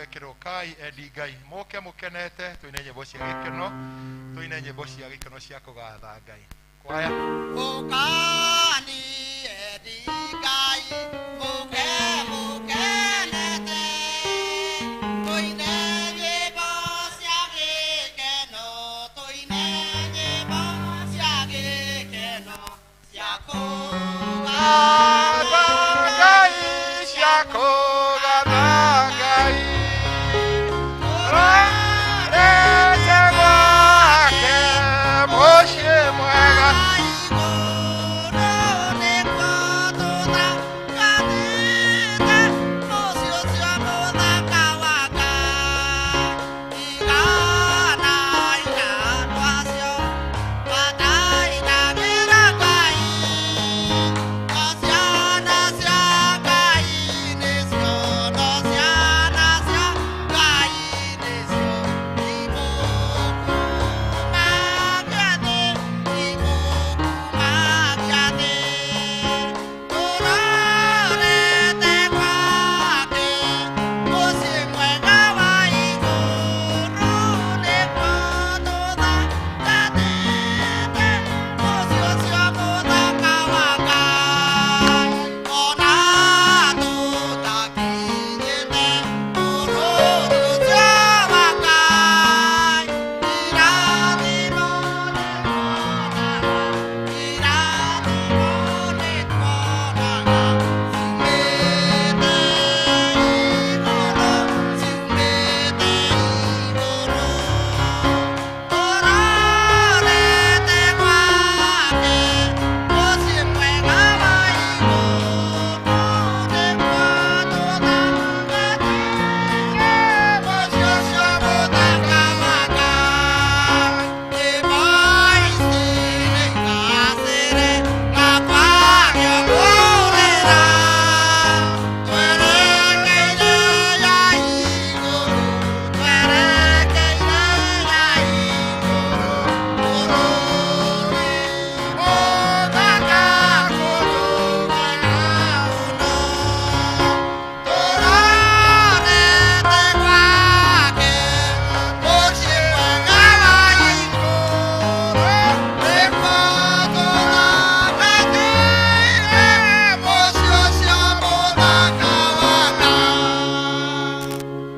Twekĩrwo kai endi Ngai mũke mũkenete twine nyĩmbo cia gĩkeno, twine nyĩmbo cia gĩkeno cia kũgatha Ngai. Kwaya Ũkani endi Ngai mũke mũkenete twine nyĩmbo cia gĩkeno, twine nyĩmbo cia gĩkeno cia kũgatha Ngai, cia kũgatha Ngai. Rorete gwake mũciĩ mwega.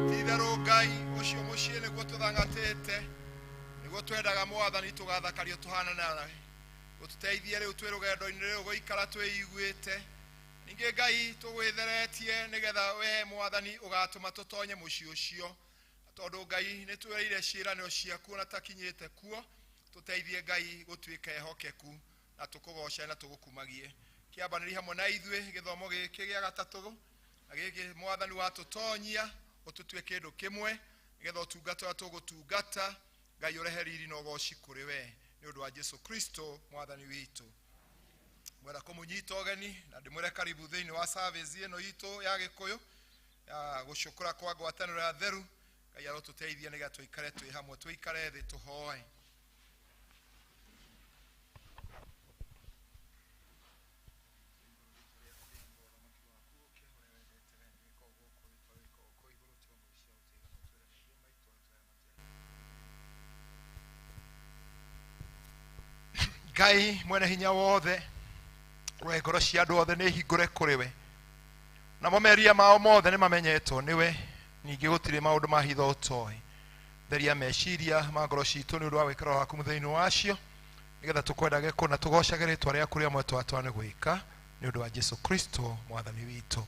Ti-itherũ Ngai ũcio mũciĩ nĩguo tũthangatĩte, nĩguo twendaga Mwathani tũgathakario tũhanane nawe. Ũtũteithie rĩu twĩ rũgendo-inĩ rũrũ gũikara twĩiguĩte. Ningĩ Ngai tũgwĩtheretie nĩgetha we Mwathani ũgatũma tũtonye mũciĩ ũcio. Tondũ Ngai nĩ twĩrĩire ciĩranĩro ciaku ona takinyĩte kuo, tũteithie Ngai gũtuĩka ehokeku na tũkũgoce na tũgũkumagie. Kĩambanĩri hamwe na ithuĩ gĩthomo gĩkĩ gĩa gatatũ, na gĩkĩ Mwathani watũtonyia ũtũtue kĩndũ kĩmwe nĩgetha ũtungata ũrĩa tũgũtungata Ngai ũrehe riri na ũgoci kũrĩ we nĩ ũndũ wa Jesu Kristo Mwathani witũ. Mwenda kũmũnyita ũgeni na ndĩmwĩre karibu thĩinĩ wa service ĩno itũ ya Gĩkũyũ ya gũcũkũra kwa ngwatanĩro ya theru. Ngai arotũteithia nĩgetha tũikare twĩ hamwe, tũikare thĩ tũhoe. Ngai mwene hinya wothe, we ngoro cia andũ othe nĩ hingũre kũrĩ we, namo meria mao mothe nĩ mamenyetwo nĩwe, ningĩ gũtirĩ maũndũ ma hitho ũtoĩ. Theria meciria ma ngoro citũ nĩ ũndũ wa gwĩkĩra waku mũthĩinĩ wacio, nĩgetha tũkwendage kũna tũgocage rĩtwa rĩaku rĩa mwetwa twa nĩ gwĩka nĩ ũndũ wa Jesu Kristo Mwathani witũ.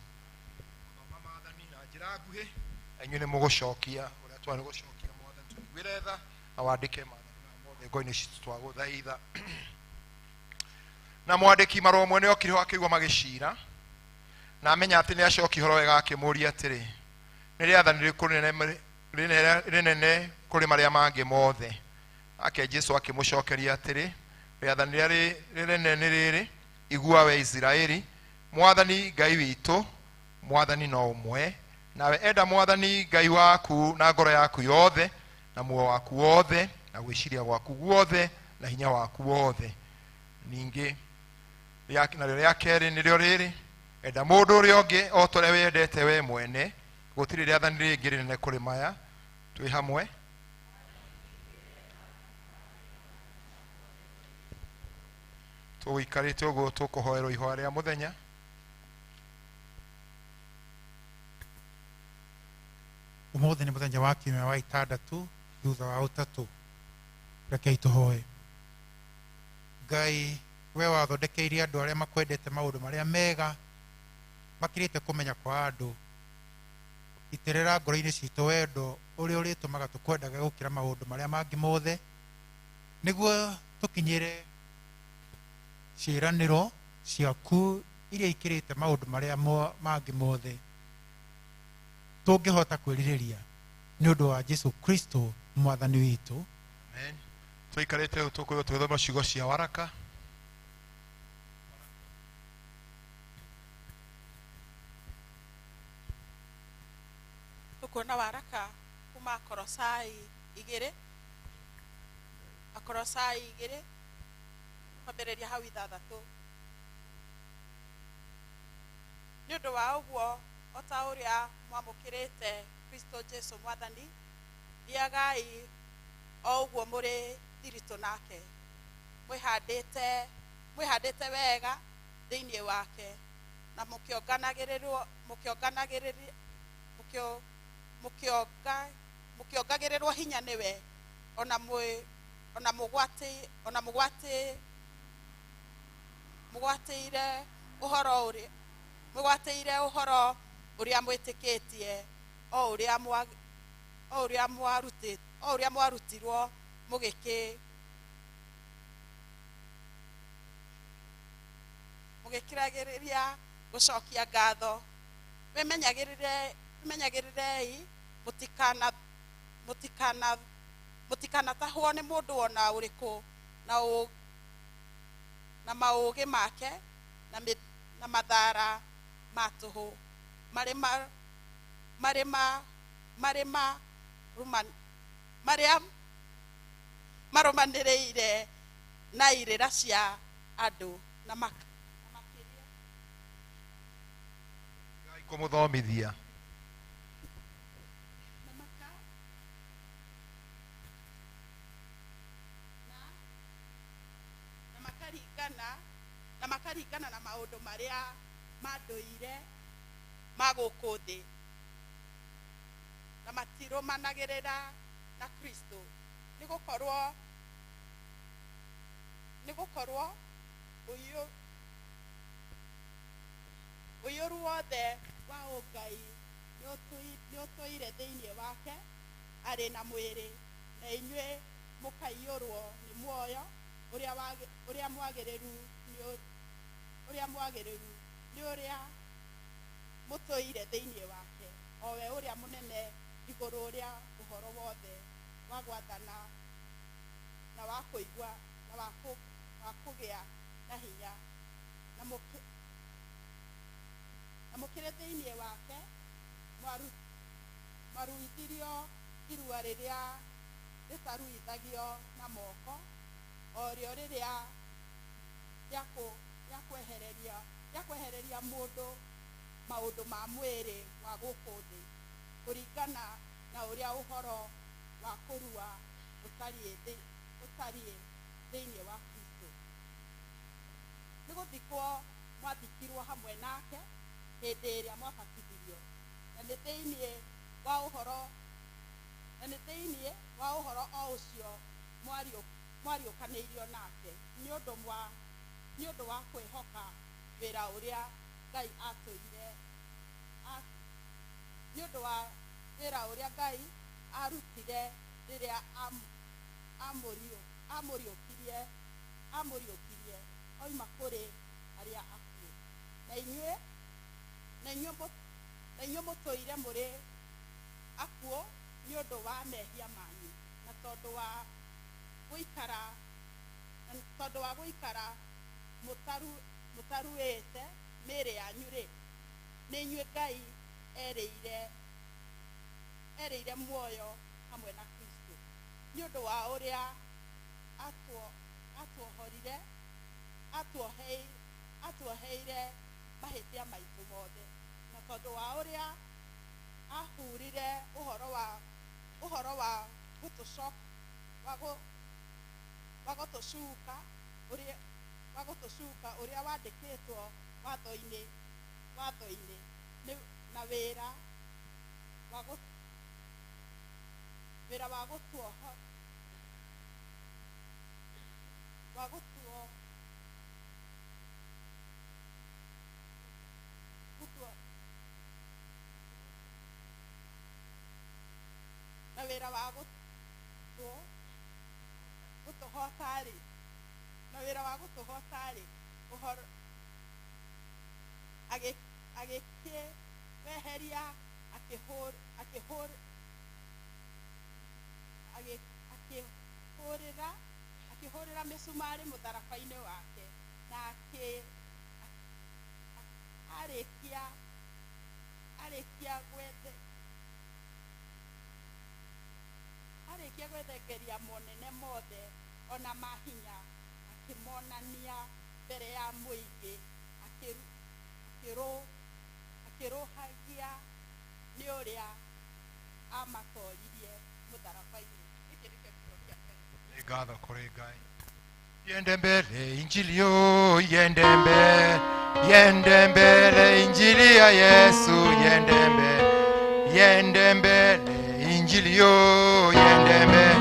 Gũthoma maathani na njĩra nguhĩ, na inyuĩ nĩ mũgũcokia ũrĩa twa nĩ gũcokia. Mwathani tũiguĩre tha na wandĩke maathani maya mothe ngoro-inĩ citũ twagũthaitha. Na mwandĩki marũa ũmwe nĩ okire ho akĩigua magĩcira, na amenya atĩ nĩ acokia ũhoro wega, akĩmũũria atĩrĩ, nĩ rĩathani rĩrĩkũ rĩnene kũrĩ marĩa mangĩ mothe? Nake Jesu akĩmũcokeria atĩrĩ, rĩathani rĩrĩa rĩnene nĩ rĩrĩ, igua we Isiraeli, Mwathani Ngai witũ Mwathani no ũmwe, nawe enda Mwathani Ngai waku na ngoro yaku yothe, na muoyo waku wothe, na gwĩciria gwaku guothe, na hinya waku wothe. Ningĩ narĩo rĩa kerĩ nĩrĩo rĩrĩ, enda mũndũ ũrĩa ũngĩ o ta ũrĩa wendete we mwene. Gũtirĩ rĩathani rĩngĩ rĩnene kũrĩ maya. Twĩ hamwe. Tũgũikarĩte ũguo tũkũhoerwo ihoya rĩa mũthenya. Ũmũthĩ nĩ mũthenya wa kiumia wa 6 thutha wa 3. Rekei tũhoe. Ngai, we wathondekeirie andũ arĩa makwendete maũndũ marĩa mega makĩrĩte kũmenya kwa andũ. Itĩrĩra ngoro-inĩ citũ wendo ũrĩa ũrĩtũmaga tũkwendage gũkĩra maũndũ marĩa mangĩ mothe, nĩguo tũkinyĩre ciĩranĩro ciaku iria ikĩrĩte maũndũ marĩa mangĩ mothe tũngĩhota kwĩrirĩria, nĩ ũndũ wa Jesu Kristo mwathani witũ. Amen. Tũikarĩte rĩu tũkũigua tũgĩthoma ciugo cia waraka. Tukuona waraka kuma Akorosai 2. Akorosai 2 kwambĩrĩria hau 6. Nĩ ũndũ wa ũguo o ta ũrĩa mwamũkĩrĩte Kristo Jesu mwathani, thiagai o ũguo mũrĩ thiritũ nake, mwĩhandĩte wega thĩinĩ wake, na mũkĩongagĩrĩrwo hinya nĩwe, ona mũgwatĩire ũhoro ũrĩa mwĩtĩkĩtie, o ũrĩa mwarutirwo mũgĩkĩragĩrĩria gũcokia ngatho. Wĩmenyagĩrĩrei mũtikanatahwo nĩ mũndũ ona ũrĩkũ na maũgĩ make na mathara ma tũhũ marĩa marũmanĩrĩire na irĩra cia andũ na makĩria. Ngai kũmũthomithia. Na makaringana na maũndũ marĩa ma ndũire ma gũkũ thĩ, na matirũmanagĩrĩra na Kristo, nĩgũkorwo ũiyũru wothe wa ũngai nĩũtũire thĩinĩ wake arĩ na mwĩrĩ, na inyuĩ mũkaiyũrwo nĩ muoyo ũrĩa mwagĩrĩru nĩ ũrĩa mũtũire thĩinĩ wake, o we ũrĩa mũnene igũrũ rĩa ũhoro wothe wa gwathana na wa kũigua na wa kũgĩa na hinya, na mũkĩrĩ thĩinĩ wake mwaruithirio irua rĩrĩa rĩtaruithagio na moko, o rĩo rĩrĩa rĩa kwehereria mũndũ maũndũ ma mwĩrĩ wa gũkũ thĩ, kũringana na ũrĩa ũhoro wa kũrua ũtariĩ thĩinĩ wa Kristo. Nĩ gũthikwo mwathikirwo hamwe nake hĩndĩ ĩrĩa mwabatithirio, na nĩ thĩinĩ wa ũhoro o ũcio mwariũkanĩirio nake, nĩ ũndũ wa kwĩhoka wĩra ũrĩa Ngai atũire, nĩ ũndũ wa wĩra ũrĩa Ngai arutire rĩrĩa amũriũkirie oima kũrĩ arĩa akuũ. Na inyuĩ mũtũire mũrĩ akuũ nĩ ũndũ wa mehia manyu, na tondũ wa gũikara mũtaruĩte mĩĩrĩ yanyu-rĩ, nĩ inyuĩ Ngai erĩire muoyo hamwe na Kristo, nĩ ũndũ wa ũrĩa atuoheire mahĩtia maitũ mothe, na tondũ wa ũrĩa Ahurire ũhoro wa gũtũcoka wa gũtũcuka ũrĩa wa gũtũcuka ũrĩa wandĩkĩtwo watho-inĩ na wĩra wa gũtuo na wĩra wa gũtũhota-rĩ na wĩra wa gũtũhota-rĩ ũhoro agĩkĩweheria akĩhũrĩra mĩcumarĩ mũtharaba-inĩ wake na arĩkia gwethengeria monene mothe ona mahinya akĩmonania mbere ya mũingĩ akĩrũhagia nĩ ũrĩa amatoririe mũtharaba-inĩ. Gĩkĩ nĩkĩo kiugo kĩa Ngai. Nĩ ngatho kũrĩ Ngai. Yende mbele injili yo, yende mbele, yende mbele injili ya Yesu, yende mbele, yende mbele injili yo, yende mbele,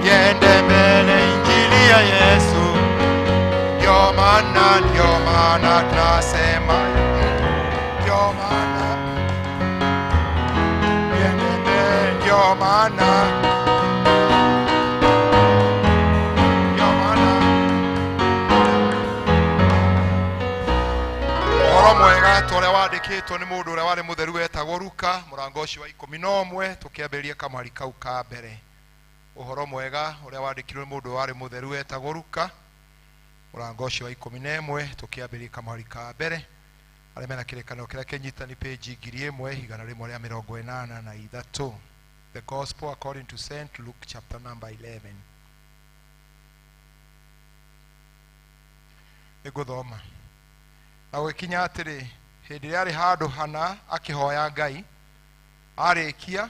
yende mbele injili ya Yesu. Ndio maana tunasema, ndio maana yende mbele, ndio maana ũhoro mwega ta ũrĩa wandĩkĩtwo nĩ mũndũ ũrĩa warĩ mũtheru wetagwo Luka mũrango ũcio wa 11 tũkĩambĩrĩria kamwari kau ka mbere. Ũhoro mwega ũrĩa wandĩkirwo nĩ mũndũ warĩ mũtheru wetagwo Luka mũrango ũcio wa 11 tũkĩambĩrĩria kamwari ka mbere. Arĩa mena kĩrĩkanĩro kĩrĩa kĩnyitani page 1183. The Gospel according to St. Luke chapter number 11. Nĩngũthoma. Na gũgĩkinya atĩrĩ, hĩndĩ ĩrĩa arĩ handũ hana akĩhoya Ngai, arĩkia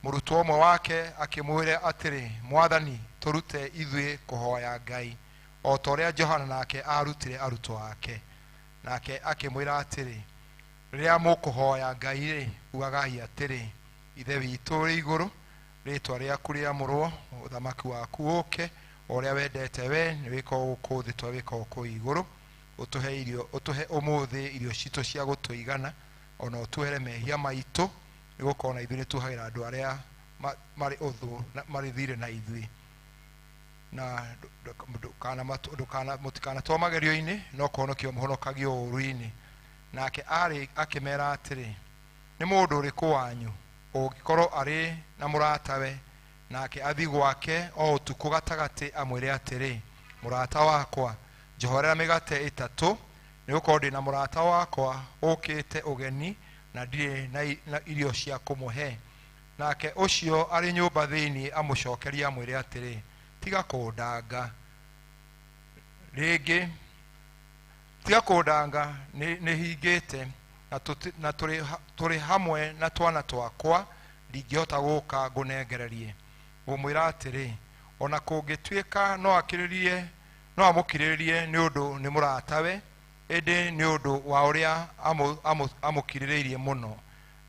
mũrutwo ũmwe wake akĩmwĩra atĩrĩ, Mwathani, tũrute ithuĩ kũhoya Ngai o ta ũrĩa Johana nake aarutire arutwo ake. Nake akĩmwĩra atĩrĩ, rĩrĩa mũkũhoya Ngai-rĩ, ugagai atĩrĩ, Ithe witũ ũrĩ igũrũ, rĩĩtwa rĩaku rĩamũrwo, ũthamaki waku ũũke, o ũrĩa wendete we nĩ wĩkagwo gũkũ thĩ ta ũrĩa wĩkagwo kũu igũrũ. Ũtũhe irio, ũtũhe ũmũthĩ irio citũ cia gũtũigana, ona ũtuohere mehia maitũ, nĩgũkorwo na ithuĩ nĩtuohagĩra andũ arĩa marĩ ũthũ na marĩ thirĩ na ithuĩ. Na mũtikanatwarwo magerio-inĩ, no kũhonokio mũhonokagio ũũru-inĩ. Nake arĩ akĩmera atĩrĩ, nĩ mũndũ ũrĩkũ wanyu ũngĩkorwo arĩ na mũratawe, nake athiĩ gwake o ũtukũ gatagatĩ amwĩre atĩrĩ, mũrata wakwa, njohorera mĩgate ĩtatũ, nĩgũkorwo ndĩ na mũrata wakwa ũkĩte ũgeni na ndirĩ na irio cia kũmũhe. Nake ũcio arĩ nyũmba thĩinĩ amũcokerie amwĩre atĩrĩ, tiga kũndanga rĩngĩ, tiga kũndanga, nĩhingĩte na tũrĩ hamwe na twana twakwa, ndingĩhota gũka ngũnengererie. Ngũmwĩra atĩrĩ, ona kũngĩtuĩka no akĩrĩrie, no amũkirĩrĩrie nĩ ũndũ nĩ mũratawe, ĩndĩ nĩ ũndũ wa ũrĩa amũkirĩrĩirie mũno,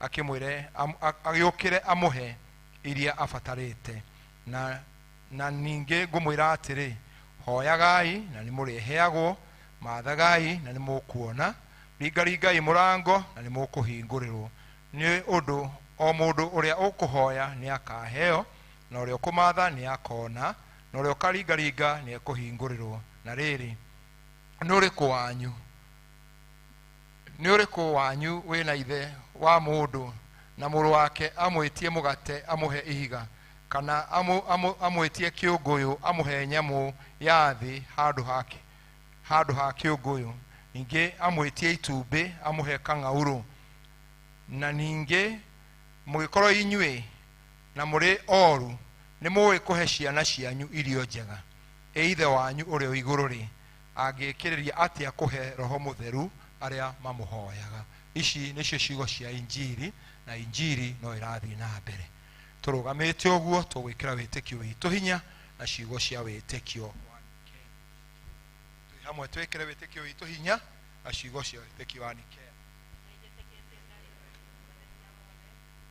akĩmwĩre agĩũkĩre amũhe iria abatarĩte. Na ningĩ ngũmwĩra atĩrĩ, hoyagai na nĩmũrĩheagwo, mathagai na nĩmũkuona, ringaringai mũrango na nĩmũkũhingũrĩrwo. Nĩ ũndũ o mũndũ ũrĩa ũkũhoya nĩakaheo, na ũrĩa ũkũmatha nĩakona, na ũrĩa ũkaringaringa nĩekũhingũrĩrwo. Na rĩrĩ, nĩ ũrĩkũ wanyu, nĩ ũrĩkũ wanyu wĩna ithe wa mũndũ na mũrũ wake amwĩtie mũgate amũhe ihiga, kana amwĩtie kĩũngũyũ amũhe nyamũ ya thĩ handũ ha kĩũngũyũ, ningĩ amwĩtie itumbĩ amũhe kang'aurũ? Na ningĩ mũgĩkorwo inyuĩ na mũrĩ oru nĩ mũĩ kũhe ciana cianyu irio njega, ĩ ithe wanyu ũrĩa wĩ igũrũ-rĩ, angĩkĩrĩria atĩa kũhe Roho Mũtheru Arĩa mamũhoyaga. Ici nĩcio ciugo cia injiri, na injiri no ĩrathiĩ na mbere. Tũrũgamĩte ũguo tũgwĩkĩra wĩtĩkio witũ hinya na ciugo cia wĩtĩkio wa Nikea. Twĩ hamwe twĩkĩre wĩtĩkio witũ hinya na ciugo cia wĩtĩkio wa Nikea.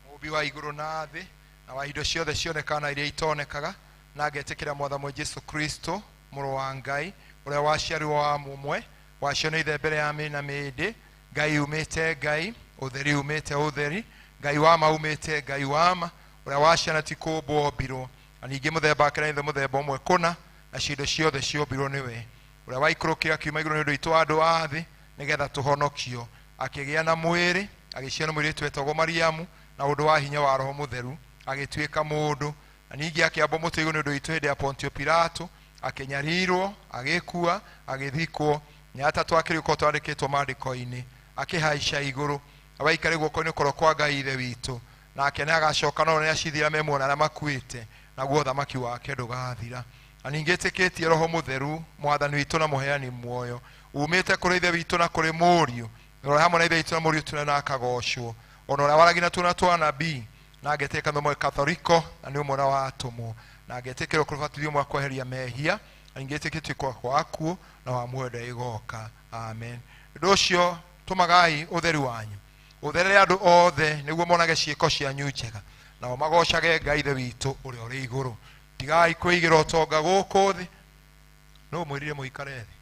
Mũũmbi wa igũrũ na thĩ na wa indo ciothe cionekaga na iria itonekaga, na ngetĩkĩra Mwathani Jesu Kristo, mũrũ wa Ngai, ũrĩa waciarirwo wa mũmwe, wacio nĩ ithe mbere ya mĩ na mĩndĩ, Ngai umĩte Ngai, ũtheri umĩte ũtheri, Ngai wa ma umĩte Ngai wa ma, ũrĩa waciana ti kũũmbwo ombirwo, na ningĩ mũthemba wake na ithe mũthemba ũmwe kũna, na cindo ciothe ciombirwo nĩwe, ũrĩa waikũrũkire akiuma igũrũ nĩ ũndũ witũ andũ a thĩ, nĩgetha tũhonokio, akĩgĩa na mwĩrĩ, agĩciarwo mũirĩtu wetagwo Mariamu, na ũndũ wa hinya wa Roho Mũtheru, agĩtuĩka mũndũ, na ningĩ akĩambwo mũtĩ igũrũ nĩ ũndũ witũ hĩndĩ ya Pontio Pilato, akĩnyarirwo, agĩkua, agĩthikwo, na atatũ akĩriũka twandĩkĩtwo maandĩko-inĩ, akĩhaica igũrũ, awaikare guoko-inĩ kũrĩa kwa Ngai Ithe witũ, nake nĩagacoka no nĩacithira me muoyo na arĩa makuĩte, naguo ũthamaki wake ndũgathira. Na ningĩ ĩtĩkĩtie Roho Mũtheru, Mwathani witũ na mũheani muoyo, umĩte kũrĩ Ithe witũ na kũrĩ Mũriũ, na ũrĩa hamwe na Ithe witũ na Mũriũ tũrĩa na akagocwo, ona ũrĩa waragia na tũnua twa anabii, na ngetĩka kanitha ũmwe Katholiko, na nĩ ũmwe na wa atũmwo, na ngetĩkĩra kũbatithio ũmwe wa kweheria mehia, na ningĩ ĩtĩkĩtie kwa kwa akuũ na wa muoyo ũrĩa ĩgoka. Amen. Ũndũ ũcio tũmagai ũtheru wanyu ũtherere andũ othe, nĩguo monage ciĩko cianyu njega, nao magocage Ngai Ithe witũ ũrĩa ũrĩ igũrũ. Tigai kwĩigĩra ũtonga gũkũ thĩ. No mwĩrire mũikare thĩ.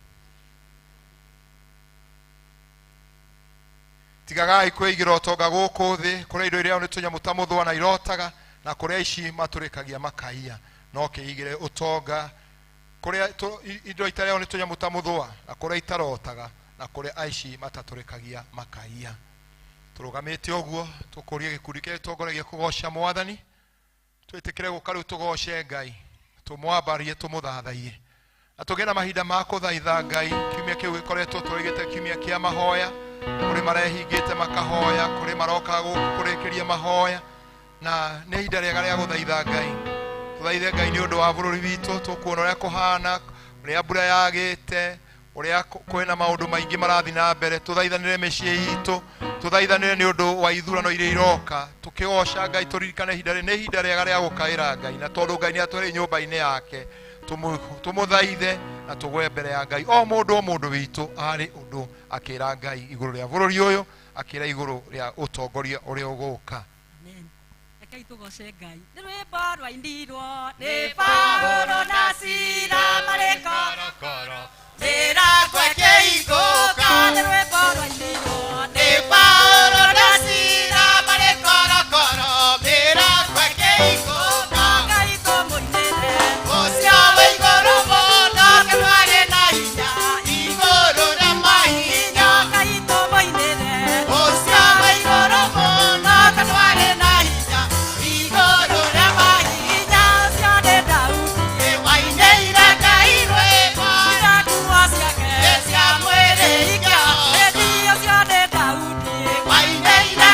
Tigagai kwĩigĩra ũtonga gũkũ thĩ, kũrĩa indo iria nĩ tũnyamũ ta mũthũa na irotaga, na kũrĩa ici matũrĩkagia makaiya. No kĩigĩre ũtonga kũrĩa indo itarĩo nĩ tũnyamũ ta mũthũa, na kũrĩa itarotaga, na kũrĩa aici matatũrĩkagia makaiya. Tũrũgamĩte ũguo tũkũrie gĩkundi kĩrĩa gĩtongoragia kũgoca Mwathani, twĩtĩkĩre gũka rĩu tũgoce Ngai, tũmwambarie, tũmũthathaiye, na tũgĩe na mahinda ma kũthaitha Ngai. Kiumia kĩu gĩkoretwo tũrĩgĩte kiumia kĩa mahoya, kũrĩ marehingĩte makahoya, kũrĩ maroka gũkũ kũrĩkĩria mahoya, na nĩ ihinda rĩega rĩa gũthaitha Ngai. Tũthaithe Ngai nĩ ũndũ wa bũrũri witũ, tũkuona ũrĩa kũhana, ũrĩa mbura yagĩte, ũrĩa kwĩna maũndũ maingĩ marathiĩ na mbere. Tũthaithanĩre mĩciĩ itũ, tũthaithanĩre nĩ ũndũ wa ithurano iria iroka, tũkĩgoca Ngai, tũririkane ihinda rĩrĩ nĩ ihinda rĩega rĩa gũkaĩra Ngai, na tondũ Ngai nĩ atwĩrĩ nyũmba-inĩ yake, tũmũthaithe na tũgwe mbere ya Ngai. O mũndũ o mũndũ witũ arĩ ũndũ akĩra Ngai igũrũ rĩa bũrũri ũyũ, akĩra igũrũ rĩa ũtongoria ũrĩa ũgũka. Amen. Rekei tũgoce Ngai. Nĩ rwĩmbo rwainirwo nĩ Paulo na Sila marĩ korokoro, mĩrango ĩkĩhingũka. Nĩ rwĩmbo rwainirwo nĩ Paulo na Sila marĩ korokoro, mĩrango ĩkĩhingũka. Ngai tũmũinĩre ũcio wĩ igũrũ mũno, twarĩ na hinya igũrũ rĩa mahinya. Ngai tũmũinĩre ũcio wĩ igũrũ mũno, twarĩ na hinya igũrũ rĩa mahinya. Ũcio nĩ Daudi wainĩire Ngai rwĩmbo, nguo ciake cia mwĩrĩ. Ĩndĩ ũcio nĩ Daudi wainĩire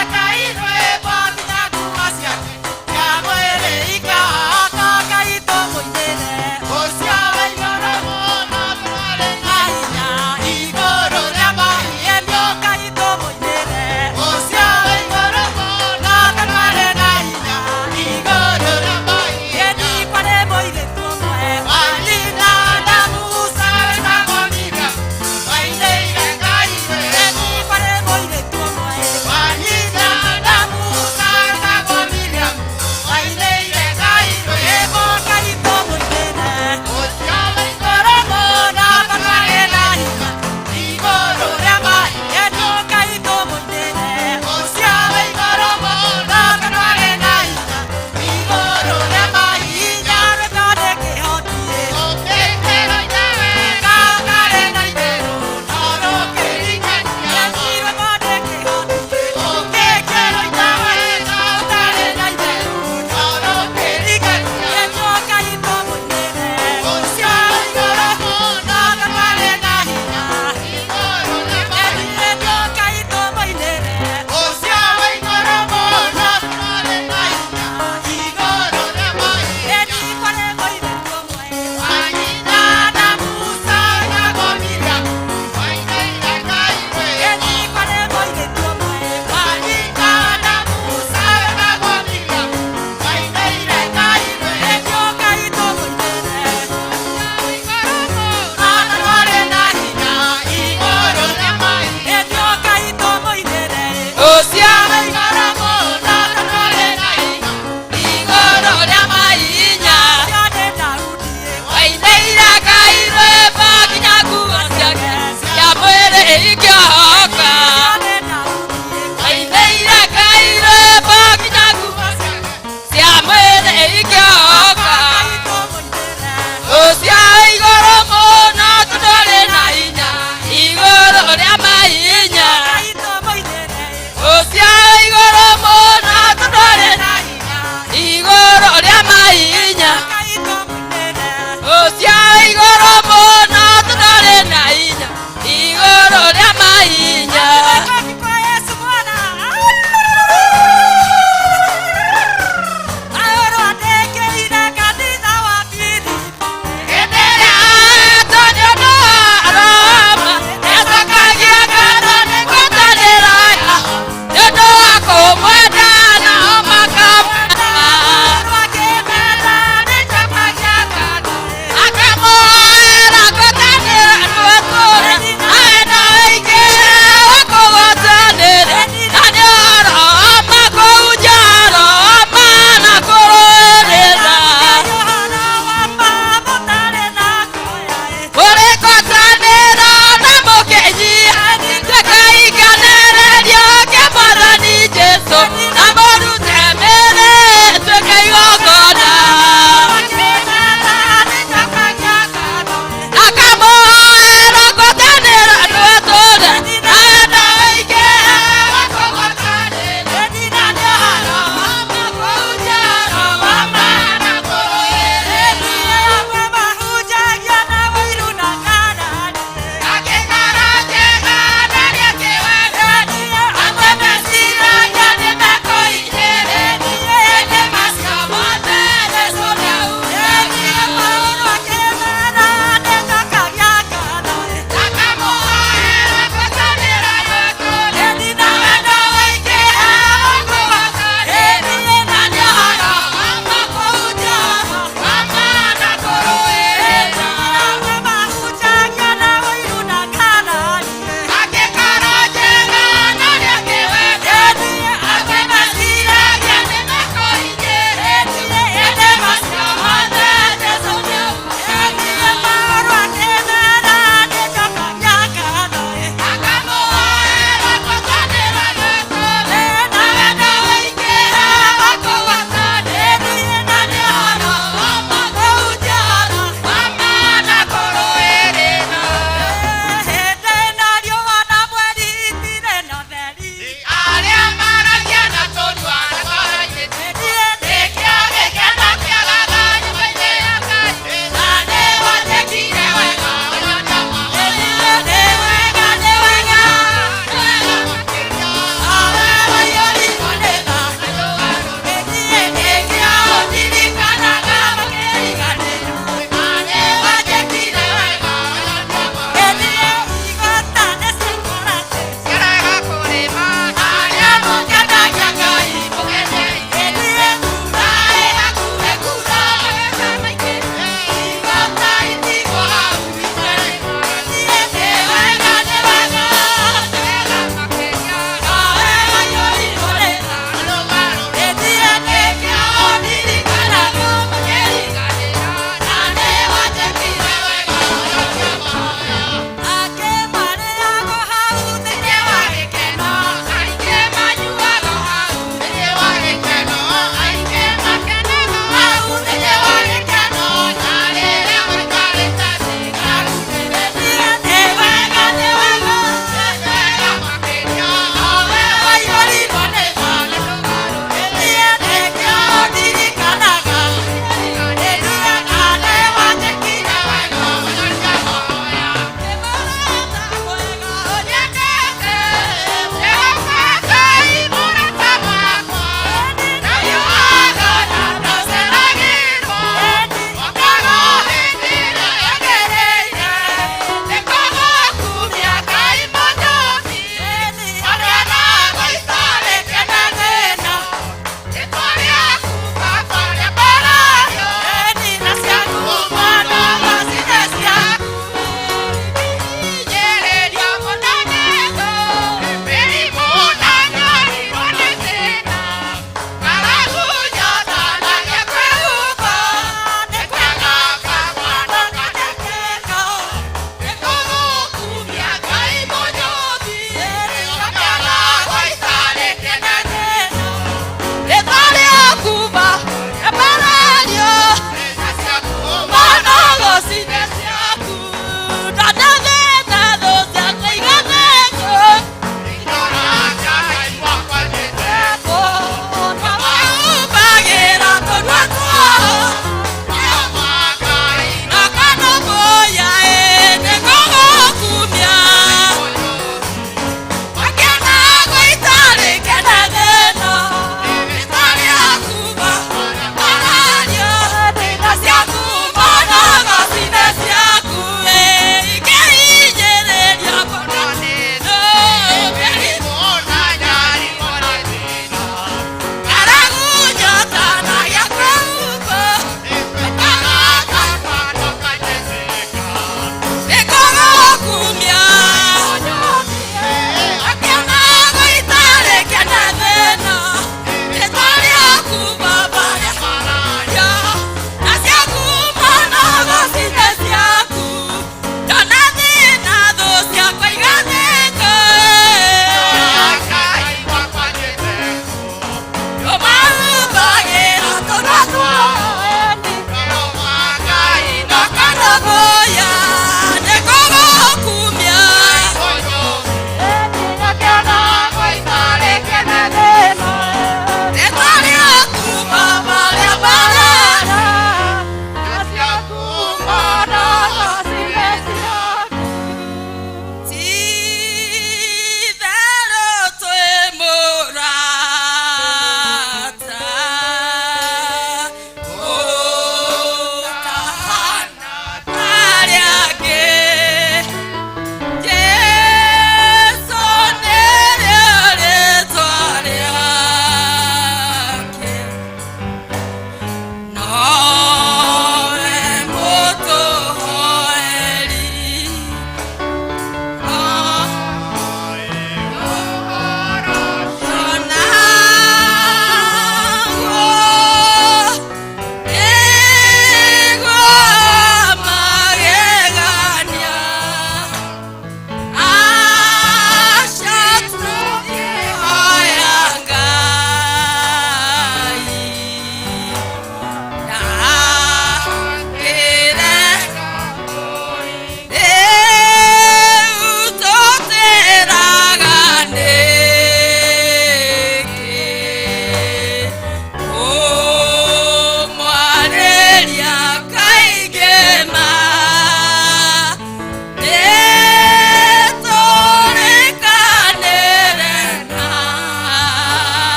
Nowe mũtũhoeri.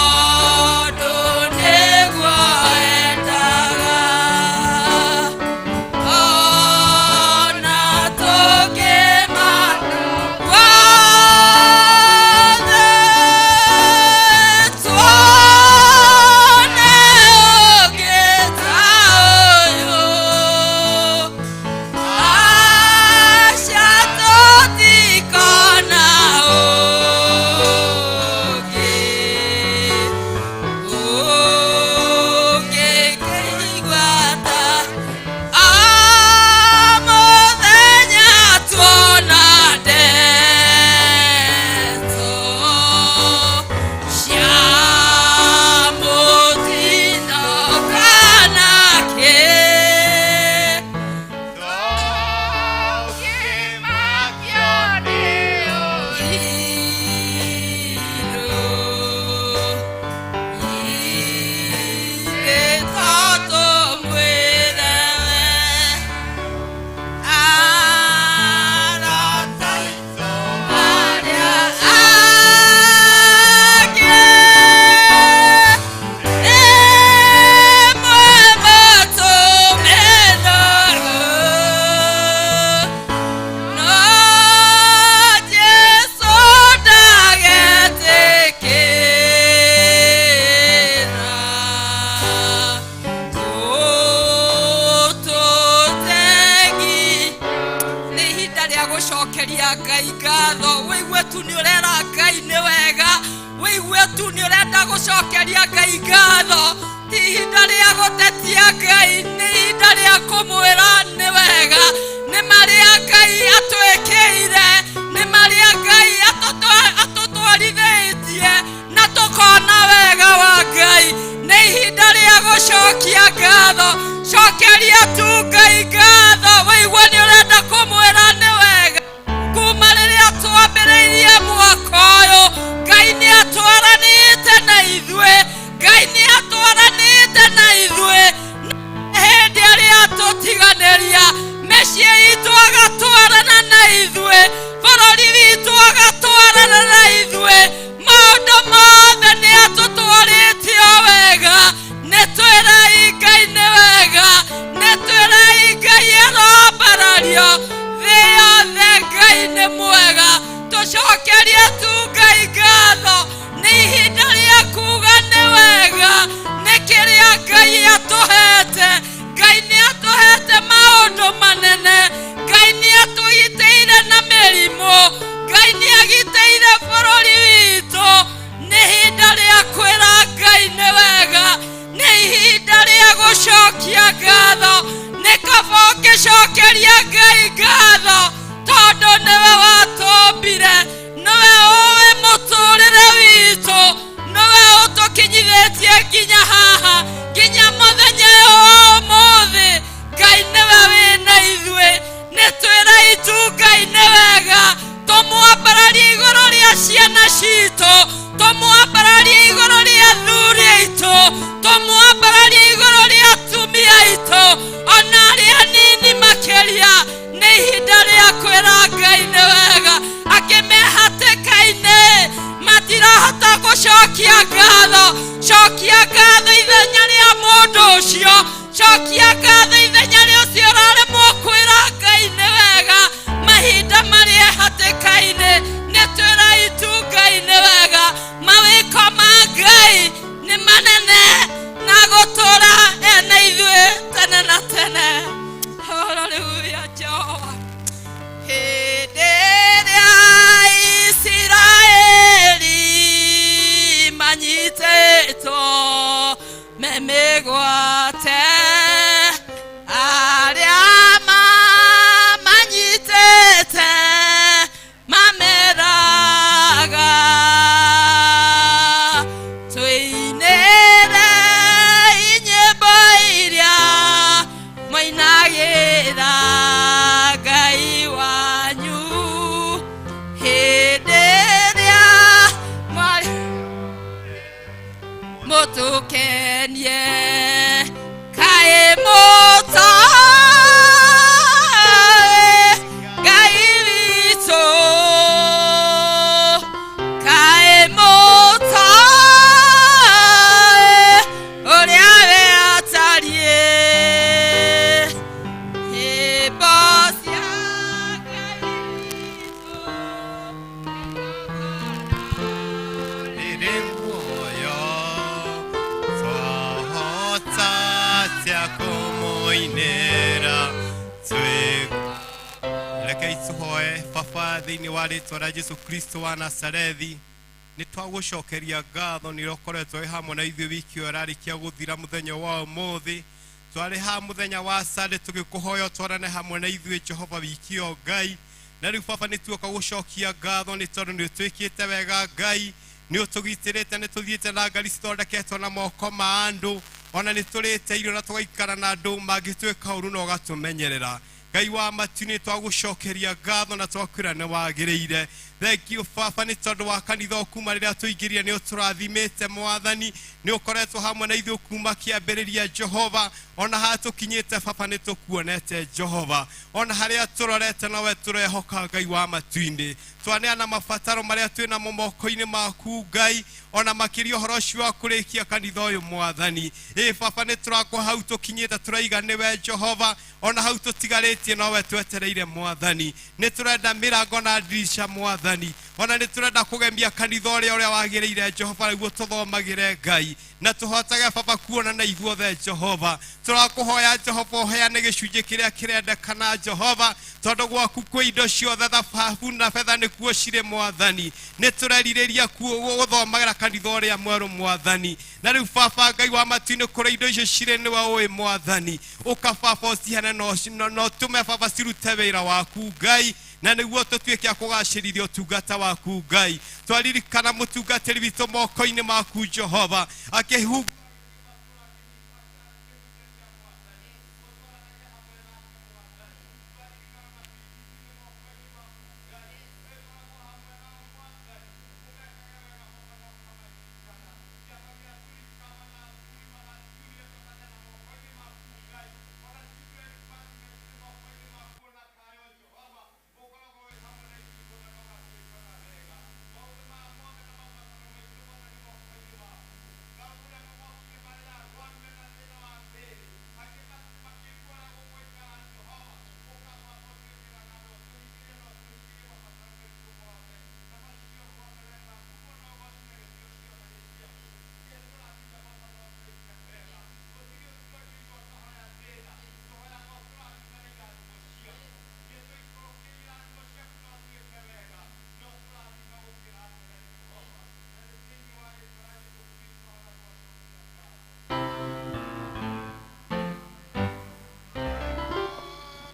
Tondũ nĩguo endaga. Ona tũngĩmana guothe, tuone ũngĩ ta ũyũ. Aca tũtikona ũngĩ. Ũngĩkĩigua ta mũthenya tuona ndeto cia mũtino kana kĩ. Irũ. Nĩ ihinda rĩa gũcokeria Ngai ngatho. Wĩigue tu nĩ ũrera Ngai nĩ wega, wĩigue tu nĩ ũrenda gũcokeria Ngai ngatho. Ti ihinda rĩa gũtetia Ngai, nĩ ihinda rĩa kũmwĩra nĩ wega, nĩ marĩa Ngai atwĩkĩire, nĩ marĩa Ngai atũtwarithĩtie na tũkona wega wa Ngai. Nĩ ihinda rĩa gũcokia ngatho. Cokeria tu Ngai ngatho, wĩigue nĩ ũrenda kũmwĩra nĩ wega. Kuma rĩrĩa twambĩrĩirie mwaka ũyũ, Ngai nĩ atwaranĩte na ithuĩ, Ngai nĩ atwaranĩte na ithuĩ. Hĩndĩ ĩrĩa atũtiganĩria, mĩciĩ itũ agatwarana na ithuĩ, bũrũri witũ agatwarana na ithuĩ, maũndũ mothe nĩ atũtwarĩte o wega. Nĩ twĩrei Ngai nĩ wega, nĩ twĩrei Ngai arombarario thĩ yothe. Ngai nĩ mwega, tũcokerie tu Ngai ngatho. Nĩ ihinda rĩa kuga nĩ wega, nĩ kĩrĩa Ngai atũhete. Ngai nĩ atũhete maũndũ manene, Ngai nĩ atũgitĩire na mĩrimũ, Ngai nĩ agitĩire bũrũri witũ. Nĩ ihinda rĩa kwĩra Ngai nĩ wega, nĩ ihinda rĩa gũcokia ngatho. Nĩ kaba ũngĩcokeria Ngai ngatho, tondũ nĩwe watũmbire, nĩwe ũĩ mũtũrĩre witũ, nĩwe ũtũkinyithĩtie nginya haha, nginya mũthenya ũyũ wa ũmũthĩ. Ngai nĩwe wĩna ithuĩ. Nĩ twĩrei tu Ngai nĩ wega, tũmwambararie igũrũ rĩa ciana citũ, tũmwambararie igũrũ rĩa athuri aitũ, tũmwambararie igũrũ rĩa atumia aitũ, ona arĩa anini makĩria. Nĩ ihinda rĩa kwĩra Ngai nĩ wega. Angĩ me hatĩka-inĩ matirahota gũcokia ngatho. Cokia ngatho ithenya rĩa mũndũ ũcio, cokia ngatho ithenya rĩa ũcio ũraremwo kwĩra Ngai nĩ wega mahinda marĩa hatĩka-inĩ. Nĩ twĩrei tu Ngai nĩ wega, mawĩko ma Ngai Nĩ manene na gũtũra ena ithuĩ tene na tene. Haleluya, Jehova. Hĩndĩ ĩrĩa Isiraeli manyitĩtwo me mĩgwate, arĩa mamanyitĩte mameraga, tũinĩre inyĩmbo iria mwainagĩra Ngai wanyu hĩndĩ ĩrĩa mwarĩ mũtũkenie. Kaĩ mũtoĩ Ngai witũ? Kaĩ mũtoĩ ũrĩa we atariĩ? Nyĩmbo cia Ngai witũ. Rĩrĩ muoyo twahota atĩa kũmũinĩra twĩ? Rekei tũhoe. Baba, thĩinĩ wa rĩtwa rĩa Jesu Kristo wa Nazarethi, nĩ twagũcokeria ngatho nĩ ũkoretwo wĩ hamwe na ithuĩ wiki ĩyo ĩrarĩkia gũthira. Mũthenya wa ũmũthĩ twarĩ haha mũthenya wa Sunday tũgĩkũhoya ũtwarane hamwe na ithuĩ, Jehova, wiki ĩyo, Ngai. Na rĩu, Baba, nĩ tuoka gũcokia ngatho nĩ tondũ nĩ ũtwĩkĩte wega, Ngai. Nĩ ũtũgitĩrĩte, nĩ tũthiĩte na ngari cithondeketwo na moko ma andũ, ona nĩ tũrĩte irio na tũgaikara na andũ mangĩtwĩka ũru na ũgatũmenyerera. Ngai wa matu, nĩ twagũcokeria ngatho na twakwĩra nĩ wagĩrĩire. Thank you, Baba, nĩ tondũ wa kanitha o kuma rĩrĩa tũingĩrire nĩ ũtũrathimĩte. Mwathani, nĩ ũkoretwo hamwe na ithuĩ kuma kĩambĩrĩria, Jehova, ona haha tũkinyĩte. Baba, nĩ tũkuonete, Jehova, ona harĩa tũrorete nowe tũrehoka. Ngai wa matu-inĩ, twaneana mabataro marĩa twĩ namo moko-inĩ maku, Ngai, ona makĩria ũhoro ũcio wa kũrĩkia kanitha ũyũ, Mwathani. Ĩ Baba, nĩ tũrakwo hau tũkinyĩte, tũraiga nĩwe Jehova, ona hau tũtigarĩtie nowe twetereire. Mwathani, nĩ tũrenda mĩrango na ndirica. Mwathani, ona nĩ tũrenda kũgemia kanitha ũrĩa wagĩrĩire, Jehova, nĩguo tũthomagĩre, Ngai, na tũhotage, Baba, kuona na ithuothe. Jehova, tũrakũhoya, Jehova, ũheane gĩcunjĩ kĩrĩa kĩrendekana, Jehova, tondũ gwaku kwĩ indo ciothe, thababu na betha nĩkuo cirĩ. Mwathani, nĩ tũrerirĩria gũthomagĩra kanitha ũrĩa mwerũ, Mwathani. Na rĩu, Baba Ngai wa matu-inĩ, kũrĩa indo icio cirĩ nĩwe ũĩ. Mwathani, ũka, Baba, ũcihane na ũtũme, Baba, cirute wĩra waku, Ngai, na nĩguo tũtuĩke a kũgacĩrithia ũtungata waku. Ngai, twaririkana mũtungatĩri witũ moko-inĩ maku, Jehova, akĩhu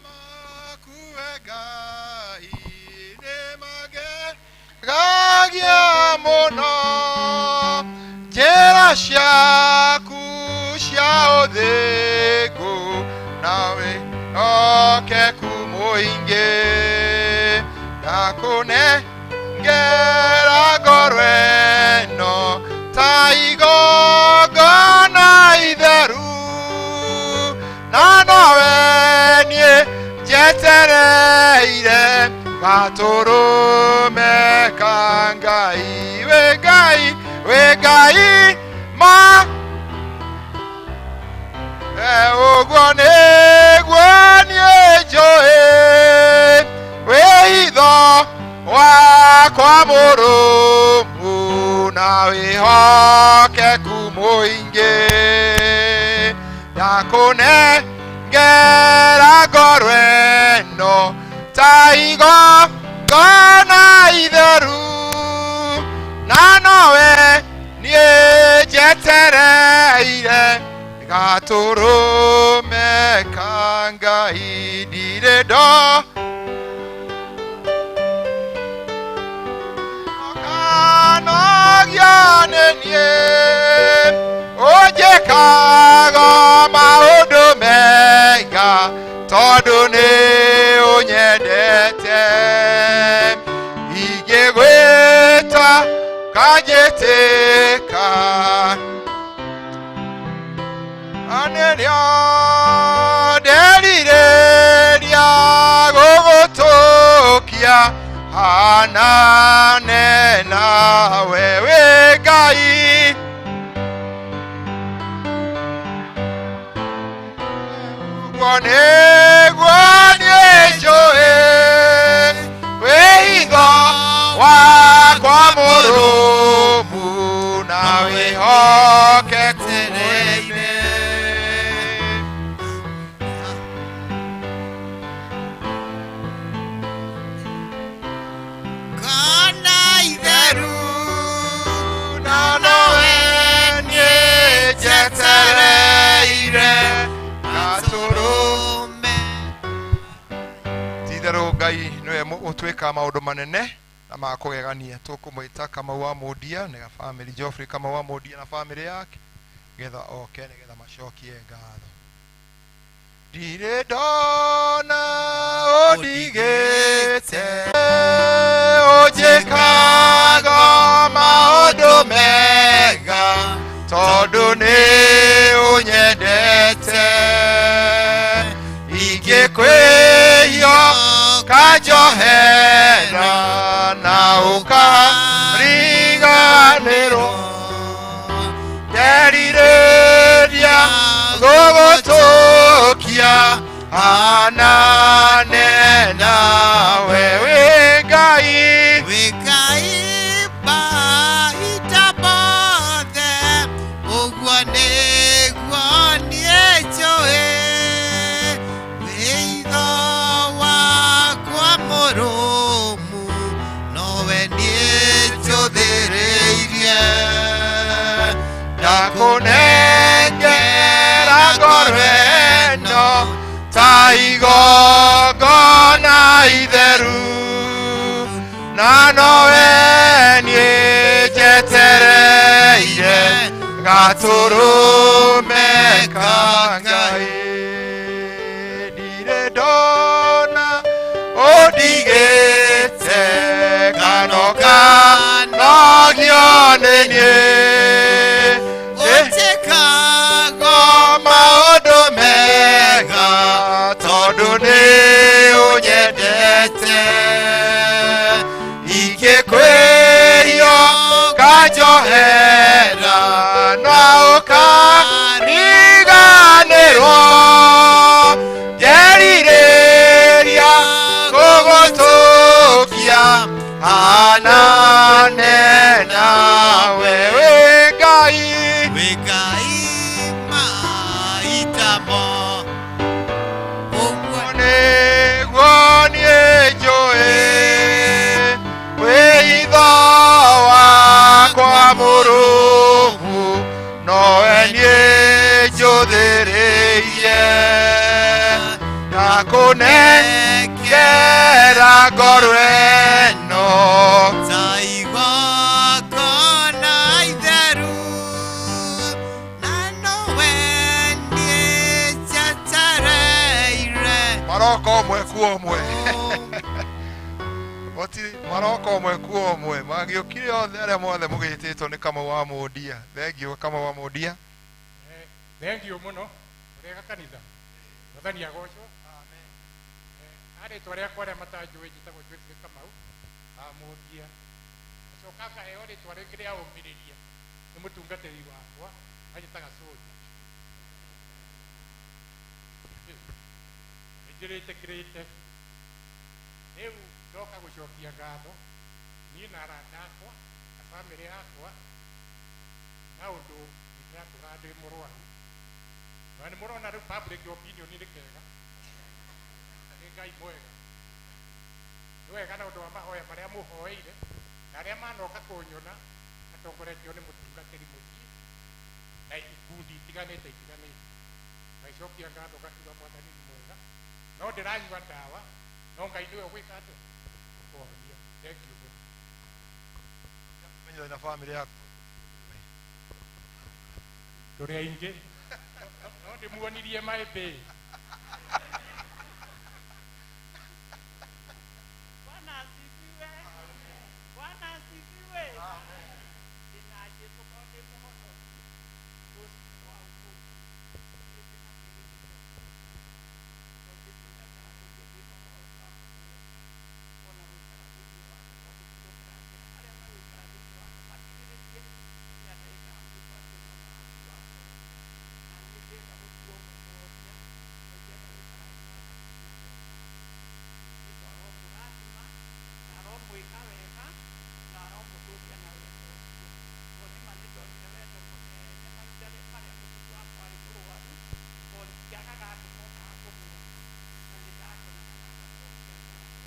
Makuwe Ngai nĩ magegagia mũno, njĩra ciaku cia ũthingu na wĩhokeku mũingĩ. Ndakũnengera ngoro ĩno ta igongona itheru, na nowe niĩ njetereire gatũrũme ka Ngai. Wĩ Ngai, wĩ Ngai ma ũguo nĩguo niĩ njũĩ, wĩitho wakwa mũrũmu na wĩhokeku. mũingĩ ndakũnengera ngoro ĩno ta igongona itheru na nowe niĩ njetereire gatũrũme ka Ngai ndirĩ ndo kanogio nĩ niĩ ũnjĩkaga maũndũ mega tondũ nĩ ũnyendete ingĩgwĩta kanjĩtĩka anĩrĩo nderirĩria gũgũtũkia hanane nawe wĩ Ngai ũguo nĩguo niĩ njũĩ wĩitho wakwa mũrũmu na wĩhokeku mwene. Kana itheru na nowe niĩ njetereire gatũrũme. Ti-itherũ Ngai nĩwe ũtwĩkaga maũndũ manene na ma kũgegania. Tũkũmwĩta Kamau wa Mũndia na bamĩrĩ, Geoffrey Kamau wa Mũndia na bamĩrĩ yake, nĩgetha oke nĩgetha macokie ngatho. Ndirĩ ndona ũndigĩte ũnjĩkaga maũndũ mega tondũ nĩ ũnyendete ingĩkwĩhio kanjohera na ũkariganĩrwo nderirĩria gũgũtũkia hanane nawe wĩ Ngai. Wĩ Ngai mahinda mothe ũguo nĩguo niĩ njũĩ wĩitho wakwa mũrũmu nowe niĩ njũthĩrĩirie ndakũnengera ngoro ĩno ta igongona itheru na nowe niĩ njetereire gatũrũme ka Ngai ndirĩ ndona ũndigĩte kanoka nogio nĩ niĩ ũnjĩkaga maũndũ mega tondũ nĩ ũnyendete ingĩkwĩhio kanjohera na ũkariganĩrwo nderirĩria gũgũtũkia hanane nawe wĩ Ngai. Wĩ Ngai mahinda mothe ũguo nĩguo niĩ njũĩ wĩitho wakwa mũrũmu nowe niĩ njũthĩrĩirie ndakũnengera ngoro ĩno ta igongona itheru na nowe niĩ njetereire maroka ũmwe kuo ũmwe maroka ũmwe kuo ũmwe magĩũkire othe arĩa mothe mũgĩtĩtwo nĩ Kamau wa Mũndia. Thengiũ Kamau wa Mũndia. Thengiũ mũno ũrega kanitha Mwathani agocwo. Rĩtwa rĩakwa arĩa matanjũĩ njĩtagwo Geoffrey Kamau wa Mũndia. Acoka ngaheo rĩtwa rĩngĩ rĩa ũmĩrĩria nĩ mũtungatĩri wakwa anjĩtaga Soja. Nĩnjĩrĩtĩkĩrĩte rĩu ndoka gũcokia ngatho niĩ na arata akwa na bamĩrĩ yakwa na ũndũ Ndĩratũraga ndĩ mũrwaru. Na nĩ mũrona rĩu public opinion nĩ kega. Nĩ Ngai mwega. Nĩ wega na ũndũ wa mahoya marĩa mũhoeire na arĩa manoka kũnyona matongoretio nĩ mũtungatĩri mũciĩ na ikundi itiganĩte itiganĩte. Ngaicokia ngatho ngakiuga Mwathani nĩ mwega. No ndĩranyua ndawa, no Ngai nĩwe ũgwĩka atĩa? Ũkũhonia. Thank you mũno. Menyithania na bamĩrĩ yaku. Tũrĩ aingĩ. No ndĩmuonirie my bay. Bwana asifiwe. Bwana asifiwe. Ndĩna Jesũ tondũ ndĩ mũhonoki. Rũciinĩ rwa ũmũthĩ nĩ ndĩ na kĩĩrĩgĩrĩro. Tondũ Jesũ nĩanjarahũrire ndĩ na ũhoro wa kũmwenda ona gũikara thĩinĩ wake tondũ kiugo kĩranjĩra arĩa megũikara thĩinĩ wake makirĩrĩrie nginya ndagĩka ya mũico acio nĩo magatuo ahonokia. Na niĩ ndĩrenda gũtuo mũhonokia na ndĩrenda gũikara thĩinĩ wake nginya ndagĩka ya mũico. Jesũ aromũrathima na aromwĩka wega na aromũtũria na wendo ũcio. Tondũ nĩma nĩndonire wendo mũnene mahinda marĩa mũthuri wakwa arĩ mũrwaru, tondũ ndiagaga andũ mokaga kũmuona na nĩndakenaga na ngacokia ngatho.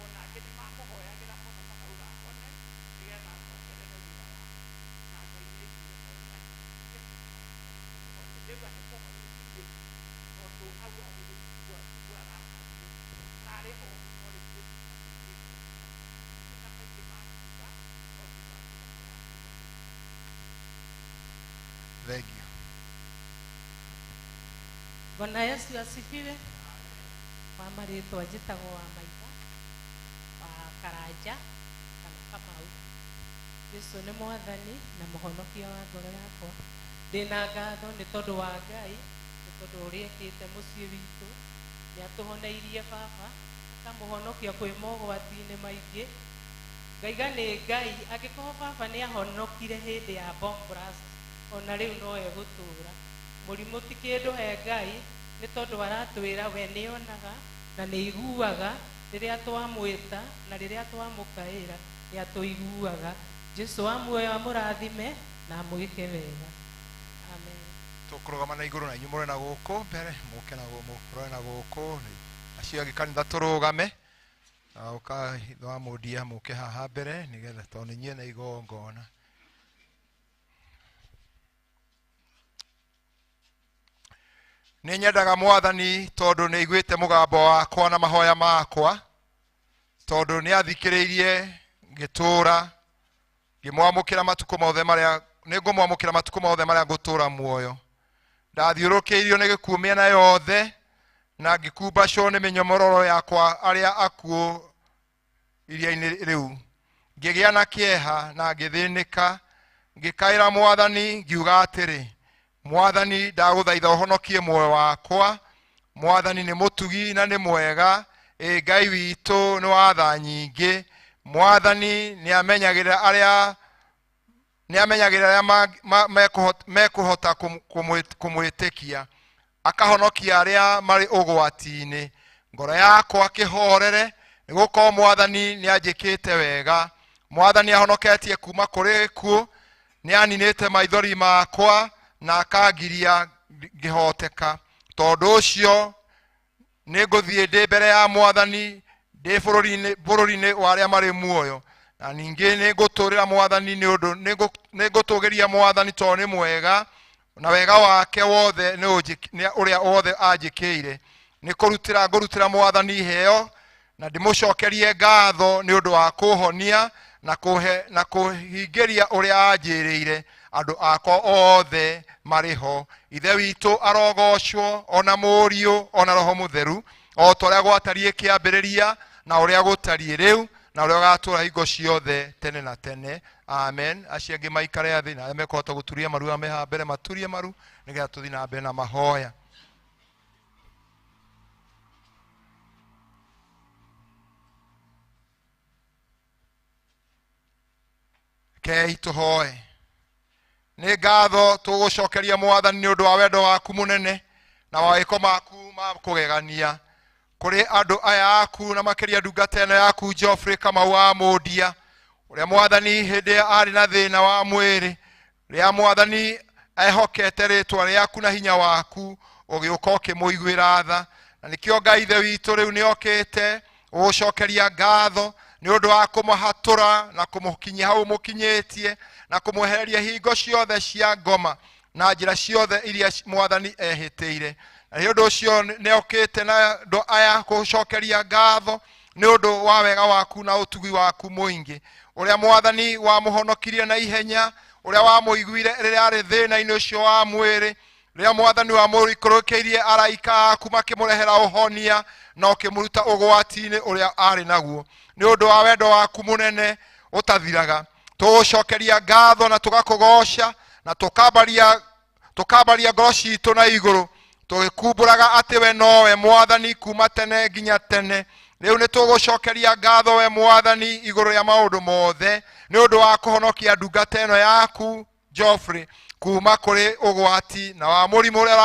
Ona angĩ nĩmamũhoyagĩra mũno makauga ahone nĩgetha acokerere wĩra wake. Na Ngai nĩaiguire tondũ nĩanjiguire na ndĩraigua nĩ kũhonu biũ tondũ hau arĩ rĩu tiguo aratariĩ. Ararĩ horu no rĩu Jesũ nĩamwĩkĩte wega. Ndirĩ na maingĩ ma kuuga no Jesũ atũre kũrathimwo. Thank you. Bwana Yesu asifiwe. Kwa marĩtwa njĩtagwo wa Maitha wa Karanja kana Kamau. Jesu nĩ mwathani na mũhonokia wa ngoro yakwa. Ndĩna ngatho nĩ tondũ wa Ngai, nĩ tondũ ũrĩa ekĩte mũciĩ witũ. Nĩ atũhoneirie baba, akamũhonokia kwĩ mogwati-inĩ maingĩ. Ngaiga nĩ Ngai, angĩkorwo baba nĩ ahonokire hĩndĩ ya bomb blast, ona rĩu no egũtũra. Mũrimũ ti kĩndũ he Ngai, nĩ tondũ aratwĩra we nĩonaga na nĩiguaga rĩrĩa twamwĩta na rĩrĩa twamũkaĩra nĩ atũiguaga. Jesu wa muoyo amũrathime na amwĩke wega. Amen. Tũkũrũgama na igũrũ na inyuĩ mũrore na gũkũ mbere, mũke na mũrore na gũkũ, acio angĩ kanitha tũrũgame. Na ũka ithe wa mũndia mũke haha mbere nĩgetha tondũ nĩ inyuĩ na igongona. Nĩ nyendaga Mwathani tondũ nĩ aiguĩte mũgambo wakwa na mahoya makwa, tondũ nĩ athikĩrĩirie ngĩtũũra, ngĩmwamũkĩra matukũ mothe marĩa, nĩ ngũmwamũkĩra matukũ mothe marĩa ngũtũũra muoyo. Ndathiũrũrũkĩirio nĩ gĩkuũ mĩena yothe, na ngĩkumbacwo nĩ mĩnyomororo yakwa arĩa akuũ iria-inĩ rĩu. Ngĩgĩa na kĩeha na ngĩthĩnĩka, ngĩkaĩra Mwathani ngiuga atĩrĩ, Mwathani ndagũthaitha ũhonokie muoyo wakwa. Mwathani nĩ mũtugi na nĩ mwega, ĩ Ngai witũ nĩ wa tha nyingĩ. Mwathani nĩamenyagĩrĩra arĩa nĩamenyagĩrĩra arĩa mekũhota kũmwĩtĩkia, akahonokia arĩa marĩ ũgwati-inĩ. Ngoro yakwa kĩhorere, nĩgũkorwo Mwathani nĩanjĩkĩte wega. Mwathani ahonoketie kuma kũrĩ gĩkuũ, nĩaninĩte maithori makwa na akangiria ngĩhoteka. Tondũ ũcio nĩngũthiĩ ndĩ mbere ya Mwathani ndĩ bũrũri-inĩ wa arĩa marĩ muoyo. Na ningĩ nĩngũtũũrĩra Mwathani nĩ ũndũ, nĩngũtũũgĩria Mwathani tondũ nĩ mwega, na wega wake wothe nĩ ũrĩa wothe anjĩkĩire. Nĩ kũrutĩra ngũrutĩra Mwathani iheo, na ndĩmũcokerie ngatho nĩ ũndũ wa kũhonia na kũhingĩria ũrĩa anjĩrĩire. Andũ akwa othe marĩ ho. Ithe witũ arogocwo, ona Mũriũ, ona Roho Mũtheru, o ta ũrĩa gwatariĩ kĩambĩrĩria, na ũrĩa gũtariĩ rĩu, na ũrĩa ũgatũũra hingo ciothe tene na tene. Amen. Acio angĩ maikare thĩ, na arĩa mekũhota gũturia maru arĩa me haha mbere maturie maru, nĩgetha tũthiĩ na mbere na mahoya. Rekei tũhoe. Nĩ ngatho tũgũcokeria Mwathani nĩ ũndũ wa wendo waku mũnene na mawĩko maku ma kũgegania kũrĩ andũ aya aku, na makĩria ndungata ĩno yaku Geoffrey Kamau wa Mũndia, ũrĩa Mwathani hĩndĩ ĩrĩa arĩ na thĩna wa mwĩrĩ, rĩrĩa Mwathani Ehokete rĩtwa rĩaku na hinya waku, ũgĩũka ũkĩmũiguĩra tha. Na nĩkĩo Ngai Ithe witũ rĩu nĩokĩte gũgũcokeria ngatho nĩ ũndũ wa kũmũhatũra na kũmũkinyia hau mũkinyĩtie, na kũmwehereria hingo ciothe cia ngoma na njĩra ciothe iria Mwathani ehĩtĩire. Na nĩ ũndũ ũcio nĩokĩte na andũ aya gũcokeria ngatho nĩ ũndũ wa wega waku na ũtugi waku mũingĩ, ũrĩa Mwathani wamũhonokirie na ihenya, ũrĩa wamũiguire rĩrĩa arĩ thĩna-inĩ ũcio wa mwĩrĩ, rĩrĩa Mwathani wamũikũrũkĩirie araika aku makĩmũrehera ũhonia na ũkĩmũruta ũgwati-inĩ ũrĩa arĩ naguo. Nĩ ũndũ wa wendo waku mũnene ũtathiraga, tũgũcokeria ngatho na tũgakũgoca na tũkambaria ngoro citũ na igũrũ, tũgĩkumbũraga atĩ we nowe Mwathani kuma tene nginya tene. Rĩu nĩ tũgũcokeria ngatho we Mwathani igũrũ rĩa maũndũ mothe nĩ ũndũ wa kũhonokia ndungata ĩno yaku Geoffrey kuma kũrĩ ũgwati na wa mũrimũ ũrĩa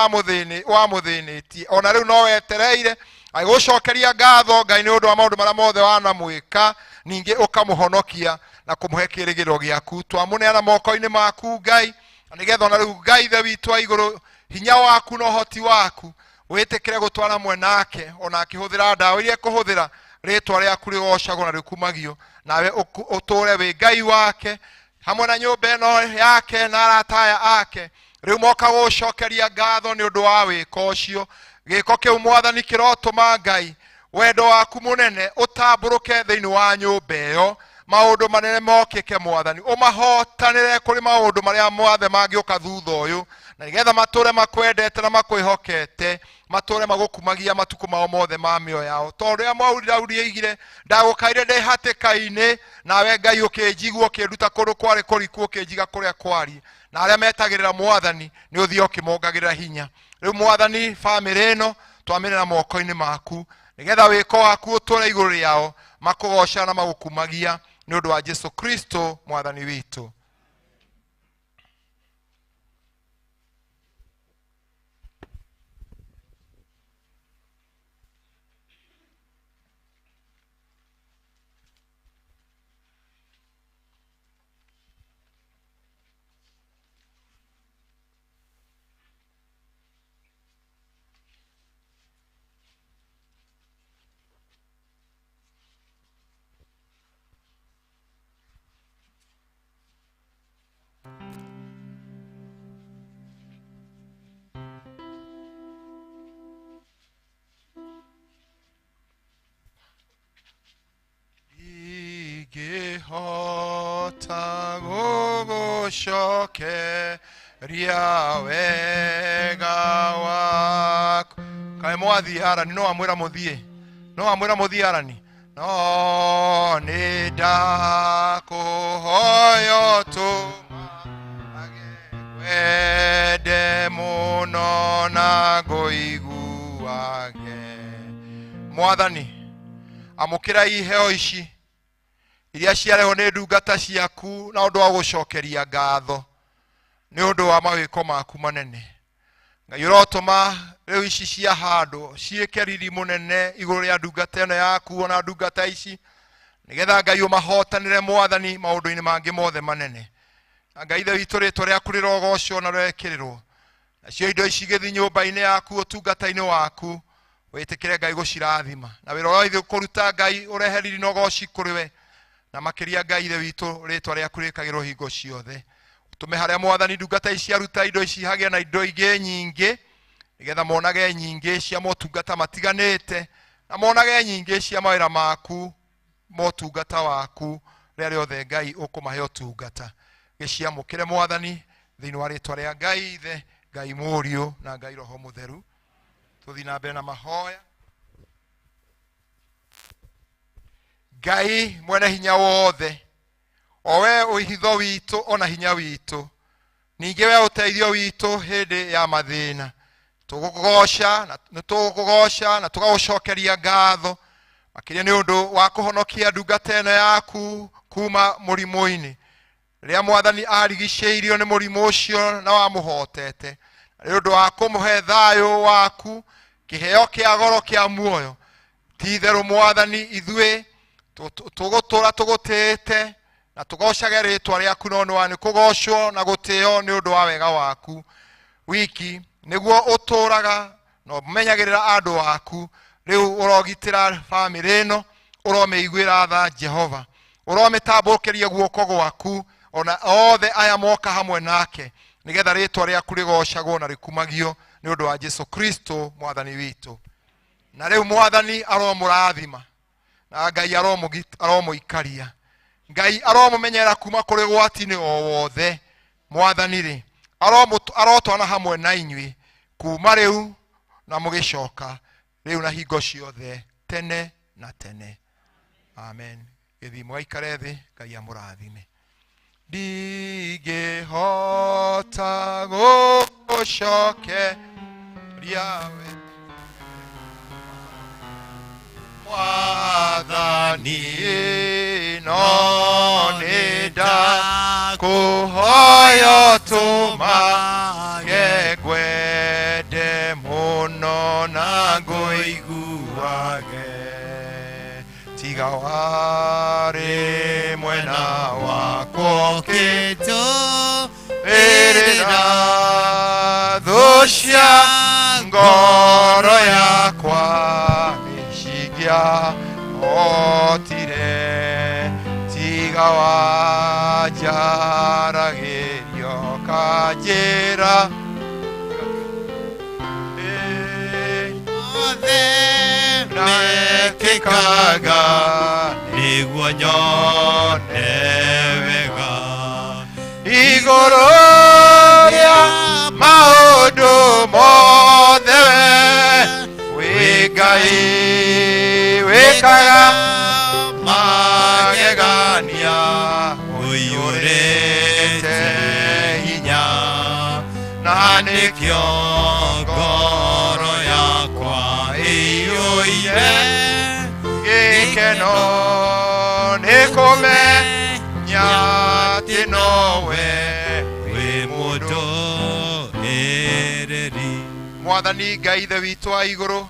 wamũthĩnĩtie. Ona rĩu no wetereire agĩgũcokeria ngatho Ngai nĩ ũndũ wa maũndũ marĩa mothe wanamwĩka, ningĩ ũkamũhonokia na kũmũhe kĩĩrĩgĩrĩro gĩaku. Twamũneana moko-inĩ maku Ngai, na nĩgetha ona rĩu Ngai Ithe witũ wa igũrũ, hinya waku na ũhoti waku wĩtĩkĩre gũtwara mwenake, ona akĩhũthĩra ndawa iria ekũhũthĩra, rĩtwa rĩaku rĩgocagwo na rĩkumagio, nawe ũtũre wĩ Ngai wake hamwe na nyũmba ĩno yake na arata aya ake. Rĩu moka gũcokeria ngatho nĩ ũndũ wa wĩko ũcio. Gĩko kĩu Mwathani kĩrotũma Ngai wendo waku mũnene ũtambũrũke thĩinĩ wa nyũmba ĩyo, maũndũ manene mokĩke Mwathani, ũmahotanĩre kũrĩ maũndũ marĩa mothe mangĩũka thutha ũyũ, na nĩgetha matũre makwendete na makwĩhokete, matũre magũkumagia matukũ mao mothe ma mĩoyo yao. Tondũ rĩrĩa mwauri Daudi oigire, ndagũkaire ndĩ hatĩka-inĩ, nawe Ngai ũkĩnjigua, ũkĩnduta kũndũ kwarĩ kũriku, ũkĩnjiga kũrĩa kwariĩ. Na arĩa metagĩrĩra Mwathani nĩ ũthiĩ ũkĩmongagĩrĩra hinya. Rĩu Mwathani, bamĩrĩ ĩno twamĩrĩra moko-inĩ maku, nĩgetha wĩko waku ũtũre igũrũ rĩao, makũgoca na magũkumagia, nĩ ũndũ wa Jesu Kristo Mwathani witũ. Ingĩhota gũgũcokeria wega waku. Kaĩ mwathiĩ Harani, no amwĩra mũthiĩ, no amwĩra mũthiĩ Harani. No nĩ ndakũhoya ũtũmage wende mũno na ngũiguage. Mwathani, amũkĩra iheo ici iria ciarehwo nĩ ndungata ciaku na ũndũ wa gũcokeria ngatho nĩ ũndũ wa mawĩko maku manene. Ngai ũrotũma rĩu ici cia handũ ciĩke riri mũnene igũrũ rĩa ndungata ĩno yaku ona ndungata ici, nĩgetha Ngai ũmahotanĩre Mwathani maũndũ-inĩ mangĩ mothe manene. Na Ngai Ithe witũ, rĩtwa rĩaku rĩrogocwo na rĩrekĩrĩrwo. Nacio indo ici igĩthiĩ nyũmba-inĩ yaku, ũtungata-inĩ waku, wĩtĩkĩre Ngai gũcirathima. Na wĩra ũrĩa ithuĩ kũruta Ngai ũrehe riri na ũgoci kũrĩ we, na makĩria Ngai Ithe witũ, rĩtwa rĩaku rĩkagĩrwo hingo ciothe. Ũtũme harĩa Mwathani ndungata ici ciaruta indo ici hagĩe na indo ingĩ nyingĩ, nĩgetha monage nyingĩ cia motungata matiganĩte, na monage nyingĩ cia mawĩra maku, motungata waku, rĩrĩa rĩothe Ngai ũkũmahe ũtungata. Gĩciamũkĩre Mwathani thĩinĩ wa rĩtwa rĩa Ngai Ithe, Ngai Mũriũ na Ngai Roho Mũtheru. Tũthiĩ na mbere na mahoya. Ngai mwene hinya wothe, o we ũhitho witũ ona hinya witũ, ningĩ we ũteithio witũ hĩndĩ ya mathĩna, tũgũkũgoca na nĩtũgũkũgoca na tũgagũcokeria ngatho makĩria nĩ ũndũ wa kũhonokia ndungata ĩno yaku kuma mũrimũ-inĩ. Rĩrĩa Mwathani arigicĩirio nĩ mũrimũ ũcio na wamũhotete, nĩ ũndũ wa kũmũhe thayũ waku, kĩheo kĩa goro kĩa muoyo. Ti itherũ Mwathani, ithuĩ tũgũtũra tũgũtĩĩte Na tũgocage rĩtwa rĩaku no nĩ kũgocwo na gũtĩo nĩ ũndũ wa wega waku wiki nĩguo ũtũraga na ũmenyagĩrĩra andũ aku rĩu ũrogitĩra bamĩrĩ ĩno ũromĩiguĩra tha Jehova ũromĩtambũrũkĩria guoko gwaku ona othe aya moka hamwe nake nĩgetha rĩtwa rĩaku rĩgocagwo na rĩkumagio nĩ ũndũ wa Jesu Kristo mwathani witũ. Na rĩu mwathani aromũrathima na Ngai aromũikaria Ngai aromũmenyerera kuma kũrĩ gwati-inĩ o wothe mwathani rĩ arotwana hamwe na inyuĩ kuma rĩu na mũgĩcoka rĩu na hingo ciothe tene na tene. Amen. Gĩthiĩ mũgaikare thĩ Ngai amũrathime. Ndingĩhota gũcokeria we Mwathani no nĩ ndakũhoya ũtũmage ngwende mũno na ngũiguage tiga warĩ mwena wakwa ũkĩtũĩrĩra thũ cia ngoro yakwa nĩcingĩahotire tiga wanjaragĩrio kanjĩra othe mekĩkaga nĩguo nyone wega igũrũ rĩa maũndũ mothe wĩ Ngai wĩkaga magegania ũiyũrĩte hinya na nĩkĩo ngoro yakwa ĩiyũire gĩkeno nĩ kũmenya atĩ nowe wĩ mũndũ ĩrĩri. Mwathani Ngai Ithe witũ wa igũrũ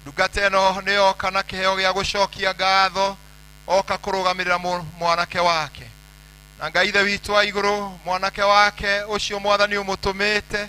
ndungata ĩno nĩyoka na kĩheo gĩa gũcokia ngatho oka kũrũgamĩrĩra mwanake wake na Ngai Ithe witũ wa igũrũ mwanake wake ũcio mwathani ũmũtũmĩte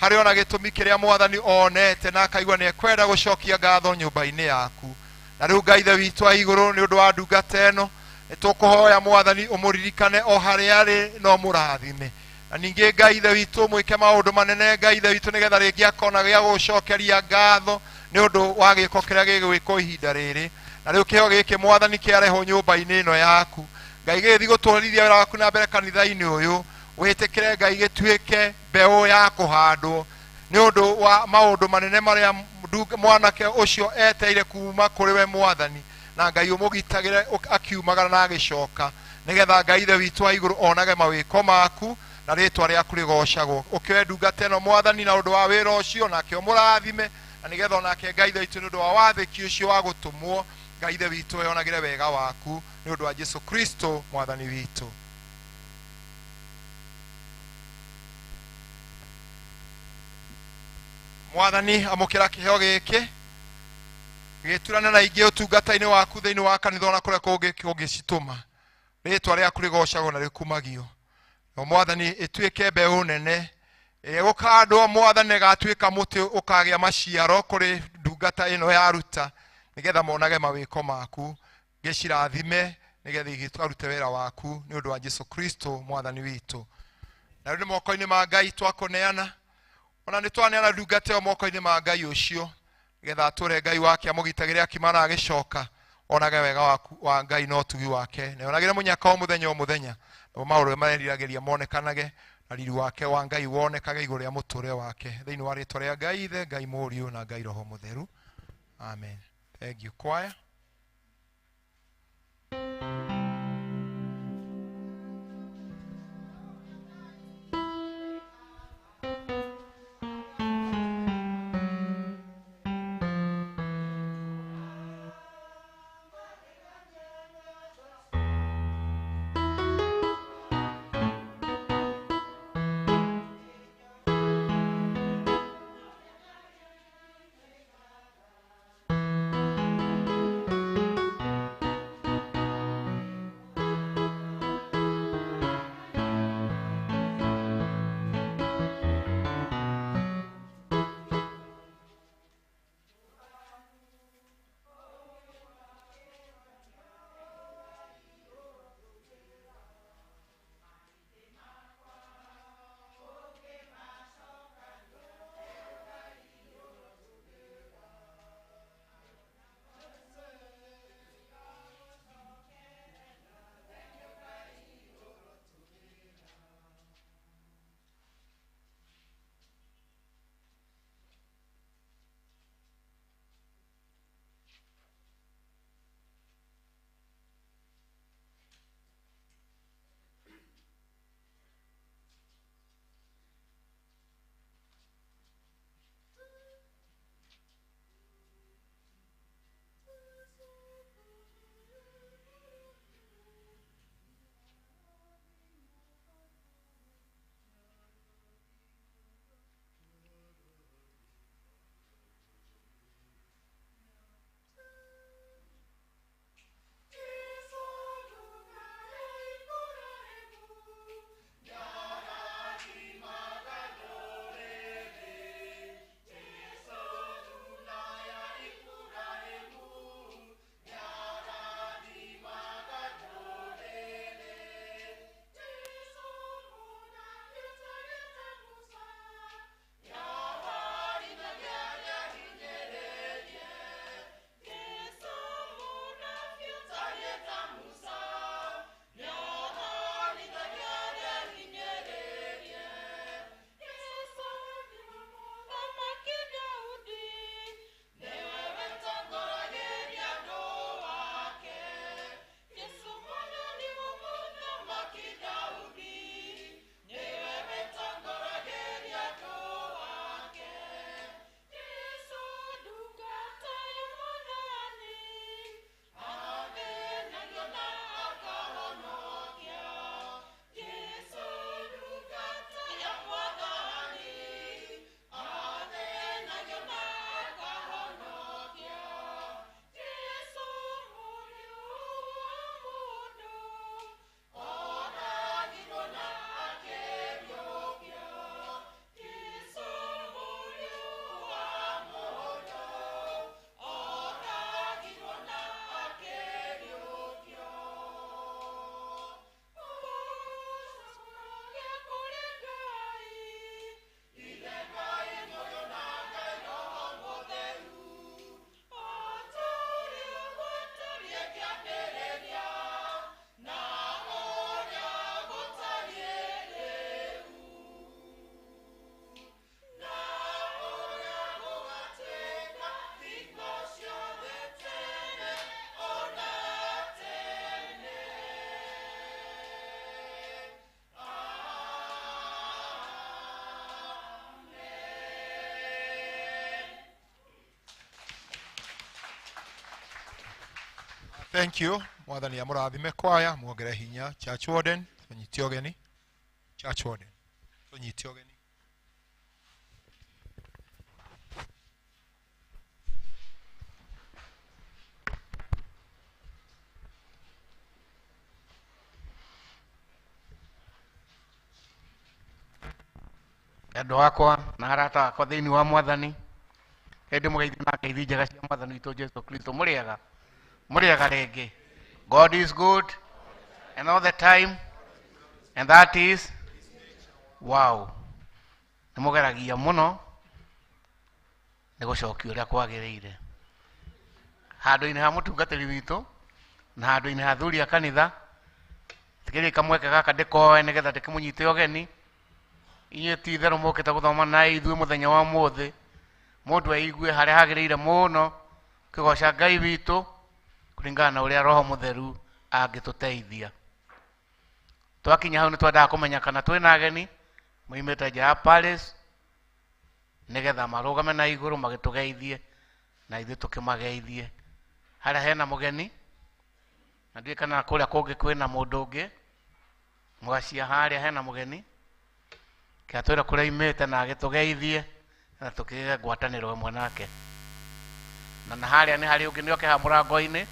harĩ ona gĩtũmi kĩrĩa mwathani onete na akaigua nĩ ekwenda gũcokia ngatho nyũmba-inĩ yaku. Na rĩu Ngai Ithe witũ wa igũrũ nĩ ũndũ wa ndungata ĩno nĩtũkũhoya mwathani ũmũririkane o harĩa arĩ na ũmũrathime na ningĩ Ngai Ithe witũ mwĩke maũndũ manene Ngai Ithe witũ nĩgetha rĩngĩ akona gĩa gũcokeria ngatho nĩ ũndũ wa gĩko kĩrĩa gĩgwĩkwo ihinda rĩrĩ. Na rĩu kĩheo gĩkĩ mwathani kĩarehwo nyũmba-inĩ ĩno yaku Ngai gĩgĩthiĩ gũtwarithia wĩra waku na mbere kanitha-inĩ ũyũ wĩtĩkĩre Ngai gĩtuĩke mbeũ ya kũhandwo nĩ ũndũ wa maũndũ manene marĩa mwanake ũcio eteire kuma kũrĩ we mwathani na Ngai ũmũgitagĩre akiumagara na agĩcoka nĩgetha Ngai Ithe witũ wa igũrũ onage mawĩko maku na rĩtwa rĩaku rĩgocagwo. Ũkĩoe ndungata ĩno mwathani na ũndũ wa wĩra ũcio nake ũmũrathime na nĩgetha onake Ngai Ithe witũ nĩ ũndũ wa wathĩki ũcio wa gũtũmwo Ngai Ithe witũ eyonagĩre wega waku nĩ ũndũ wa Jesu Kristo mwathani witũ. Mwathani amũkĩra kĩheo gĩkĩ gĩturane na ingĩ ũtungata-inĩ waku thĩinĩ wa kanitha ona kũrĩa kũngĩ kũngĩcitũma rĩtwa rĩaku rĩgocagwo na rĩkumagio. No mwathani ĩtuĩke mbeũ nene ĩrĩa ĩgũkandwo mwathani ĩgatuĩka mũtĩ ũkagĩa maciaro kũrĩ ndungata ĩno yaruta nĩgetha monage mawĩko maku gĩcirathime nĩgetha igĩkarute wĩra waku nĩ ũndũ wa Jesu Kristo mwathani witũ. Na rĩu nĩ moko-inĩ ma Ngai twakũneana ona nĩ twaneana ndungata ĩyo moko-inĩ ma Ngai ũcio nĩgetha atũre Ngai wake amũgitagĩre akiuma na agĩcoka onage wega waku wa Ngai na ũtugi wake na onagĩre mũnyaka o mũthenya o mũthenya namo maũndũ marĩa mareriragĩria monekanage na riri wake wa Ngai wonekage igũrũ rĩa mũtũrĩre wake thĩinĩ wa rĩtwa rĩa Ngai Ithe Ngai Mũriũ na Ngai Roho Mũtheru. Amen. Thank you choir. Thank you. Mwathani amũrathime kwaya, muongere hinya. Church warden, tũnyite ũgeni. Church warden, tũnyite ũgeni. Endwa akwa na arata akwa thĩinĩ wa mwathani, ĩndĩ mũgeithio na ngeithi njega cia mwathani witũ Jesu Kristo. Mũrĩega, mũrĩega rĩngĩ. God is good and all the time, and that is wow. Nĩ mũgeragia mũno nĩ gũcokia ũrĩa kwagĩrĩire. Handũ-inĩ ha mũtungatĩri witũ na handũ-inĩ ha athuri a kanitha, tigĩrĩrai kamweke gaka ndĩkoe nĩgetha ndĩkĩmũnyite ũgeni. Inyuĩ ti itherũ mũkĩte gũthoma na ithuĩ mũthenya wa ũmũthĩ, mũndũ eigue harĩa hagĩrĩire mũno kĩgoca Ngai witũ kũringana na ũrĩa Roho Mũtheru angĩtũteithia. Twakinya hau nĩ twendaga kũmenya kana twĩna ageni moimĩte nja ya Paris nĩgetha marũgame na igũrũ magĩtũgeithie na ithuĩ tũkĩmageithie. Harĩa hena mũgeni na ndiũĩ kana kũrĩa kũngĩ kwĩna mũndũ ũngĩ, mũgacia harĩa hena mũgeni kĩatwĩra kũrĩa aimĩte na agĩtũgeithie na tũkĩgĩe ngwatanĩro ĩmwe nake. Na harĩa nĩ harĩ ũngĩ nĩoke haha mũrango-inĩ.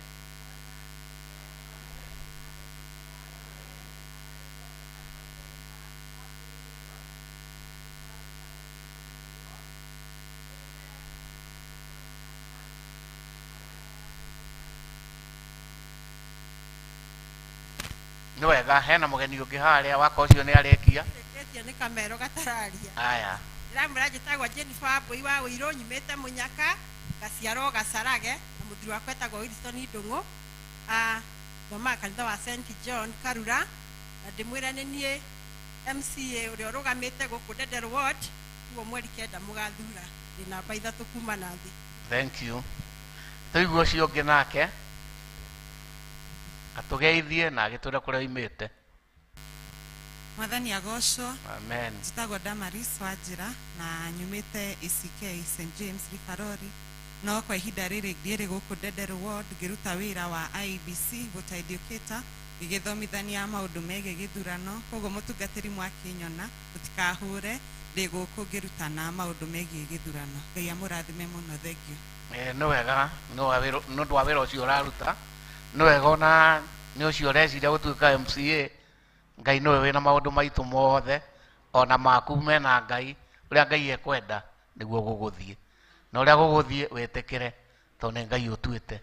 Nĩ wega, hena mũgeni ũngĩ harĩa waka ũcio nĩ arĩkia. Rĩkĩtie nĩ kamero gatararia. Aya. Ndĩramwĩra njĩtagwo Jennifer Wambui wa Ũirũ, nyumĩte Mũnyaka, ngaciarwo Gacarage, na mũthuri wakwa etagwo Wilson Ndũng'ũ. Thomaga kanitha wa St John Karura, na ndĩmwĩre nĩ niĩ MCA ũrĩa ũrũgamĩte gũkũ Ndederũ Ward, ũguo mweri 9 mũgathura. Ndĩ namba 3 kuma na thĩ. Thank you. Tũigue ũcio ũngĩ nake atũgeithie na agĩtwĩre kũrĩa oimĩte. Mwathani agocwo. Amen. Njĩtagwo Damaris Wanjĩra na nyumĩte ACK St James Ribarori, no kwa ihinda rĩrĩ ndĩrĩ gũkũ Ndederũ Ward ngĩruta wĩra wa IEBC voter educator, ngĩgĩthomithania maũndũ megiĩ gĩthurano. Koguo mũtungatĩri mwakĩnyona mũtikahũre, ndĩ gũkũ ngĩrutana maũndũ megiĩ gĩthurano. Ngai amũrathime mũno, thank you. Nĩ wega, nĩ ũndũ wa wĩra ũcio ũraruta, nĩ wega ona nĩ ũcio ũreciria gũtuĩka MCA. Ngai nĩwe wĩna maũndũ maitũ mothe, ona maku mena Ngai, ũrĩa Ngai ekwenda nĩguo gũgũthiĩ, na ũrĩa gũgũthiĩ wĩtĩkĩre tondũ nĩ Ngai ũtuĩte.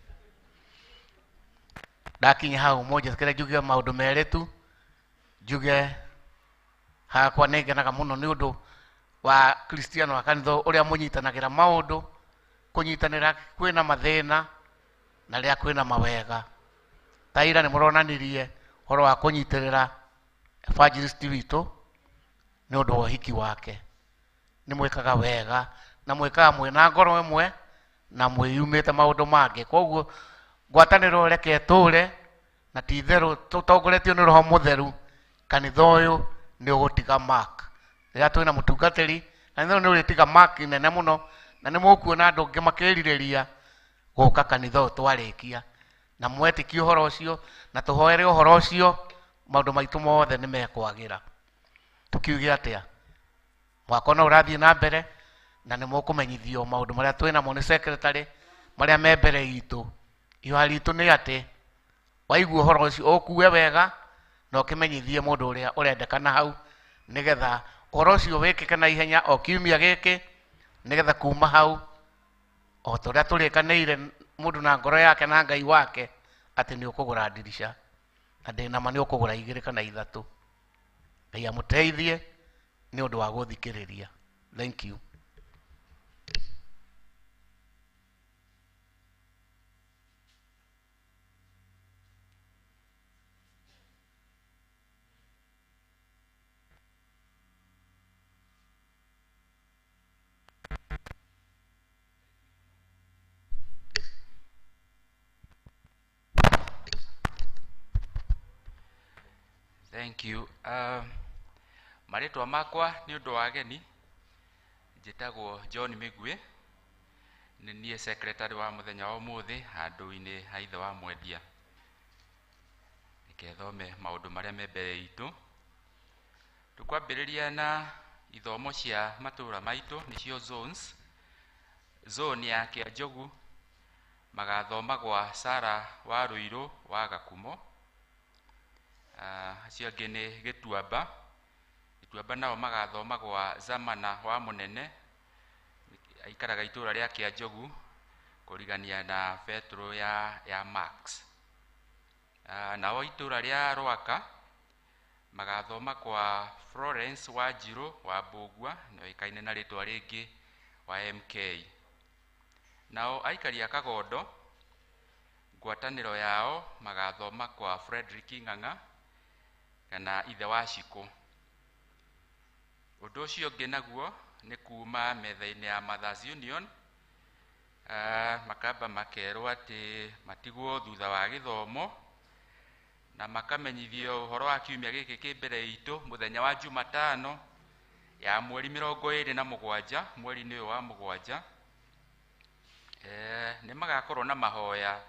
Ndakinya hau mũnjĩtĩkĩre njuge maũndũ merĩ tu. Njuge hakwa nĩ ngenaga mũno nĩ ũndũ wa Kristiano wa kanitha ũrĩa mũnyitanagĩra maũndũ, kũnyitanĩra kwĩna mathĩna na rĩrĩa kwĩna mawega. Ta ira nĩ mũronanirie ũhoro wa kũnyitĩrĩra evangelist witũ nĩ ũndũ wa ũhiki wake. Nĩ mwĩkaga wega na mwĩkaga mwĩna ngoro ĩmwe na mwĩyumĩte maũndũ mangĩ. Koguo ngwatanĩro reke ĩtũre na ti itherũ tũtongoretio nĩ Roho Mũtheru, kanitha ũyũ nĩ ũgũtiga mark. Rĩrĩa twĩna mũtungatĩri, kanitha ũyũ nĩ ũrĩtiga mark nene mũno, na nĩ mũkuona andũ angĩ makĩrirĩria gũka kanitha ũyũ twarĩkia. Na mwetĩkie ũhoro ũcio na tũhoere ũhoro ũcio, maũndũ maitũ mothe nĩ mekwagĩra. Tũkiuge atĩa? Mwaka no ũrathiĩ na mbere na nĩ mũkũmenyithio maũndũ marĩa twĩnamo nĩ secretary marĩa me mbere itũ. Ihoya ritũ nĩ atĩ waigua ũhoro ũcio ũkue wega na ũkĩmenyithie mũndũ ũrĩa ũrendekana hau, nĩgetha ũhoro ũcio wĩkĩke na ihenya o kiumia gĩkĩ, nĩgetha kuma hau o ta ũrĩa tũrĩkanĩire mũndũ na ngoro yake na Ngai wake atĩ nĩ ũkũgũra ndirica, na ndĩ nama nĩ ũkũgũra 2 kana 3. Ngai amũteithie nĩ ũndũ wa gũthikĩrĩria. Thank you. Thank you. Marĩtwa makwa nĩ ũndũ wa ageni, njĩtagwo John Mĩgwi, nĩ niĩ secretary wa mũthenya wa ũmũthĩ handũ-inĩ ha ithe wa mwendia. Reke thome maũndũ marĩa me mbere itũ. Tũkwambĩrĩria na ithomo cia matũũra maitũ, nĩcio zones. Zone ya Kĩanjogu magathoma gwa Sara wa Rũirũ wa Gakumo. Acio angĩ nĩ Gĩtuamba. Gĩtuamba nao magathoma gwa Zamana wa Mũnene, aikaraga itũũra rĩa Kĩanjogu kũrigania na betũrũ ya Max. Nao itũũra rĩa Rwaka magathoma kwa Florence Wanjirũ wa Mbũgua, nĩoĩkaine na rĩtwa rĩngĩ wa MK. Nao aikari a Kagondo ngwatanĩro yao magathoma kwa Frederick Ng'ang'a kana ithe wa Shiko. Ũndũ ũcio ũngĩ naguo nĩ kuma metha-inĩ ya Mothers Union, makamba makerwo atĩ matigwo thutha wa gĩthomo na makamenyithio ũhoro wa kiumia gĩkĩ kĩ mbere itũ mũthenya wa Jumatano ya mweri 27, mweri-inĩ ũyũ wa 7. Nĩ magakorwo na mahoya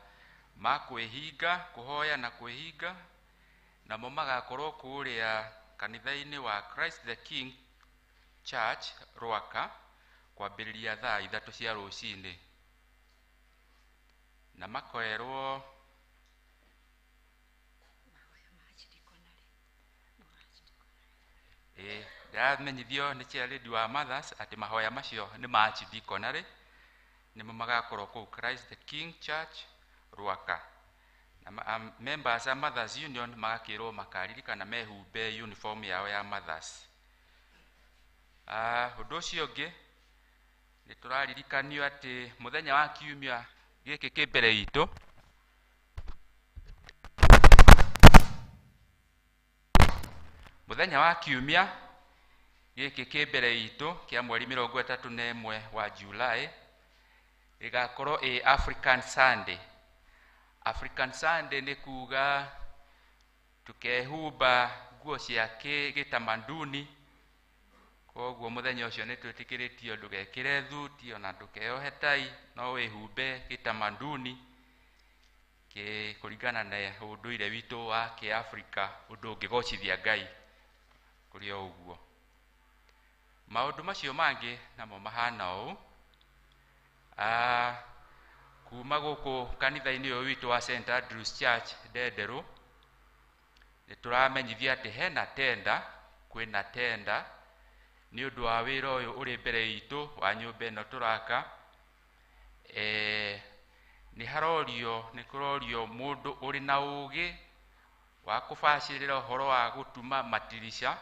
ma kwĩhinga, kũhoya na kwĩhinga, namo magakorwo kũrĩa kanitha-inĩ wa Christ the King Church Rwaka kwambĩrĩria thaa 3 cia rũcinĩ, na makerwo ndĩramenyithio nĩ chairlady wa Mothers atĩ mahoya macio nĩ ma archdeaconry, nĩmo magakorwo kũu Christ the King Church Rwaka. Na members a Mothers Union magakĩrwo makaririkana mehumbe uniform yao ya Mothers. Ũndũ ũcio ũngĩ nĩ tũraririkanio atĩ mũthenya wa kiumia gĩkĩ kĩ mbere itũ mũthenya wa kiumia gĩkĩ kĩ mbere itũ kĩa mweri 31 wa July ĩgakorwo ĩ African Sunday. African Sunday nĩ kuga tukehumba nguo cia gĩtamaduni, koguo mũthenya ũcio nĩ twĩtĩkĩrĩtio ndũgekĩre thuti ona ndũkeohe tai, no wĩhumbe gĩtamaduni kũringana na ũndũire witũ wa kĩafrika, ũndũ ũngĩgocithia Ngai kũrĩ o ũguo. Maũndũ macio mangĩ namo mahana ũũ. Kuma gũkũ kanitha-inĩ ũyũ witũ wa St Andrews Church Ndenderũ, nĩ tũramenyithia atĩ hena tenda, kwĩna tenda nĩ ũndũ wa wĩra ũyũ ũrĩ mbere itũ wa nyũmba ĩno tũraka. Nĩ harorio, nĩ kũrorio mũndũ ũrĩ na ũgĩ wa kũbacĩrĩra ũhoro wa gũtuma matirica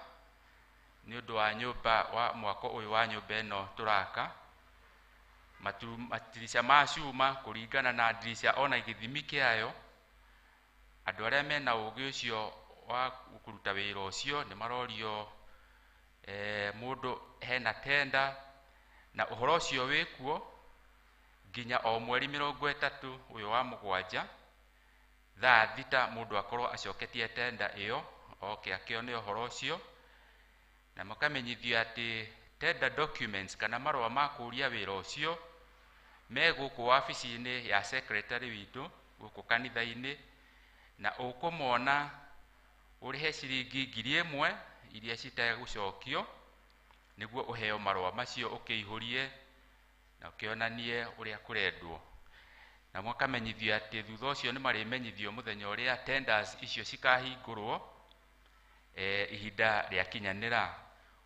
nĩ ũndũ wa nyũmba wa mwako ũyũ wa nyũmba ĩno tũraka. Matirica ma cuma kũringana na ndirica ona gĩthimi kĩayo. Andũ arĩa mena ũgĩ ũcio wa kũruta wĩra ũcio nĩ marorio mũndũ hena tenda, na ũhoro ũcio wĩkuo nginya o mweri 30 ũyũ wa 7 thaa 6 mũndũ akorwo acoketie tenda ĩyo oke akĩone ũhoro ũcio, na makamenyithio atĩ tender documents kana marũa ma kũũria wĩra ũcio me gũkũ wabici-inĩ ya secretary witũ gũkũ kanitha-inĩ, na ũkũmona ũrĩhe ciringi 1000 iria citegũcokio nĩguo ũheo marũa macio ũkĩihũrie na ũkĩonanie ũrĩa kũrendwo. Na makamenyithio atĩ thutha ũcio nĩ marĩmenyithio mũthenya ũrĩa tenders icio cikahingũrwo ihinda rĩakinyanĩra.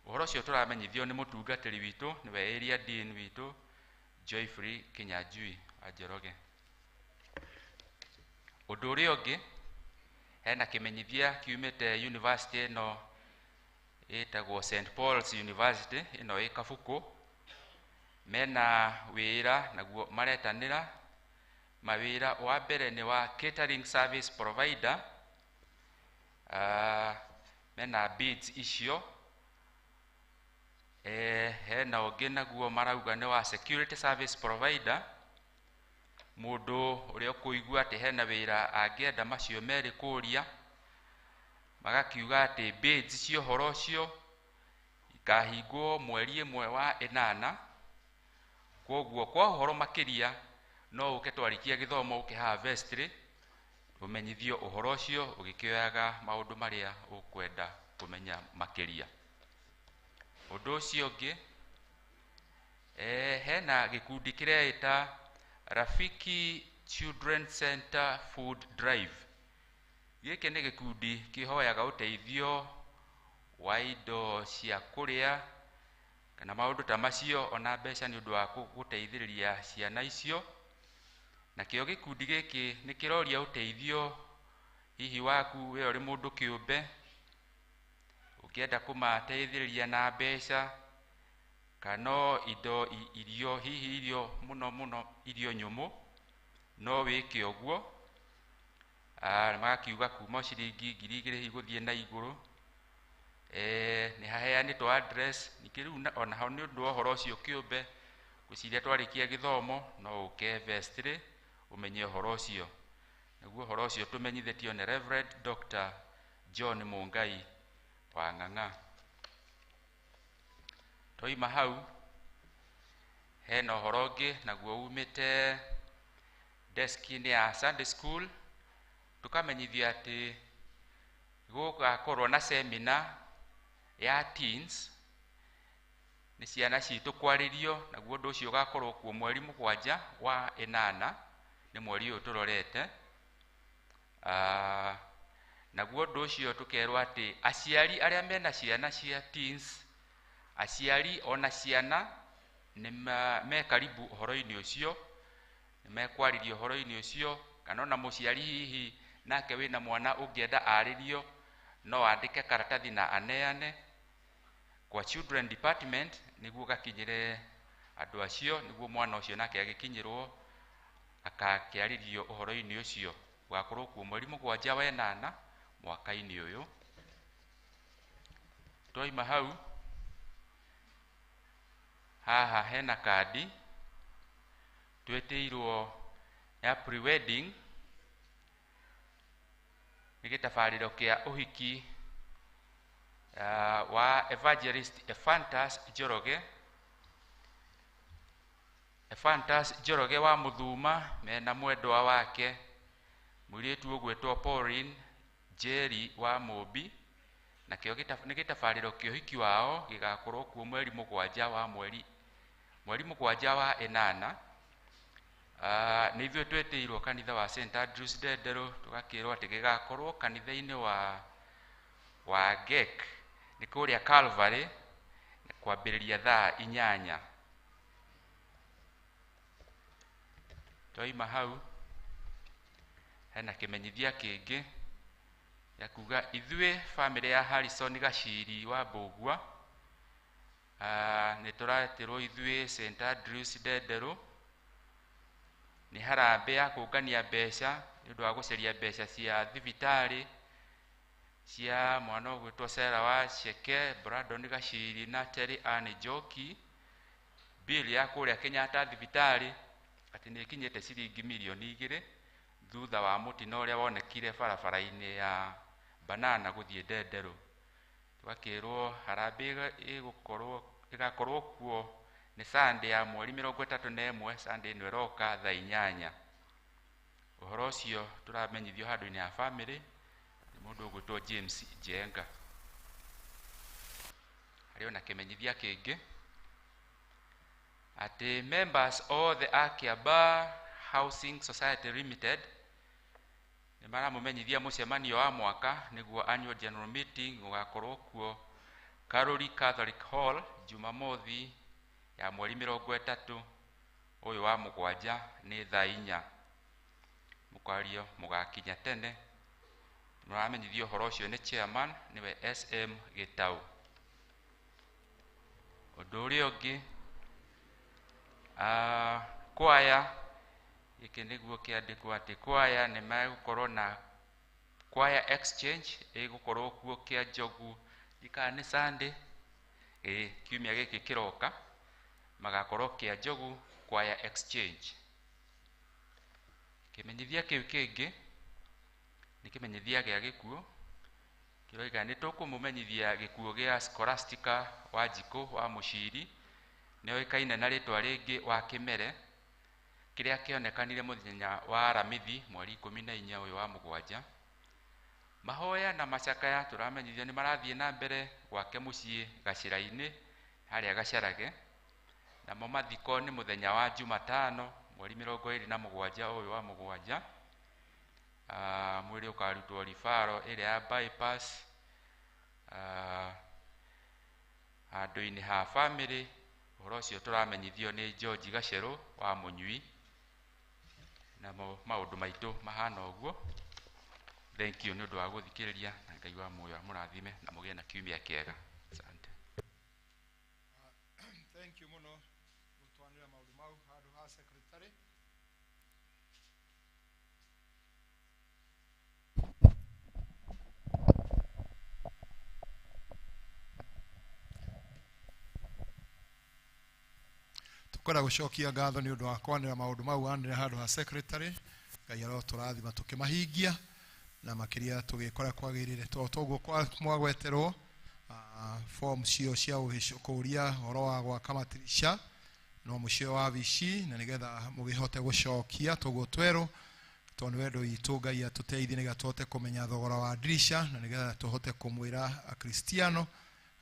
Ũhoro ũcio tũramenyithio nĩ mũtungatĩri witũ, nĩwe area dean witũ Joyfrey Kinyanjui wa Njoroge. Ũndũ ũrĩa ũngĩ, hena kĩmenyithia kiumĩte university ĩno ĩtagwo St Paul's University ĩno ĩ Kabuku, mena wĩra naguo maretanĩra mawĩra. Wa mbere nĩ wa catering service provider, mena bids icio. Hena ũngĩ naguo marauga nĩ wa security service provider, mũndũ ũrĩa ũkũigua atĩ hena wĩra angĩenda macio merĩ kũria, magakiuga atĩ bids cia ũhoro ũcio ikahingwo mweri 1 wa 8. Koguo kwa ũhoro makĩria no ũke twarĩkia gĩthomo ũke haha vestry Ũmenyithio ũhoro ũcio ũgĩkĩoyaga maũndũ marĩa ũkwenda kũmenya makĩria. Ũndũ ũcio ũngĩ, hena gĩkundi kĩreĩta Rafiki Children Center Food Drive. Gĩkĩ nĩ gĩkundi kĩhoyaga ũteithio wa indo cia kũrĩa kana maũndũ ta macio, ona mbeca nĩ ũndũ wa gũteithĩrĩria ciana icio. Nakĩo gĩkundi gĩkĩ nĩ kĩroria ũteithio hihi waku we ũrĩ mũndũ kĩũmbe ũngĩenda kũmateithĩrĩria na mbeca kana indo irio, hihi irio mũno mũno irio nyũmũ, no wĩke ũguo. Magakiuga kuma ciringi 2,000 hihi gũthiĩ na igũrũ. Nĩ haheanĩtwo address. Ningĩ rĩu onaho nĩ ũndũ wa ũhoro ũcio kĩũmbe, ngwĩciria twarĩkia gĩthomo no ũke vestry ũmenye ũhoro ũcio. Naguo ũhoro ũcio tũmenyithĩtio nĩ Reverend Dr. John Mungai wa Ng'ang'a. Twaima hau hena ũhoro ũngĩ naguo umĩte desk-inĩ ya Sunday School, tũkamenyithio atĩ gũgakorwo na seminar ya teens, nĩ ciana citũ kwarĩrio, naguo ũndũ ũcio ũgakorwo kuo mweri 7 wa 8, nĩ mweri ũyũ tũrorete. Naguo ũndũ ũcio tũkerwo atĩ aciari arĩa mena ciana cia teens, aciari ona ciana nĩ me karibu ũhoro-inĩ ũcio, nĩ mekwarĩrio ũhoro-inĩ ũcio, kana ona mũciari hihi nake wĩna mwana ũngĩenda arĩrio no andĩke karatathi na aneane kwa children department nĩguo gakinyĩre andũ acio, nĩguo mwana ũcio nake agĩkinyĩrwo akakĩarĩrio ũhoro-inĩ ũcio. Gũgakorwo kuo mweri 7 wa 8 mwaka-inĩ ũyũ. Twaima hau haha hena kandi twĩtĩirwo ya pre-wedding, nĩ gĩtabarĩro kĩa ũhiki wa Evangelist Ephantus Njoroge. Ephantus Njoroge wa Muthuma mena mwendwa wake mũirĩtu ũgwĩtwo Pauline Njeri wa Mũmbi, nakĩo nĩ gĩtabarĩro kĩa ũhiki wao gĩgakorwo kuo mweri 7 wa mweri 7 wa 8. Nĩ ithuĩ twĩtĩirwo kanitha wa St Andrews Ndenderũ, tũgakĩrwo atĩ gĩgakorwo kanitha-inĩ wa GEC nĩ kũrĩa Calvary kwambĩrĩria thaa 8. Twaima hau hena kĩmenyithia kĩngĩ ya kuga ithuĩ bamĩrĩ ya Harrison Gaciri wa Mbũgua, nĩ tũretĩrwo ithuĩ St Andrews Ndenderũ nĩ harambee ya kũngania mbeca nĩ ũndũ wa gũcaria mbeca cia thibitarĩ cia mwana ũgwĩtwo Sarah wa Cheke, Brandon Gaciri na Terry Ann Njoki. Bill ya kũrĩa Kenyatta thibitarĩ atĩ nĩ ĩkinyĩte ciringi mirioni 2 thutha wa mũtino ũrĩa wonekire barabara-inĩ ya Banana gũthiĩ Ndenderũ. Tũgakĩrwo harambee ĩgakorwo kuo nĩ Sunday ya mweri 31, Sunday ĩno ĩroka thaa 8. Ũhoro ũcio tũramenyithio handũ-inĩ ha family nĩ mũndũ ũgwĩtwo James Njenga. Harĩ ona kĩmenyithia kĩngĩ atĩ members othe a Kiambaa Housing Society Limited nĩ maramũmenyithia mũcemanio wa mwaka nĩguo annual general meeting ũgakorwo kuo Karori Catholic Hall Jumamothi ya mweri 30 ũyũ wa 7 nĩ thaa 4. Mũkario mũgakinya tene. Mũramenyithio ũhoro ũcio nĩ chairman nĩwe SM Gĩtau. Ũndũ ũrĩa ũngĩ, kwaya gĩkĩ nĩguo kĩandĩkwo atĩ kwaya nĩ megũkorwo na kwaya exchange ĩgũkorwo kuo kĩa Njogu ndikana nĩ Sunday, kiumia gĩkĩ kĩroka magakorwo kĩa Njogu kwaya exchange. Kĩmenyithia kĩu kĩngĩ nĩ kĩmenyithia gĩa gĩkuũ kĩroiga nĩ tũkũmũmenyithia gĩkuũ gĩa Scholastica Wanjikũ wa Mũciri, nĩoĩkaine na rĩtwa rĩngĩ wa Kĩmere. Kĩrĩa kĩonekanire mũthenya wa Aramithi mweri 14 ũyũ wa mũgwanja. Mahoya na macakaya tũramenyithio nĩ marathiĩ na mbere gwake mũciĩ gacĩra-inĩ harĩa Gacarage. Namo mathiko nĩ mũthenya wa Jumatano mweri 27 ũyũ wa mũgwanja. Mwĩrĩ ũkarutwo ribaro ĩrĩa ya bypass handũ-inĩ ha family. Ũhoro ũcio tũramenyithio nĩ George Gacerũ wa Mũnyui. Namo maũndũ maitũ mahana ũguo. Thank you nĩ ũndũ wa gũthikĩrĩria, na Ngai wa muoyo amũrathime na mũgĩe na kiumia kĩega. Asante. Thank you mũno gũtwanĩra maũndũ mau handũ ha secretary. Tukwenda gũcokia ngatho nĩ ũndũ wa kwanĩra maũndũ mau wanĩra handũ ha secretary. Ngai arotũrathima tũkĩmahingia na makĩria tũgĩkora kwagĩrĩire. To toguo mwagweterwo form cio cia kũũria ũhoro wa gwaka matirisha no mũciĩ wa wabici, na nĩgetha mũgĩhote gũcokia toguo twerũ, tondũ nĩ wendo witũ Ngai atũteithie nĩgetha tũhote kũmenya thogora wa ndirisha, na nĩgetha tũhote kũmwĩra akristiano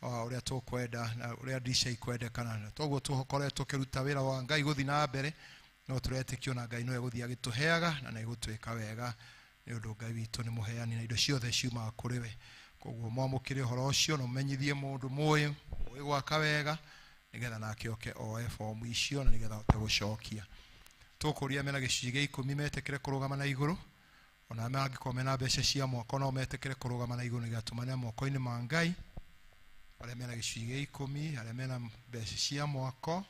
ũrĩa tũkwenda na ũrĩa ndirisha ikwendekana. Na toguo tũkoretwo tũkĩruta wĩra wa Ngai gũthiĩ na mbere, no tũretĩkio na Ngai no egũthiĩ agĩtũheaga na nĩ egũtwĩka wega, nĩ ũndũ Ngai witũ nĩ mũheani na indo ciothe ciumaga kũrĩ we. Koguo mwamũkĩre ũhoro ũcio na ũmenyithie mũndũ mũĩ ũĩ gwaka wega, nĩgetha nake oke oe fomu icio na nĩgetha ahote gũcokia. Tũkũria mena gĩcunjĩ gĩa 10 metĩkĩre kũrũgama na igũrũ, ona mangĩkorwo mena mbeca cia mwako no metĩkĩre kũrũgama na igũrũ nĩgetha tũmane moko-inĩ ma Ngai. Arĩa mena gĩcunjĩ gĩa 10, arĩa mena mbeca cia mwako.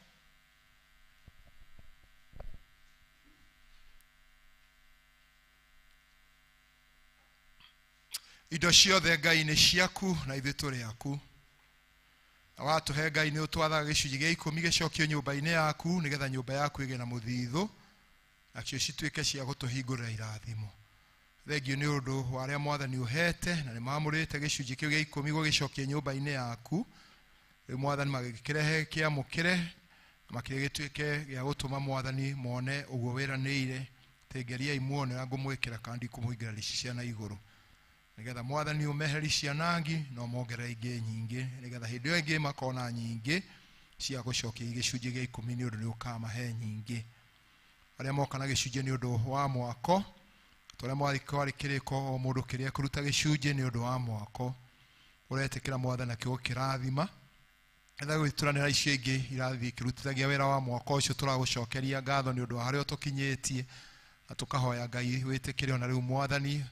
Indo ciothe Ngai nĩ ciaku na ithuĩ tũrĩ aku. Na watũhe Ngai nĩ ũtwathaga gĩcunjĩ gĩa 10 gĩcokio nyũmba-inĩ yaku, nĩgetha nyũmba yaku ĩgĩe na mũthithũ, nacio cituĩke cia gũtũhingũrĩra irathimo. Thengiũ nĩ ũndũ wa arĩa Mwathani ũhete na nĩ maamũrĩte gĩcunjĩ kĩu gĩa 10 gũgĩcokia nyũmba-inĩ yaku. Rĩu Mwathani magĩkĩrehe kĩamũkĩre, makĩria gĩtuĩke gĩa gũtũma Mwathani mone ũguo wĩranĩire. Tengeriai muone ũrĩa ngũmwĩkĩra kana ndikũmũhingĩra ndici cia na igũrũ, nĩgetha Mwathani ũmeheri cianangi no mongerere ingĩ nyingĩ, nĩgetha hĩndĩ ĩyo ĩngĩ makona nyingĩ cia gũcokia gĩcunjĩ gĩa 10, nĩ ũndũ nĩ ũkamahe nyingĩ. Arĩa moka na gĩcunjĩ nĩ ũndũ wa mwako, tũrĩa mwarĩ kĩrĩko o mũndũ kĩrĩa kũruta gĩcunjĩ nĩ ũndũ wa mwako, ũretĩkĩra Mwathani akĩo kĩrathima. Etha gwĩturanĩra icio ingĩ irathiĩ ikĩrutithagia wĩra wa mwako ũcio, tũragũcokeria ngatho nĩ ũndũ wa harĩa ũtũkinyĩtie, na tũkahoya Ngai wĩtĩkĩre ona rĩu Mwathani,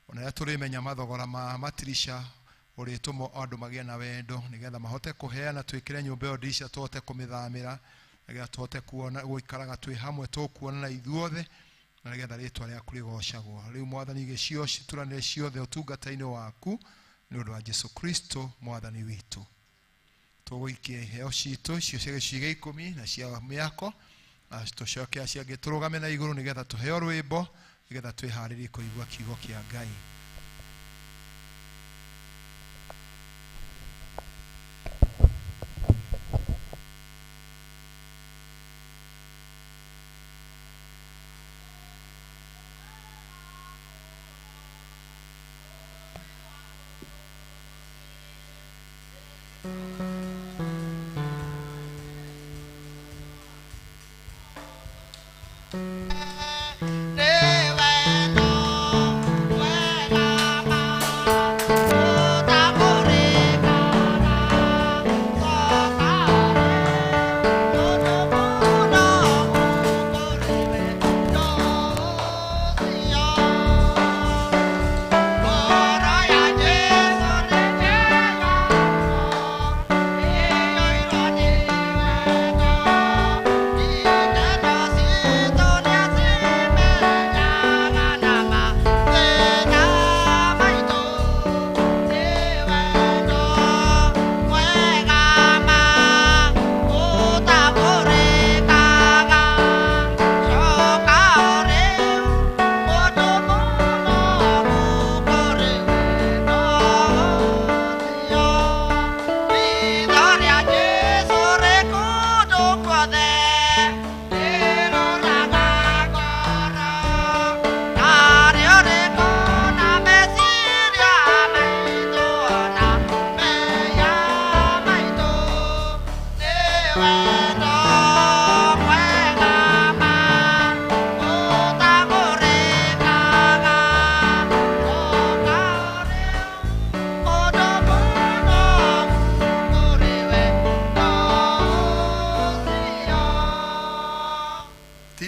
ona rĩrĩa tũrĩmenya mathogora ma matirisha ũrĩtũma andũ magĩe na wendo, nĩgetha mahote kũheana, twĩkĩre nyũmba ĩyo ndirisha tũhote kũmĩthamĩra, nĩgetha tũhote kuona gũikaraga twĩ hamwe, tũkuonana ithuothe, na nĩgetha rĩtwa rĩaku rĩgocagwo. Rĩu Mwathani gĩcio cituranĩre ciothe ũtungata-inĩ waku nĩ ũndũ wa Jesu Kristo Mwathani witũ. Tũgũikia iheo citũ icio cia gĩcunjĩ gĩa 10 na cia mĩako, na tũcoke acio angĩ tũrũgame na igũrũ nĩgetha tũheo rwĩmbo, nĩgetha twĩharĩrie kũigua kiugo kĩa Ngai. Yeah.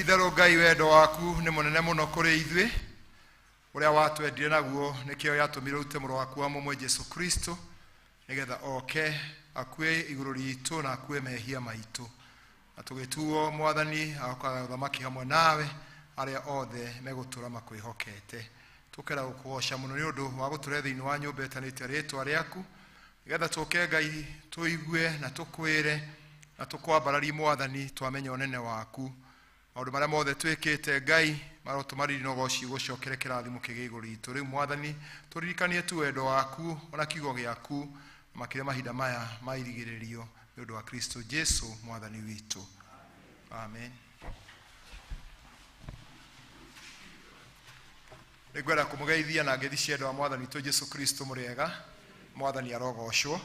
Ti itherũ Ngai, wendo waku nĩ mũnene mũno kũrĩ ithuĩ, ũrĩa watwendire naguo nĩkĩo gĩatũmire ũrute mũrũ waku wa mũmwe Jesu Kristo, nĩgetha oke akue igũrũ ritũ na akue mehia maitũ, na tũgĩtuo Mwathani agokaga ũthamaki hamwe nawe arĩa othe megũtũra makwĩhokete. Tũkera gũkũgoca mũno nĩ ũndũ wa gũtũrehe thĩinĩ wa nyũmba ĩtanĩte rĩtwa rĩaku, nĩgetha tũke Ngai tũigue na tũkwĩre na tũkwambararie Mwathani, twamenya ũnene waku. Maũndũ marĩa mothe twĩkĩte Ngai marotũma riri na ũgoci gũcokere kĩrathimo kĩgĩe igũrũ ritũ. Rĩu Mwathani, tũririkanie tu wendo waku ona kiugo gĩaku, makĩria mahinda maya ma irigĩrĩrio, nĩ ũndũ wa Kristo Jesu Mwathani witũ, amen. Nĩngwenda kũmũgeithia na ngeithi cia wa Mwathani witũ Jesu Kristo. Mũrĩega? Mwathani arogocwo.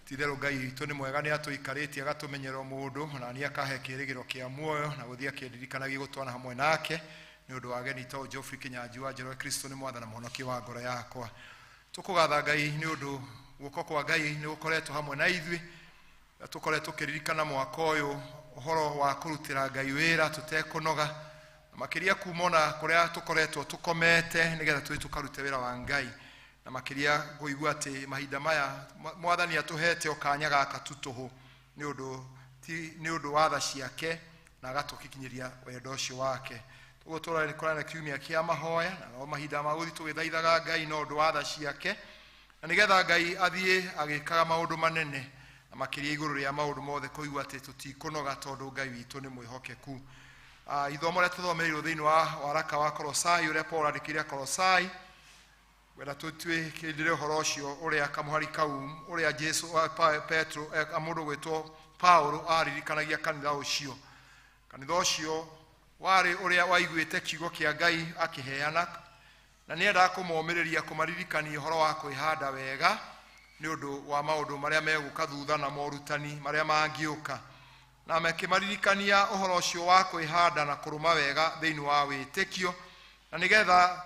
Ti-itherũ Ngai witũ nĩ mwega, nĩ atũikarĩtie agatũmenyera mũndũ, ona nĩ akahe kĩĩrĩgĩrĩro kĩa muoyo na gũthiĩ akĩndirikanagia gũtwana hamwe nake. Nĩ ũndũ wa ageni ta ũyũ Geoffrey Kinyanjui wa Njoroge, Kristo nĩ Mwathani na Mũhonokia wa ngoro yakwa. Tũkũgatha Ngai nĩ ũndũ guoko kwa Ngai nĩ gũkoretwo hamwe na ithuĩ, na tũkoretwo tũkĩririkana mwaka ũyũ ũhoro wa kũrutĩra Ngai wĩra tũtekũnoga, na makĩria kuma ona kũrĩa tũkoretwo tũkomete, nĩgetha tũthiĩ tũkarute wĩra wa Ngai, na makĩria ngũigua atĩ mahinda maya Mwathani atũhete o kanya gaka tu tũhũ, nĩ ũndũ ti nĩ ũndũ wa tha ciake na agatũkinyĩria wendo ũcio wake. Ũguo tũrakorana kiumia kĩa mahoya na no mahinda ma gũthiĩ tũgĩthaithaga Ngai na ũndũ wa tha ciake, na nĩgetha Ngai athiĩ agĩkaga maũndũ manene, na makĩria igũrũ rĩa maũndũ mothe kũigua atĩ tũtikũnoga, tondũ Ngai witũ nĩ mwĩhokeku. Ithomo rĩa tũthomeirwo thĩinĩ wa waraka wa Kolosai ũrĩa Paul andĩkĩire Kolosai, wenda tũtuĩkĩndĩre ũhoro ũcio ũrĩa kamũhari kau ũrĩa Jesu Petro, mũndũ gwĩtwo Paulo aririkanagia kanitha ũcio. Kanitha ũcio warĩ ũrĩa waiguĩte kiugo kĩa Ngai akĩheana, na nĩendaga kũmomĩrĩria, kũmaririkania ũhoro wa kwĩhanda wega nĩ ũndũ wa maũndũ marĩa megũka thutha na morutani marĩa mangĩũka, na makĩmaririkania ũhoro ũcio wa kwĩhanda na kũrũma wega thĩinĩ wa wĩtĩkio, na nĩgetha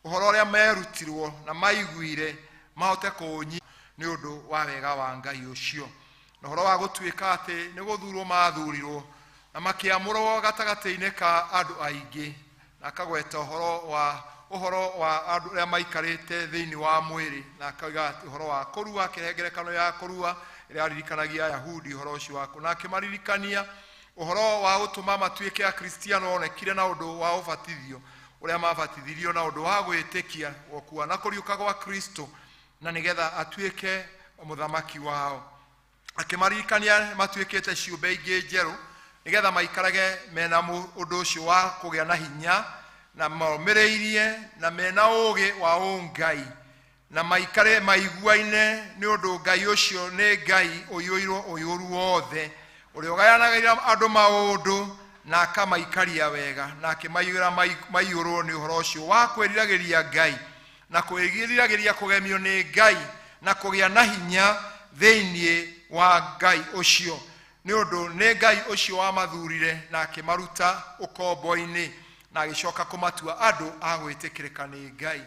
ũhoro ũrĩa merutirwo na maiguire mahote kũũnyi nĩ ũndũ wa wega wa Ngai ũcio, na ũhoro wa gũtuĩka atĩ nĩ gũthurwo mathurirwo na makĩamũrwo gatagatĩ-inĩ ka andũ aingĩ, na akagweta ũhoro wa andũ arĩa maikarĩte thĩinĩ wa mwĩrĩ, na akauga atĩ ũhoro wa kũrua, akĩrehe ngerekano ya kũrua ĩrĩa aririkanagia Ayahudi ũhoro ũcio wa na akĩmaririkania ũhoro wa gũtũma matuĩke Akristiano onekire na ũndũ wa ũbatithio ũrĩa mabatithirio na ũndũ wa gwĩtĩkia gũkua na kũriũka gwa Kristo, na nĩgetha atuĩke mũthamaki wao. Akĩmaririkania matuĩkĩte ciũmbe ingĩ njerũ, nĩgetha maikarage mena ũndũ ũcio wa kũgĩa na hinya na momĩrĩirie na mena ũũgĩ wa ũngai, na maikare maiguaine, nĩ ũndũ Ngai ũcio nĩ Ngai ũiyũirwo ũiyũru wothe, ũrĩa ũgayanagĩra andũ maũndũ na akamaikaria wega, na akĩmaiyũra maiyũrwo nĩ ũhoro ũcio wa kwĩriragĩria Ngai na kwĩriragĩria kũgemio nĩ Ngai na kũgĩa na hinya thĩinĩ wa Ngai ũcio, nĩ ũndũ nĩ Ngai ũcio wamathurire na akĩmaruta ũkombo-inĩ na agĩcoka kũmatua andũ a gwĩtĩkĩrĩka nĩ Ngai.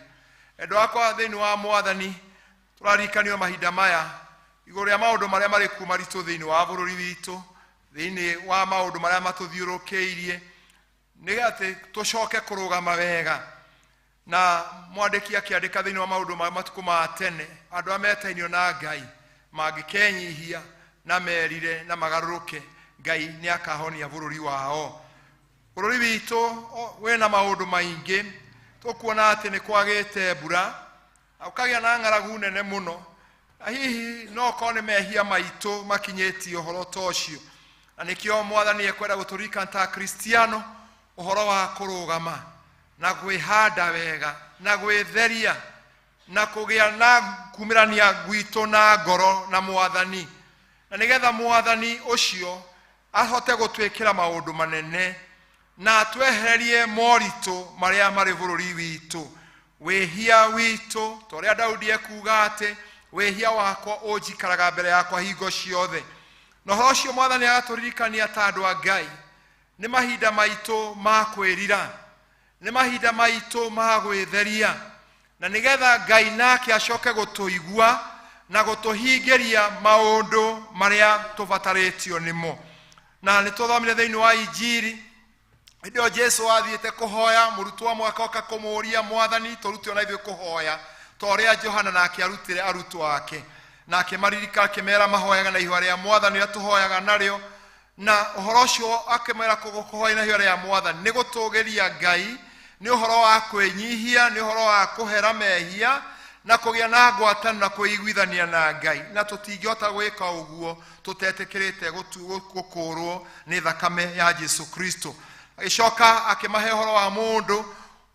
Endwa akwa thĩinĩ wa Mwathani, tũraririkanio mahinda maya igũrũ rĩa maũndũ marĩa marĩ kuo maritũ thĩinĩ wa bũrũri witũ, thĩinĩ wa maũndũ marĩa matũthiũrũkĩirie, nĩ atĩ tũcoke kũrũgama wega. Na mwandĩki akĩandĩka thĩinĩ wa maũndũ ma matukũ ma tene, andũ arĩa metainio na Ngai mangĩkenyihia na merire na magarũrũke, Ngai nĩ akahonia bũrũri wao. Bũrũri witũ wĩna maũndũ maingĩ, tũkuona atĩ nĩ kwagĩte mbura na ũkagĩa na ng'aragu nene mũno, na hihi no korwo nĩ mehia maitũ makinyĩtie ũhoro ta ũcio. Na nĩkĩo Mwathani ekwenda gũtũririkana ta Kristiano ũhoro wa kũrũgama na kwĩhanda wega na gwĩtheria na kũgĩa na kumĩrania gwitũ na ngoro na Mwathani, na nĩgetha Mwathani ũcio ahote gũtwĩkĩra maũndũ manene na atwehererie moritũ marĩa marĩ bũrũri witũ, wĩhia witũ, ta ũrĩa Daudi ekuga atĩ wĩhia wakwa ũnjikaraga mbere yakwa hingo ciothe. Na ũhoro ũcio Mwathani agatũririkania ta andũ a Ngai, nĩ mahinda maitũ ma kwĩrira, nĩ mahinda maitũ ma gwĩtheria, na nĩgetha Ngai nake acoke gũtũigua na gũtũhingĩria maũndũ marĩa tũbatarĩtio nĩmo. Na nĩ tũthomire thĩinĩ wa Injiri Hĩndĩ ĩyo Jesu athiĩte kũhoya, mũrutwo amwe akoka kũmũũria, Mwathani, tũrute ona ithuĩ kũhoya ta ũrĩa Johana nake arutire arutwo ake. Na akĩmaririka akĩmera mahoyaga na ihoya rĩa Mwathani rĩrĩa tũhoyaga narĩo. Na ũhoro ũcio akĩmera kũhoya na ihoya rĩa Mwathani nĩ gũtũgĩria Ngai, nĩ ũhoro wa kwĩnyihia, nĩ ũhoro wa kũhera mehia na kũgĩa na ngwatanĩro na kwĩiguithania na Ngai. Na tũtingĩhota gwĩka ũguo tũtetĩkĩrĩte gũkũũrwo nĩ thakame ya Jesu Kristo. Agĩcoka akĩmahe ũhoro wa mũndũ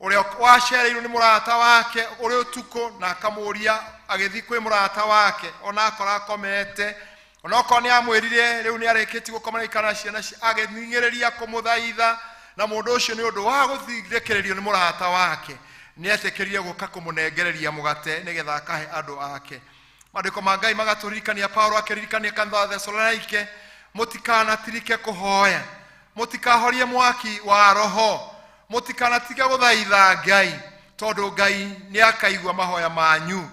ũrĩa wacereirwo nĩ mũrata wake ũrĩ ũtukũ, na akamũũria agĩthiĩ kwĩ mũrata wake ona akora akomete, onokorwo nĩ amwĩrire rĩu nĩ arĩkĩtie gũkoma na ikara na ciana agĩthing'ĩrĩria kũmũthaitha, na mũndũ ũcio nĩ ũndũ wa gũthindĩkĩrĩrio nĩ mũrata wake nĩ etĩkĩrire gũka kũmũnengereria mũgate nĩgetha akahe andũ ake. Maandĩko ma Ngai magatũririkania, Paulo akĩririkania kanitha wa Thesalonike, mũtikanatirike kũhoya, mũtikahorie mwaki wa roho, mũtikanatige gũthaitha Ngai, tondũ Ngai nĩ akaigua mahoya manyu.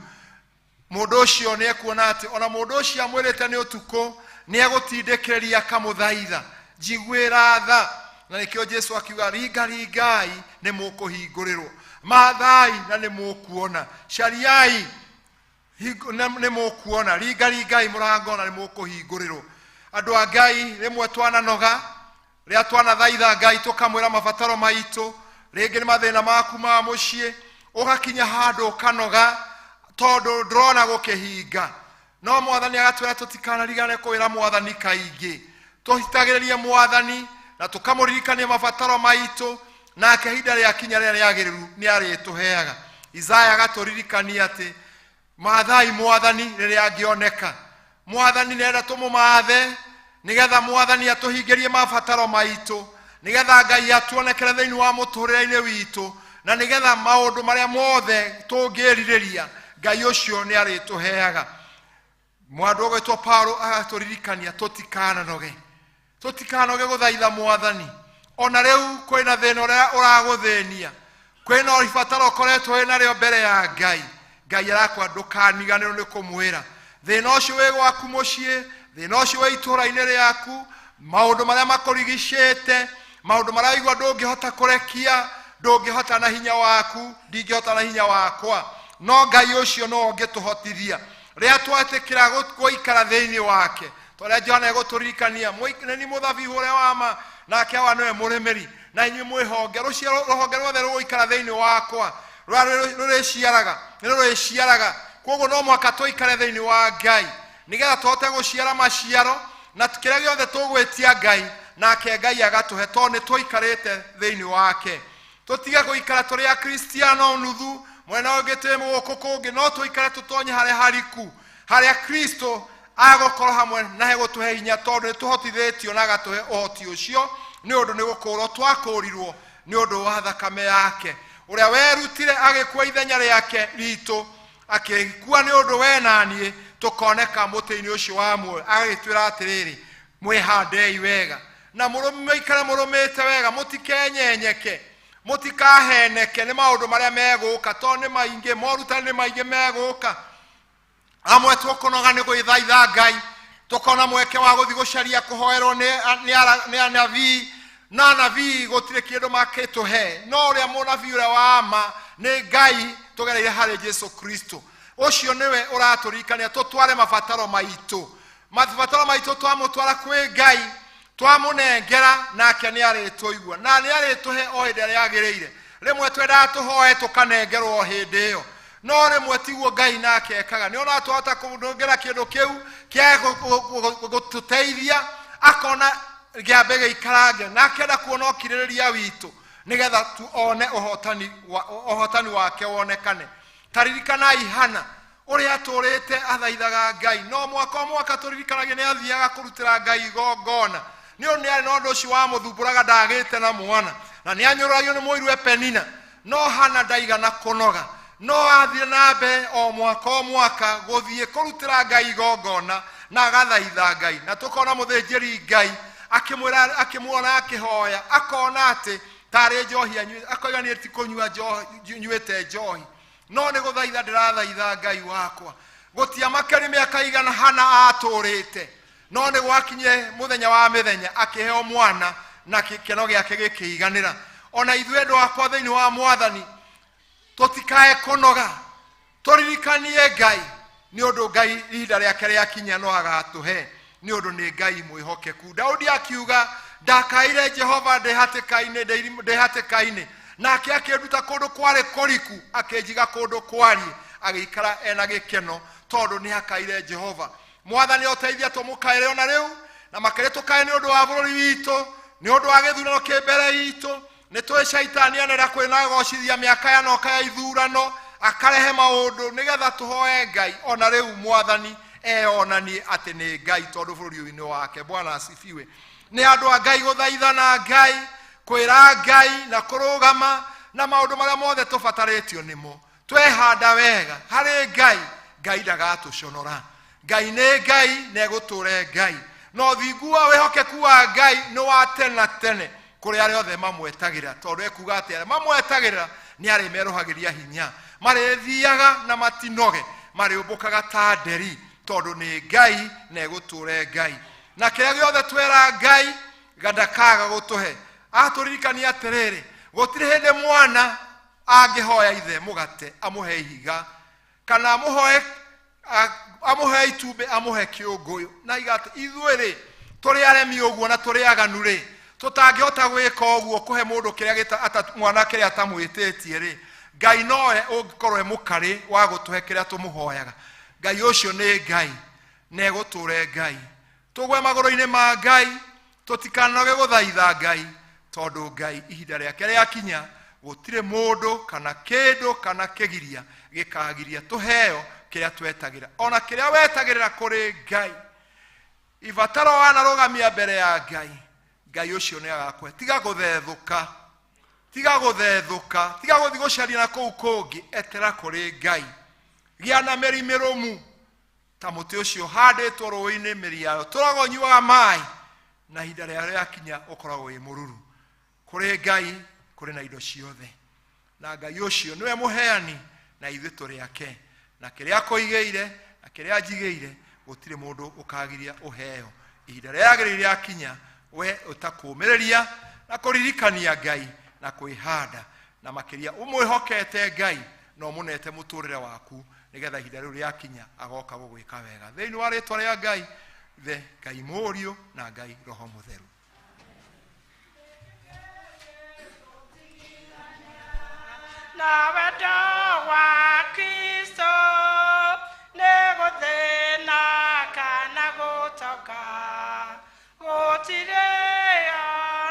Mũndũ ũcio nĩ ekuona atĩ ona mũndũ ũcio amwĩrĩte nĩ ũtukũ nĩ egũtindĩkĩrĩria akamũthaitha, njiguĩra tha. Na nĩkĩo Jesu akiuga, ringaringai nĩ mũkũhingũrĩrwo, mathai na nĩ mũkuona, cariai nĩ mũkuona, ringaringai mũrango na nĩ mũkũhingũrĩrwo. Andũ a Ngai, rĩmwe twananoga, rĩrĩa twanathaitha Ngai tũkamwĩra mabataro maitũ, rĩngĩ nĩ mathĩna maku ma mũciĩ, ũgakinya handũ ũkanoga tondũ ndũrona gũkĩhinga. No Mwathani agatwĩra tũtikanarigane kwĩra Mwathani kaingĩ, tũhitagĩrĩrie Mwathani na tũkamũririkania mabataro maitũ, nake ihinda rĩakinya rĩrĩa rĩagĩrĩru nĩ arĩtũheaga. Isaya agatũririkania atĩ mathai Mwathani rĩrĩa angĩoneka. Mwathani nĩenda tũmũmathe nĩgetha Mwathani atũhingĩrie mabataro maitũ, nĩgetha Ngai atuonekere thĩinĩ wa mũtũrĩre-inĩ witũ, na nĩgetha maũndũ marĩa mothe tũngĩrirĩria Ngai ũcio nĩ arĩtũheaga. Mwandũ ũgwĩtwo Paulo agatũririkania tũtikananoge, tũtikanoge gũthaitha Mwathani. Ona rĩu kwĩna thĩna ũrĩa ũragũthĩnia, kwĩna ibataro ũkoretwo wĩ narĩo mbere ya Ngai, Ngai arakwa ndũkaniganĩrwo nĩ kũmwĩra. Thĩna ũcio wĩ gwaku mũciĩ, thĩna ũcio wĩ itũũra-inĩ rĩaku, maũndũ marĩa makũrigicĩte, maũndũ marĩa waigua ndũngĩhota kũrekia, ndũngĩhota na hinya waku, ndingĩhota na hinya wakwa, no Ngai ũcio no ũngĩtũhotithia rĩrĩa twetĩkĩra gũikara thĩinĩ wake. Tondũ Johana egũtũririkania, nĩ niĩ mũthabibũ ũrĩa wa ma, nake Awa nĩwe mũrĩmĩri, na inyuĩ mwĩ honge. Rũciaro rũhonge ruothe rũgũikara thĩinĩ wakwa, rũrĩa rũrĩciaraga, nĩ rũrĩciaraga. Koguo no mũhaka tũikare thĩinĩ wa Ngai nĩgetha tũhote gũciara maciaro, na kĩrĩa gĩothe tũgwĩtia Ngai nake Ngai agatũhe, tondũ nĩ tũikarĩte thĩinĩ wake. Tũtige gũikara tũrĩ Akristiano nuthu, mwena ũngĩ twĩ gũkũ kũngĩ, no tũikare tũtonye harĩa hariku, harĩa Kristo agũkorwo hamwe na hegũtũhe hinya, tondũ nĩ tũhotithĩtio na agatũhe ũhoti ũcio nĩ ũndũ nĩ gũkũũrwo twakũũrirwo nĩ ũndũ wa thakame yake, ũrĩa werutire agĩkua ithenya rĩake ritũ, akĩkua nĩ ũndũ we na niĩ tũkoneka mũtĩ-inĩ ũcio wa muoyo. Agagĩtwĩra atĩrĩrĩ, mwĩhandei wega na mũikare mũrũmĩte wega, mũtikenyenyeke, mũtikaheneke nĩ maũndũ marĩa megũka, tondũ nĩ maingĩ, morutani nĩ maingĩ megũka. Amwe tũkũnoga nĩ gwĩthaitha Ngai, tũkona mweke wa gũthiĩ gũcaria kũhoerwo nĩ anabii, na anabii gũtirĩ kĩndũ makĩtũhe, no ũrĩa mũnabii ũrĩa wa ma nĩ Ngai tũgereire harĩ Jesu Kristo. Ũcio nĩwe ũratũririkania tũtware mabataro maitũ, mabataro maitũ twamũtwara kwĩ Ngai, twamũnengera, nake nĩ arĩtũigua na nĩ arĩtũhe o hĩndĩ ĩrĩa yagĩrĩire. Rĩmwe twendaga tũhoe tũkanengerwo o hĩndĩ ĩyo, no rĩmwe tiguo Ngai nake ekaga. Nĩ ona twahota kũnengera kĩndũ kĩu kĩa gũtũteithia, akona kĩambe gĩikarange, na akenda kuona ũkirĩrĩria witũ nĩgetha tuone ũhotani wake wonekane. Taririkanai Hana ũrĩa atũrĩte athaithaga Ngai, no mwaka o mwaka tũririkanage nĩ athiaga kũrutĩra Ngai igongona, nĩ ũndũ nĩ arĩ na ũndũ ũcio wamũthumbũraga, ndagĩte na mwana, na nĩ anyũrũragio nĩ mũiru Penina. No Hana ndaigana kũnoga, no athire na mbere o mwaka o mwaka gũthiĩ kũrutĩra Ngai igongona na agathaitha Ngai. Na tũkona mũthĩnjĩri Ngai akĩmwĩra, akĩmuona akĩhoya, akona atĩ tarĩ njohi anyuĩte, akoiga niĩ ti kũnyua nyuĩte njohi, no nĩ gũthaitha ndĩrathaitha Ngai wakwa. Gũtiamakĩria mĩaka igana Hana atũrĩte, no nĩ gwakinyire mũthenya wa mĩthenya akĩheo mwana, Na gĩkeno gĩake gĩkĩiganĩra. Ona ithuĩ andũ akwa thĩinĩ wa mwathani, tũtikae kũnoga, tũririkanie Ngai, nĩ ũndũ Ngai ihinda rĩake rĩakinya no agatũhe, nĩ ũndũ nĩ Ngai mwĩhokeku. Daudi akiuga, ndakaire Jehova ndĩ hatĩka-inĩ, ndĩ hatĩka-inĩ, nake akĩnduta kũndũ kwarĩ kũriku, akĩnjiga kũndũ kwariĩ, agĩikara ena gĩkeno tondũ nĩ akaire Jehova. Mwathani ũteithia tũmũkaĩre ona rĩu, na makĩria tũkae nĩ ũndũ wa bũrũri witũ, nĩ ũndũ wa gĩthurano kĩ mbere itũ. Nĩ tũĩ caitani anenda kwĩnagocithia mĩaka ya noka ya ithurano, akarehe maũndũ nĩgetha tũhoe Ngai ona rĩu mwathani eyonanie atĩ nĩ Ngai, tondũ bũrũri ũyũ nĩ wake. Bwana asifiwe. Nĩ andũ a Ngai gũthaithana Ngai, kwĩra Ngai na kũrũgama na maũndũ marĩa mothe tũbatarĩtio nĩmo. Twehanda wega harĩ Ngai, Ngai ndagatũconora. Ngai nĩ Ngai na egũtũre Ngai, na ũthingu wa wĩhokeku wa Ngai nĩ wa tene na tene kũrĩ arĩa othe mamwetagĩrĩra, tondũ ekuga atĩ arĩa mamwetagĩrĩra nĩ arĩmerũhagĩria hinya, marĩthiaga na matinoge, marĩũmbũkaga ta nderi, tondũ nĩ Ngai na egũtũre Ngai. Na kĩrĩa gĩothe twera Ngai ndakaga gũtũhe. Atũririkania atĩrĩrĩ, gũtirĩ hĩndĩ mwana angĩhoya ithe mũgate amũhe ihiga, kana amũhe itumbĩ amũhe kĩũngũyũ. Na iga atĩ ithuĩ rĩ, tũrĩ aremi ũguo na tũrĩ aganu rĩ, tũtangĩhota gwĩka ũguo kũhe mũndũ kĩrĩa mwana kĩrĩa atamwĩtĩtie rĩ, Ngai nowe ũngĩkorwo e mũkarĩ wa gũtũhe kĩrĩa tũmũhoyaga. Ngai ũcio nĩ Ngai na egũtũre Ngai. Tũgwe magũrũ-inĩ ma Ngai, tũtikanoge gũthaitha Ngai, tondũ Ngai ihinda rĩake rĩakinya gũtirĩ mũndũ kana kĩndũ kana kĩgiria gĩkagiria tũheo kĩrĩa twetagĩra. Ona kĩrĩa wetagĩrĩra kũrĩ Ngai, ibataro wanarũgamia mbere ya Ngai, Ngai ũcio nĩ agakũhe. Tiga gũthethũka, tiga gũthethũka, tiga gũthiĩ gũcaria na kũu kũngĩ, etera kũrĩ Ngai. Gĩa na mĩri mĩrũmu ta mũtĩ ũcio ũhandĩtwo rũĩ-inĩ, mĩri yayo tũraga ũnyuaga maĩ, na ihinda rĩayo rĩakinya ũkoragwo wĩ mũruru. Kũrĩ Ngai kũrĩ na indo ciothe, na Ngai ũcio nĩwe mũheani na ithuĩ tũrĩ ake, na kĩrĩa akũigĩire na kĩrĩa anjigĩire gũtirĩ mũndũ ũkagiria ũheo. Ihinda rĩrĩa rĩagĩrĩire rĩakinya, we ũtakũũmĩrĩria na kũririkania Ngai na kwĩhanda, na makĩria ũmwĩhokete Ngai na ũmũnete mũtũrĩre waku, nĩgetha ihinda rĩu rĩakinya agoka gũgwĩka wega. Thĩinĩ wa rĩtwa rĩa Ngai Ithe, Ngai Mũriũ na Ngai Roho Mũtheru. Na wendo wa Kristo nĩ gũthĩna kana gũtoka, gũtirĩ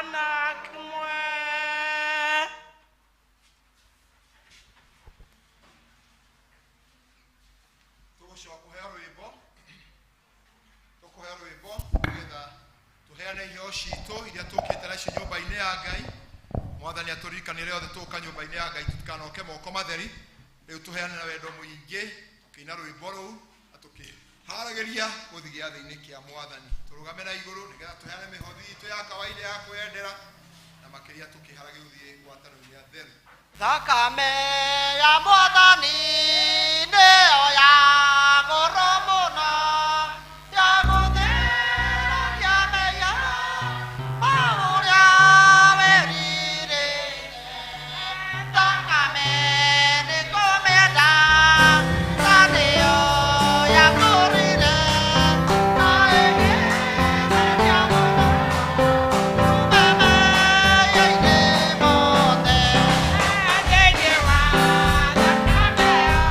ona kĩmwe. Tũgũcoka kũheo rwĩmbo, tũkũheo rwĩmbo nĩgetha tũheane iheo citũ iria tũkĩte nacio nyũmba-inĩ ya Ngai. Mwathani atũririkanie rĩothe tũka nyũmba-inĩ ya Ngai tũtikanoke moko matheri. Rĩu tũheane na wendo mũingĩ tũkĩina rwĩmbo rũu na tũkĩharagĩria gũthiĩ gĩathĩ-inĩ kĩa Mwathani. Tũrũgame na igũrũ nĩgetha tũheane mĩhothi itũ ya kawaida ya kwĩyendera, na makĩria tũkĩharagĩria gũthiĩ ngwatanĩro-inĩ ya theru. Thakame ya Mwathani nĩyo ya goro mũno, ya gũtheria mehia ma ũrĩa werirĩirie. Thakame nĩ kũmĩenda, na nĩyo yakũrire, na ĩgĩtheria mũno mehia-inĩ mothe. Thĩinĩ wa thakame ĩyo,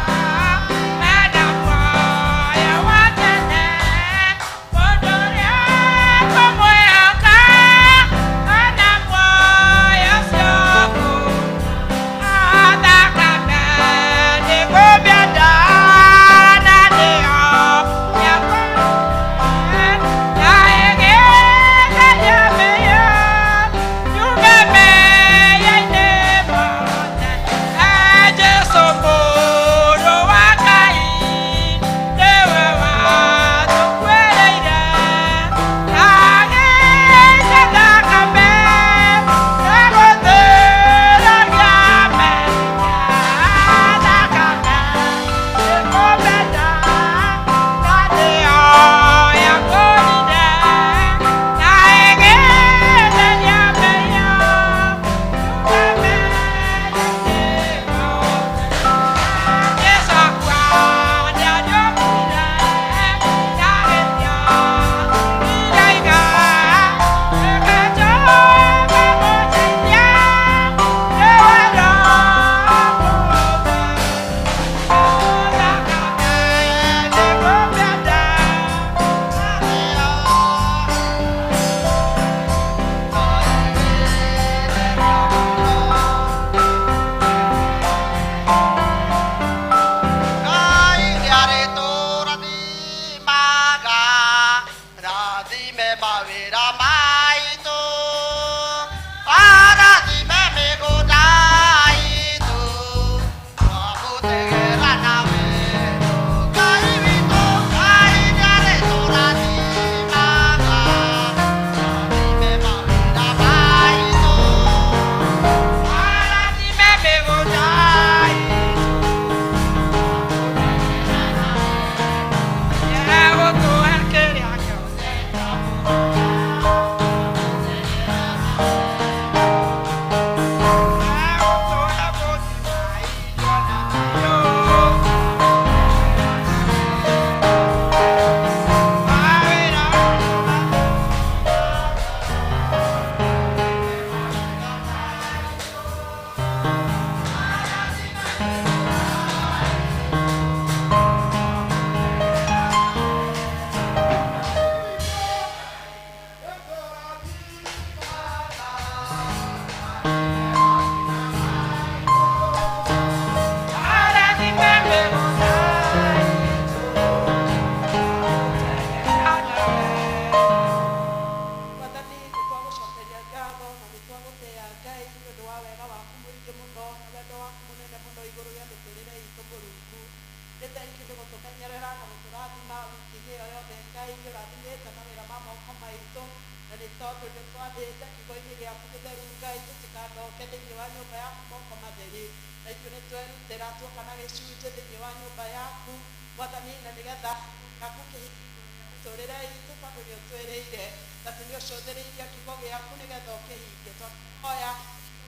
Gũtũmenyerera na gũtũrathima wiki-inĩ ĩyo yothe. Ngai nĩ ũrathimĩte mawĩra ma moko maitũ, na nĩ tondũ nĩ twathĩte kiugo-inĩ gĩaku gĩtheru Ngai tũtikandoke thĩinĩ wa nyũmba yaku moko matheri. Na ithuĩ nĩ twerutĩra tuoka na gĩcunjĩ thĩinĩ wa nyũmba yaku Mwathani, na nĩgetha yaku kĩhingũrĩre itũ, tondũ nĩ ũtwĩrĩire atĩ nĩ ũcũthĩrĩirie kiugo gĩaku nĩgetha ũkĩhingie. Twahoya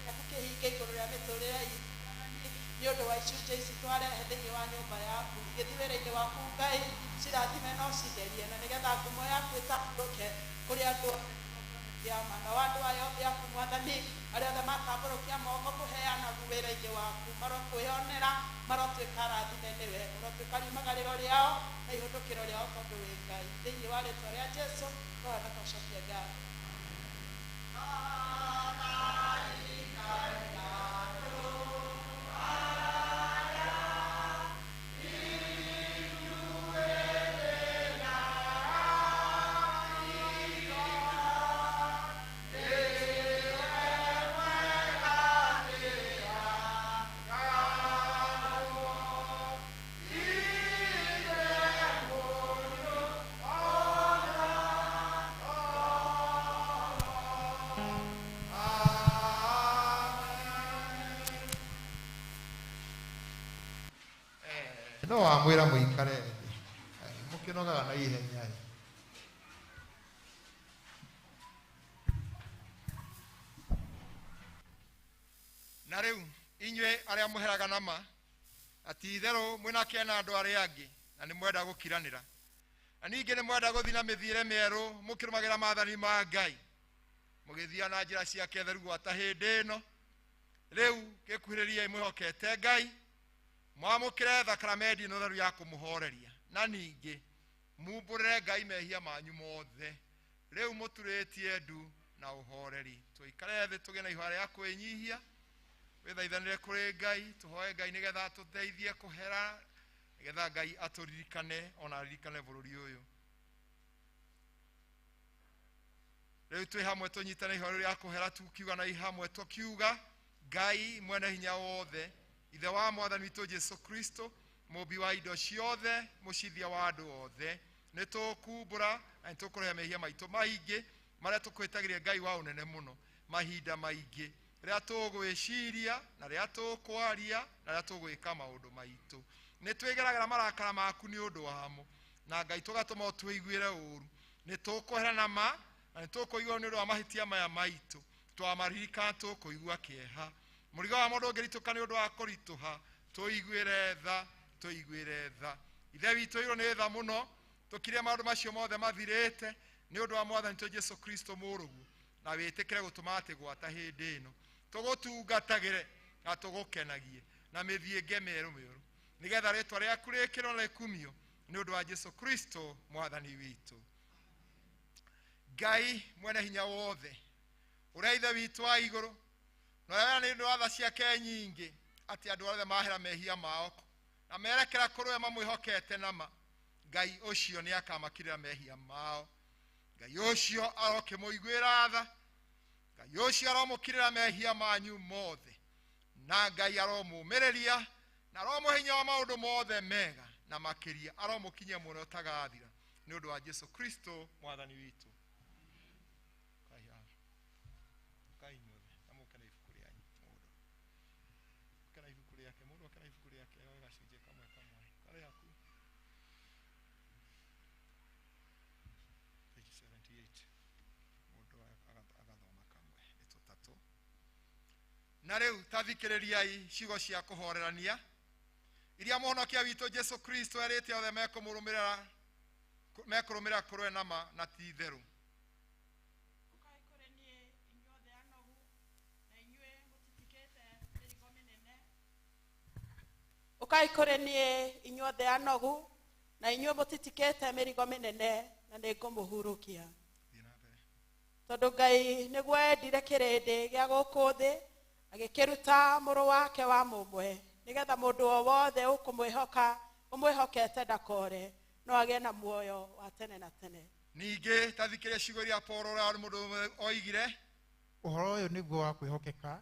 gĩaku kĩhinge igũrũ rĩa mĩtũrĩre itũ nĩ ũndũ wa icunjĩ ici twarehe thĩinĩ wa nyũmba yaku. Igĩthiĩ wĩra-inĩ waku Ngai, cirathime na ũcitherie, na nĩgetha ngumo yaku ĩtambũrũke kũrĩ andũ kĩama na andũ aya othe aku Mwathani, arĩa othe matambũrũkia moko kũheana wĩra-inĩ waku, marokwĩonera, marotuĩka arathime nĩwe, ũrotuĩka riumagarĩro rĩao na ihũndũkĩro rĩao, tondũ wĩ Ngai. Thĩinĩ wa rĩtwa rĩa Jesũ tũhoya twacokia ngatho. No wamwĩra mũikare thĩ, mũkĩnogaga na ihenya. Na rĩu inyuĩ arĩa mũheraga na ma, ati itherũ mwĩna kĩene andũ arĩa angĩ, na nĩ mwenda gũkiranĩra, na ningĩ nĩ mwenda gũthiĩ na mĩthiĩre mĩerũ mũkĩrũmagĩra maathani ma Ngai, mũgĩthiaga na njĩra ciake theru gwata hĩndĩ ĩno. Rĩu gĩkuhĩrĩriai mwĩhokete Ngai, mwamũkĩre thakramenti ĩno theru ya kũmũhoreria, na ningĩ mumbũrĩre Ngai mehia manyu mothe. Rĩu mũturĩtie ndu na ũhoreri. Tũikare thĩ tũgĩe na ihoya rĩa kwĩnyihia, wĩthaithanĩre kũrĩ Ngai, tũhoe Ngai nĩgetha atũteithie kũhera, nĩgetha Ngai atũririkane ona aririkane bũrũri ũyũ. Rĩu twĩ hamwe tũnyitane ihoya rĩu rĩa kũhera, tukiuga na hamwe tũkiuga, Ngai mwene hinya wothe, Ithe wa Mwathani witũ Jesũ Kristo, mũmbi wa indo ciothe, mũcithia wa andũ othe, nĩ tũkumbũra na nĩ tũkũrehe mehia maitũ maingĩ marĩa tũkwĩtagĩria Ngai wa ũnene mũno mahinda maingĩ, rĩrĩa tũgwĩciria na rĩrĩa tũkwaria na rĩrĩa tũgwĩka maũndũ maitũ. Nĩ twĩgeragĩra marakara maku nĩ ũndũ wamo, na Ngai tũgatũma ũtũiguĩre ũũru. Nĩ tũkũhera na ma na nĩ tũkũigua nĩ ũndũ wa mahĩtia maya maitũ, twamaririkana tũkũigua kĩeha. Mũrigo wa mũndũ ũngĩritũka nĩ ũndũ wa kũritũha, tũiguĩre tha, tũiguĩre tha. Ithe witũ ĩrwo nĩ tha mũno, tũkire maũndũ macio mothe mathirĩte nĩ ũndũ wa Mwathani witũ Jesũ Kristo mũrũguo, na wĩtĩkĩre gũtũma atĩ gwata hĩndĩ ĩno tũgũtungatagĩre na tũgũkenagie na mĩthiĩnge mĩerũ mĩũru, nĩgetha rĩtwa rĩaku rĩkĩrwo na rĩkumio nĩ ũndũ wa Jesũ Kristo Mwathani witũ. Ngai mwene hinya wothe, ũrĩa Ithe witũ wa igũrũ, na ũrĩa nĩ ũndũ wa tha ciake nyingĩ atĩ andũ othe mahera mehia mao na merekera kũrĩ we mamwĩhokete na ma, Ngai ũcio nĩ akamakirĩra mehia mao. Ngai ũcio arokĩmũiguĩra tha, Ngai ũcio aromũkirĩra mehia manyu mothe, na Ngai aromũmĩrĩria na aromũhe hinya wa maũndũ mothe mega, na makĩria aromũkinyia muoyo ũtagathira nĩ ũndũ wa Jesũ Kristo Mwathani witũ. Kai inyuothe na mũke na ibuku rĩanyu, mũndũ oke na ibuku rĩake, mũndũ oke na ibuku rĩake, oe gacunjĩ kamwe kamwe karĩ haku page 78, mũndũ agathoma kamwe nĩ tũtatũ. Na rĩu ta thikĩrĩriai ciugo cia kũhorerania iria Mũhonokia witũ Jesũ Kristo erĩte othe mekũrũmĩrĩra kũrĩ we na ma na ti itherũ. Ũkai kũrĩ niĩ inyuothe anogu na inyuĩ mũtitikĩte mĩrigo mĩnene, na nĩngũmũhurũkia. Tondũ Ngai nĩguo endire kĩrĩndĩ gĩa gũkũ thĩ, agĩkĩruta mũrũ wake wa mũmwe, nĩgetha mũndũ o wothe ũkũmwĩhoka ũmwĩhokete ndakore, no agĩe na muoyo wa tene na tene. Ningĩ ta thikĩrĩria ciugo iria Paul ũrĩa warĩ mũndũ ũmwe oigire, ũhoro ũyũ nĩguo wa kwĩhokeka,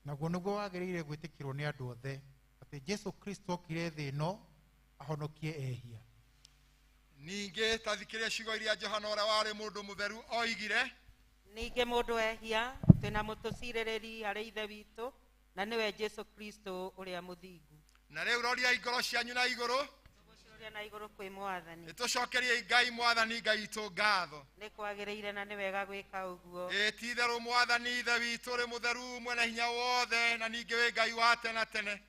naguo nĩguo wagĩrĩire gwĩtĩkĩrwo nĩ andũ othe, atĩ Jesũ Kristo okire thĩ ĩno Ahonokie ehia. Ningĩ ta thikĩrĩria ciugo iria Johana ũrĩa warĩ mũndũ mũtheru oigire. Ningĩ mũndũ ehia twĩna mũtũcirĩrĩri harĩ Ithe witũ, na nĩwe Jesũ Kristo ũrĩa mũthingu. Na rĩu roriai ngoro cianyu na igũrũ. Tũgũciroria na igũrũ kwĩ Mwathani. Nĩtũcokerie Ngai Mwathani Ngai witũ ngatho. Nĩ kwagĩrĩire na nĩ wega gwĩka ũguo. Ĩ ti itherũ Mwathani Ithe witũ ũrĩ mũtheru mwene hinya wothe, na ningĩ wĩ Ngai wa tene na tene.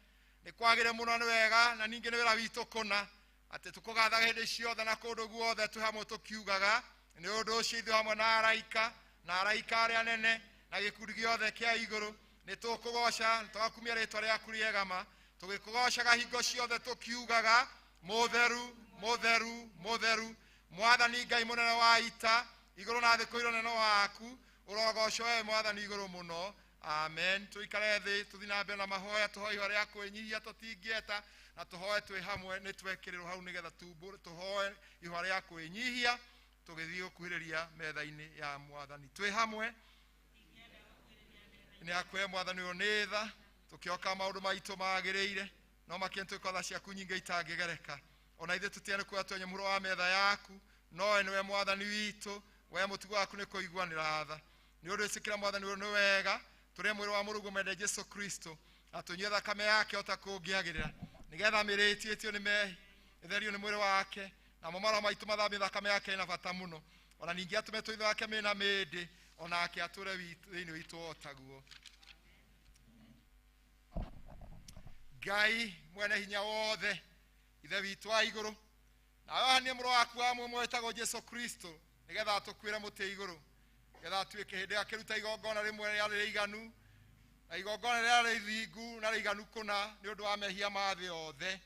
Nĩ kwagĩrĩire mũno, nĩ wega, na ningĩ nĩ wĩra witũ kũna atĩ tũkũgathaga hĩndĩ ciothe na kũndũ guothe twĩ hamwe tũkiugaga. Nĩ ũndũ ũcio ithuĩ hamwe na araika na araika arĩa anene na gĩkundi gĩothe kĩa igũrũ nĩ tũkũgoca, tũgakumia rĩtwa rĩaku rĩega ma, tũgĩkũgocaga hingo ciothe tũkiugaga mũtheru mũtheru mũtheru Mwathani Ngai mũnene wa ita, igũrũ na thĩ kũirwo neno waku, ũrogocwo we Mwathani igũrũ mũno. Amen. Tũikare thĩ tũthiĩ na mbere na mahoya, tũhoe ihoya rĩa kwĩnyihia tũtingĩeta, na tũhoe twĩ hamwe nĩ twekĩrĩrwo hau nĩgetha tũhoe ihoya rĩa kwĩnyihia tũgĩthiĩ gũkuhĩrĩria metha-inĩ ya Mwathani twĩ hamwe. Nĩ akwe Mwathani ũyũ nĩ tha, tũkĩoka maũndũ maitũ magĩrĩire, no makĩria nĩtwĩka tha ciaku nyingĩ itangĩgereka. Ona ithuĩ tũtiane kuoya twenye mũhuro wa metha yaku, no we nĩwe Mwathani witũ, we mũtugo waku nĩ kũiguanĩra tha. Nĩ ũndũ ĩtĩkĩra Mwathani ũyũ nĩ wega, tũrĩe mwĩrĩ wa mũrũguo mwende Jesũ Kristo, na tũnyue thakame yake o ta kũngĩagĩrĩra, nĩgetha mĩĩrĩ ĩtĩtio nĩ mehia ĩtherio nĩ mwĩrĩ wake, namo maroho maitũ mathambie thakame yake ĩna bata mũno. Ona ningĩ atũme tũitho wake mĩna mĩndĩ, onake atũre thĩinĩ witũ o taguo. Ngai mwene hinya wothe, Ithe witũ wa igũrũ, nawe ũhanie mũrũ waku wa mũmwe wĩtagwo Jesũ Kristo, nĩgetha atũkuĩre mũtĩ igũrũ, nĩgetha atuĩke hĩndĩ ĩyo akĩruta igongona rĩmwe rĩarĩ rĩiganu, na igongona rĩarĩ rithingu na rĩiganu kũna nĩ ũndũ wa mehia ma thĩ yothe.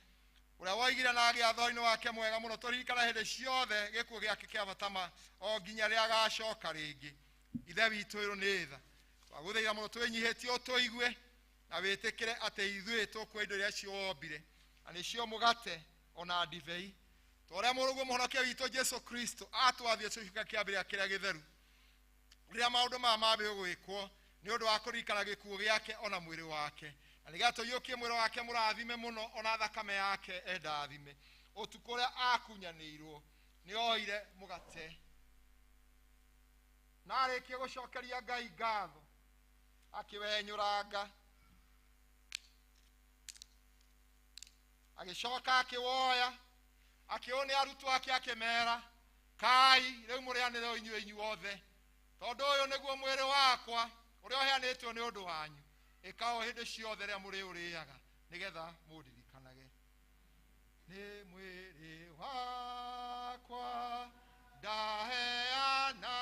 Ũrĩa woigire na agĩatha ũhoro-inĩ wake mwega mũno, tũririkane hĩndĩ ciothe gĩkuũ gĩake kĩa bata ma o nginya rĩrĩa agacoka rĩngĩ. Ithe witũ ũyũ nĩ tha, twagũthaitha mũno twĩnyihĩtie ũtũigue na wĩtĩkĩre atĩ ithuĩ tũkuoya indo iria ciombire, na nĩcio mũgate ona ndibei, ta ũrĩa mũrũguo mũhonokia witũ Jesũ Kristo atwathire tũcoke kĩambĩrĩria kĩrĩa gĩtheru, rĩrĩa maũndũ maya mambĩrĩirie gwĩkwo nĩ ũndũ wa kũririkana gĩkuũ gĩake ona mwĩrĩ wake, na nĩgetha tũiyũkie mwĩrĩ wake mũrathime mũno ona thakame yake endathime. Ũtukũ ũrĩa akunyanĩirwo nĩ oire mũgate, na arĩkia gũcokeria Ngai ngatho, akĩwenyũranga, agĩcoka akĩwoya, akĩũnĩa arutwo ake akĩmera, kai rĩu mũrĩanĩre inyuĩ inyuothe, tondũ ũyũ nĩguo mwĩrĩ wakwa ũrĩa ũheanĩtwo nĩ ũndũ wanyu, ĩka o hĩndĩ ciothe rĩrĩa mũrĩũrĩaga nĩgetha mũndirikanage. Nĩ mwĩrĩ wakwa ndaheana,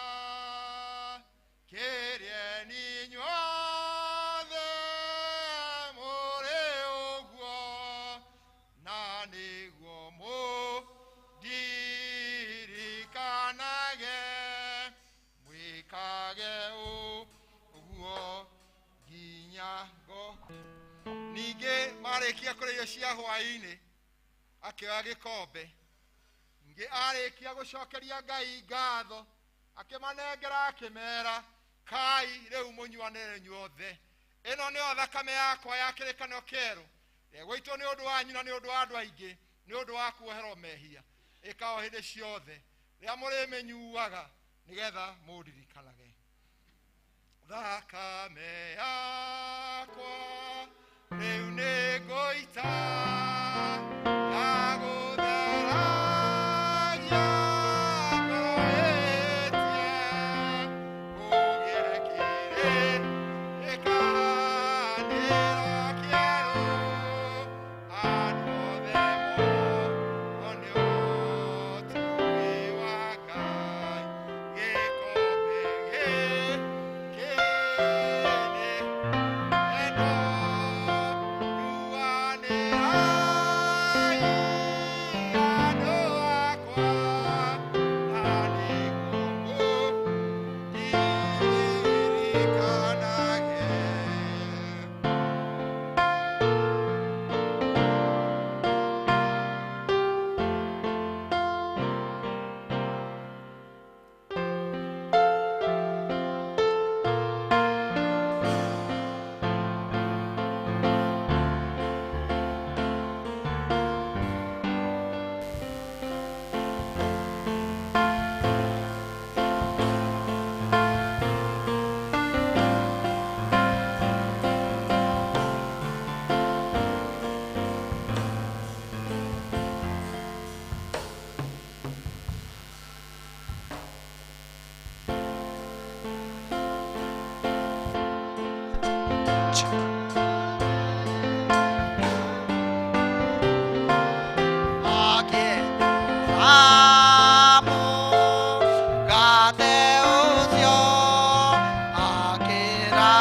kĩrĩeni inyuothe mũrĩ ũguo, na nĩguo mũndirikanage, mwĩkage ũguo nginya ngo. Ningĩ marĩkia kũrĩa irio cia hwaĩ-inĩ, akĩoya gĩkombe, ningĩ arĩkia gũcokeria Ngai ngatho, akĩmanengera akĩmera, kai rĩu mũnyuanĩre inyuothe, ĩno nĩyo thakame yakwa ya kĩrĩkanĩro kĩerũ, ĩgũitwo nĩ ũndũ wanyu na nĩ ũndũ wa andũ aingĩ, nĩ ũndũ wa kuoherwo mehia. Ĩka o hĩndĩ ciothe rĩrĩa mũrĩmĩnyuaga, nĩgetha mũndirikanage. Thakame yakwa rĩu nĩ ngũita, ya gũtheragia ngoro ĩtie, kũgĩe kĩrĩkanĩro kĩerũ, andũ othe mone ũtugi wa Ngai. Gĩkombe gĩkĩ nĩ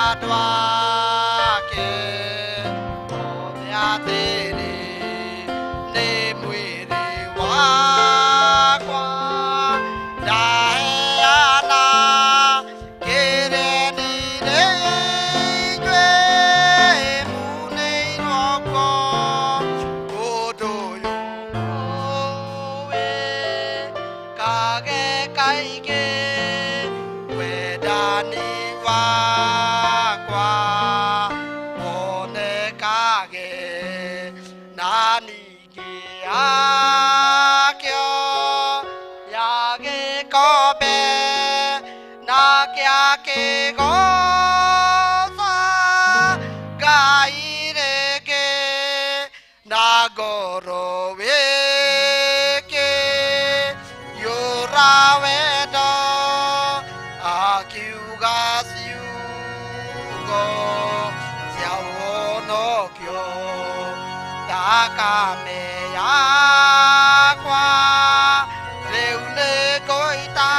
andũ ake othe atĩrĩ nĩ mwĩrĩ wakwa ndaheana kĩrĩndĩ inyuĩ munĩirwo kuo ũndũ ũyũ mũwĩkage kaingĩ wendani wakwa wonekage na ningĩ akĩo ya gĩkombe na kĩa kĩgoca Ngai rĩngĩ na ngoro wĩkĩ yũra wendo akiuga ciugo cia ũhonokio thakame yakwa rĩu nĩ ngũita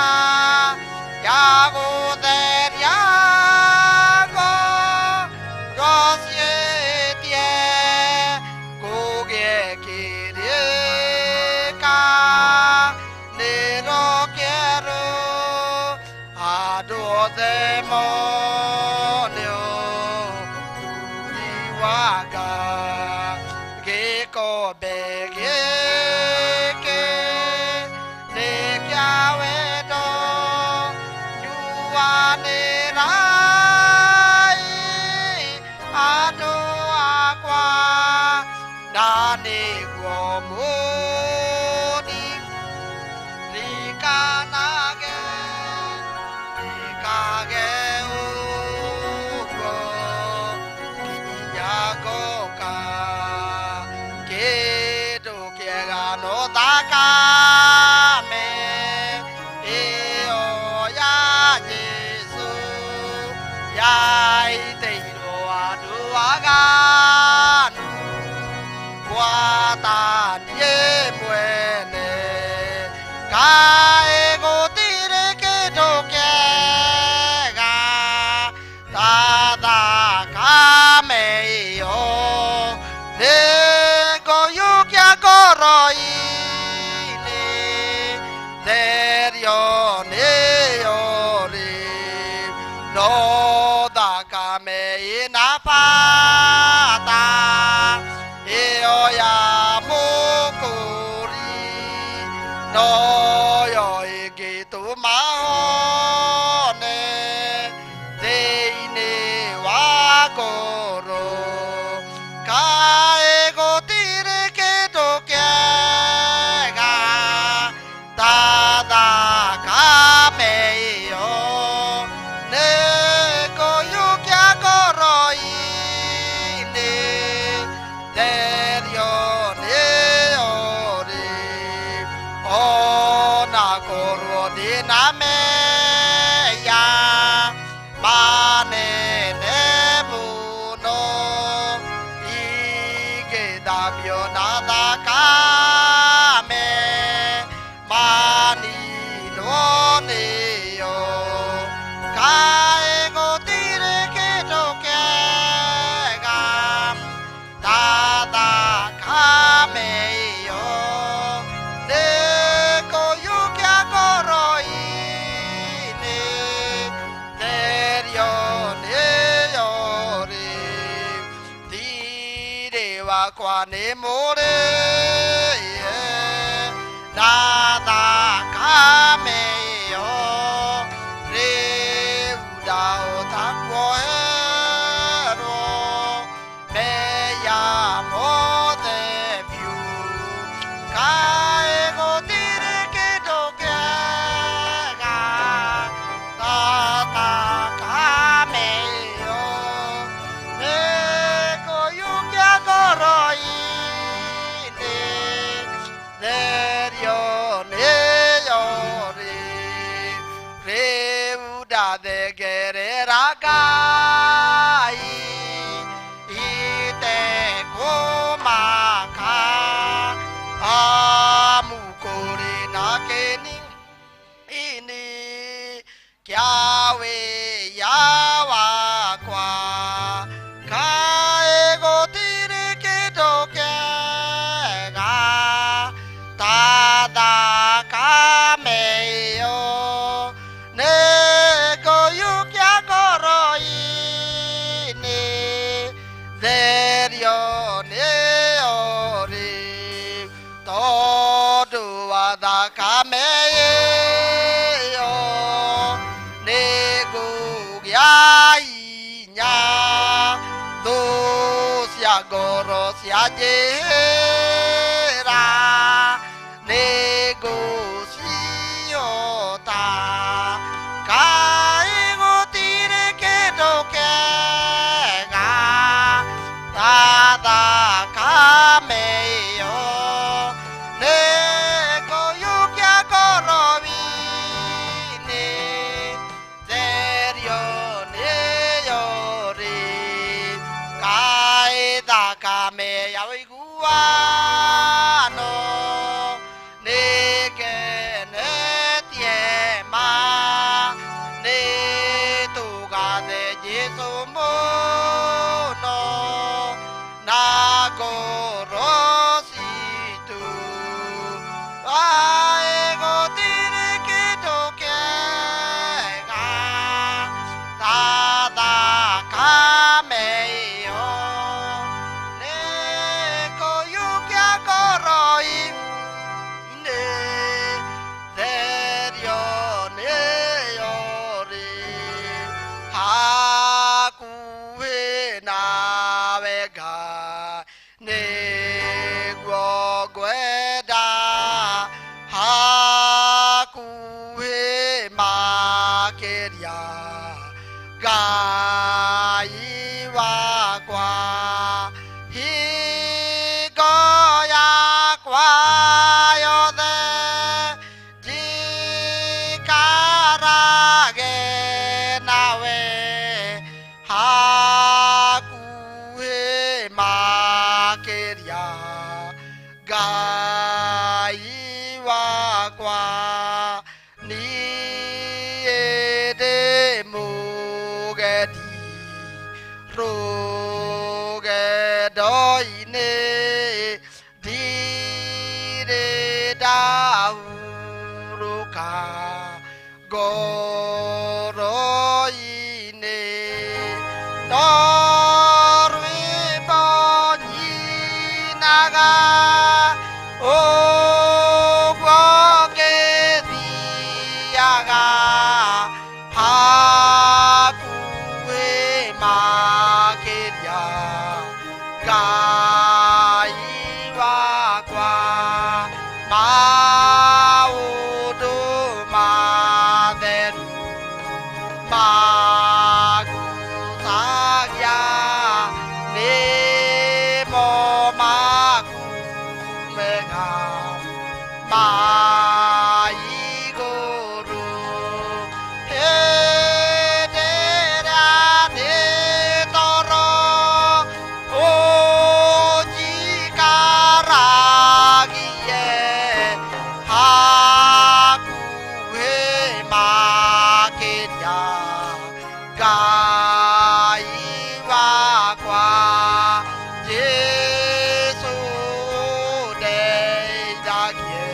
ya gũtheria ngoro ciĩtie kũgĩe kĩrĩka nĩro kĩerũ andũ othe mone ũtugi wa Ngai gĩkombe gĩkĩ nĩ kĩa wendo nyuanĩrai andũ akwa na nĩguo mũririkanage ĩkage ũguo nginya ngoka kĩndũ kĩega no thakame ĩyo ya Jesũ yaitĩirwo andũ aganu gwata niĩ mwene kaĩ gũtirĩ kĩndũ kĩega ta thakame ĩyo nĩngũiyũkia ngoro-inĩ therio nĩyo rĩu no thakame ĩna bata ĩyo ya mũkũri noyo ĩngĩtũma hone thĩinĩ wa ngoro kaĩ gũtirĩ kĩndũ kĩega ta thakame ĩyo nĩngũiyũkia ngoro-inĩ therio nĩyo rĩu ona korwo ndĩna mehia manene mũno ingĩthambio na thakame maninwo nĩyo kaĩ gũtirĩ kĩndũ kĩega ta thakame ĩyo nĩngũiyũkia ngoro-inĩ therio nĩyo rĩu thirĩ wakwa nĩ mũrĩe na thakame ĩyo rĩu ndahota kuoherwo mehia mothe biũ kaĩ gũtirĩ kĩndũ kĩega ta thakame ĩyo nĩngũiyũkia ngoro-inĩ therio nĩyo rĩu rĩu ndathengerera Ngai itekũmaka amu kũrĩ na kĩni ini kĩa wĩya wakwa. Ngoro cia njĩra nĩngũcihota. Kaĩ gũtirĩ kĩndũ kĩega ta thakame ĩyo, nĩngũiyũkia ngoro-inĩ, therio nĩyo rĩ. Kaĩ thakame ya ũiguano nĩngenetie ma, nĩtũgathe Jesũ mũno na ngoro citũ. Kaĩ gũtirĩ kĩndũ kĩega ta thakame ĩyo, nĩngũiyũkia ngoro-inĩ, therio nĩyo rĩ. Hakuhĩ nawe Ngai nĩguo ngwenda, hakuhĩ makĩria Ngai wakwa. Hingo yakwa yothe njikarage nawe, hakuhĩ makĩria Ngai wakwa. Niĩ ndĩ mũgendi rũgendo-inĩ, ndirĩ ndahurũka ngoro-inĩ, no rwĩmbo nyinaga ũguo ngĩthiaga, hakuhĩ makĩria Ngai wakwa. Maũndũ matheru magucagia nĩmo maku mega ma igũrũ. Hĩndĩ ĩrĩa ndĩ toro ũnjikaragie, hakuhĩ makĩria Ngai wakwa. Jesũ ndeithagie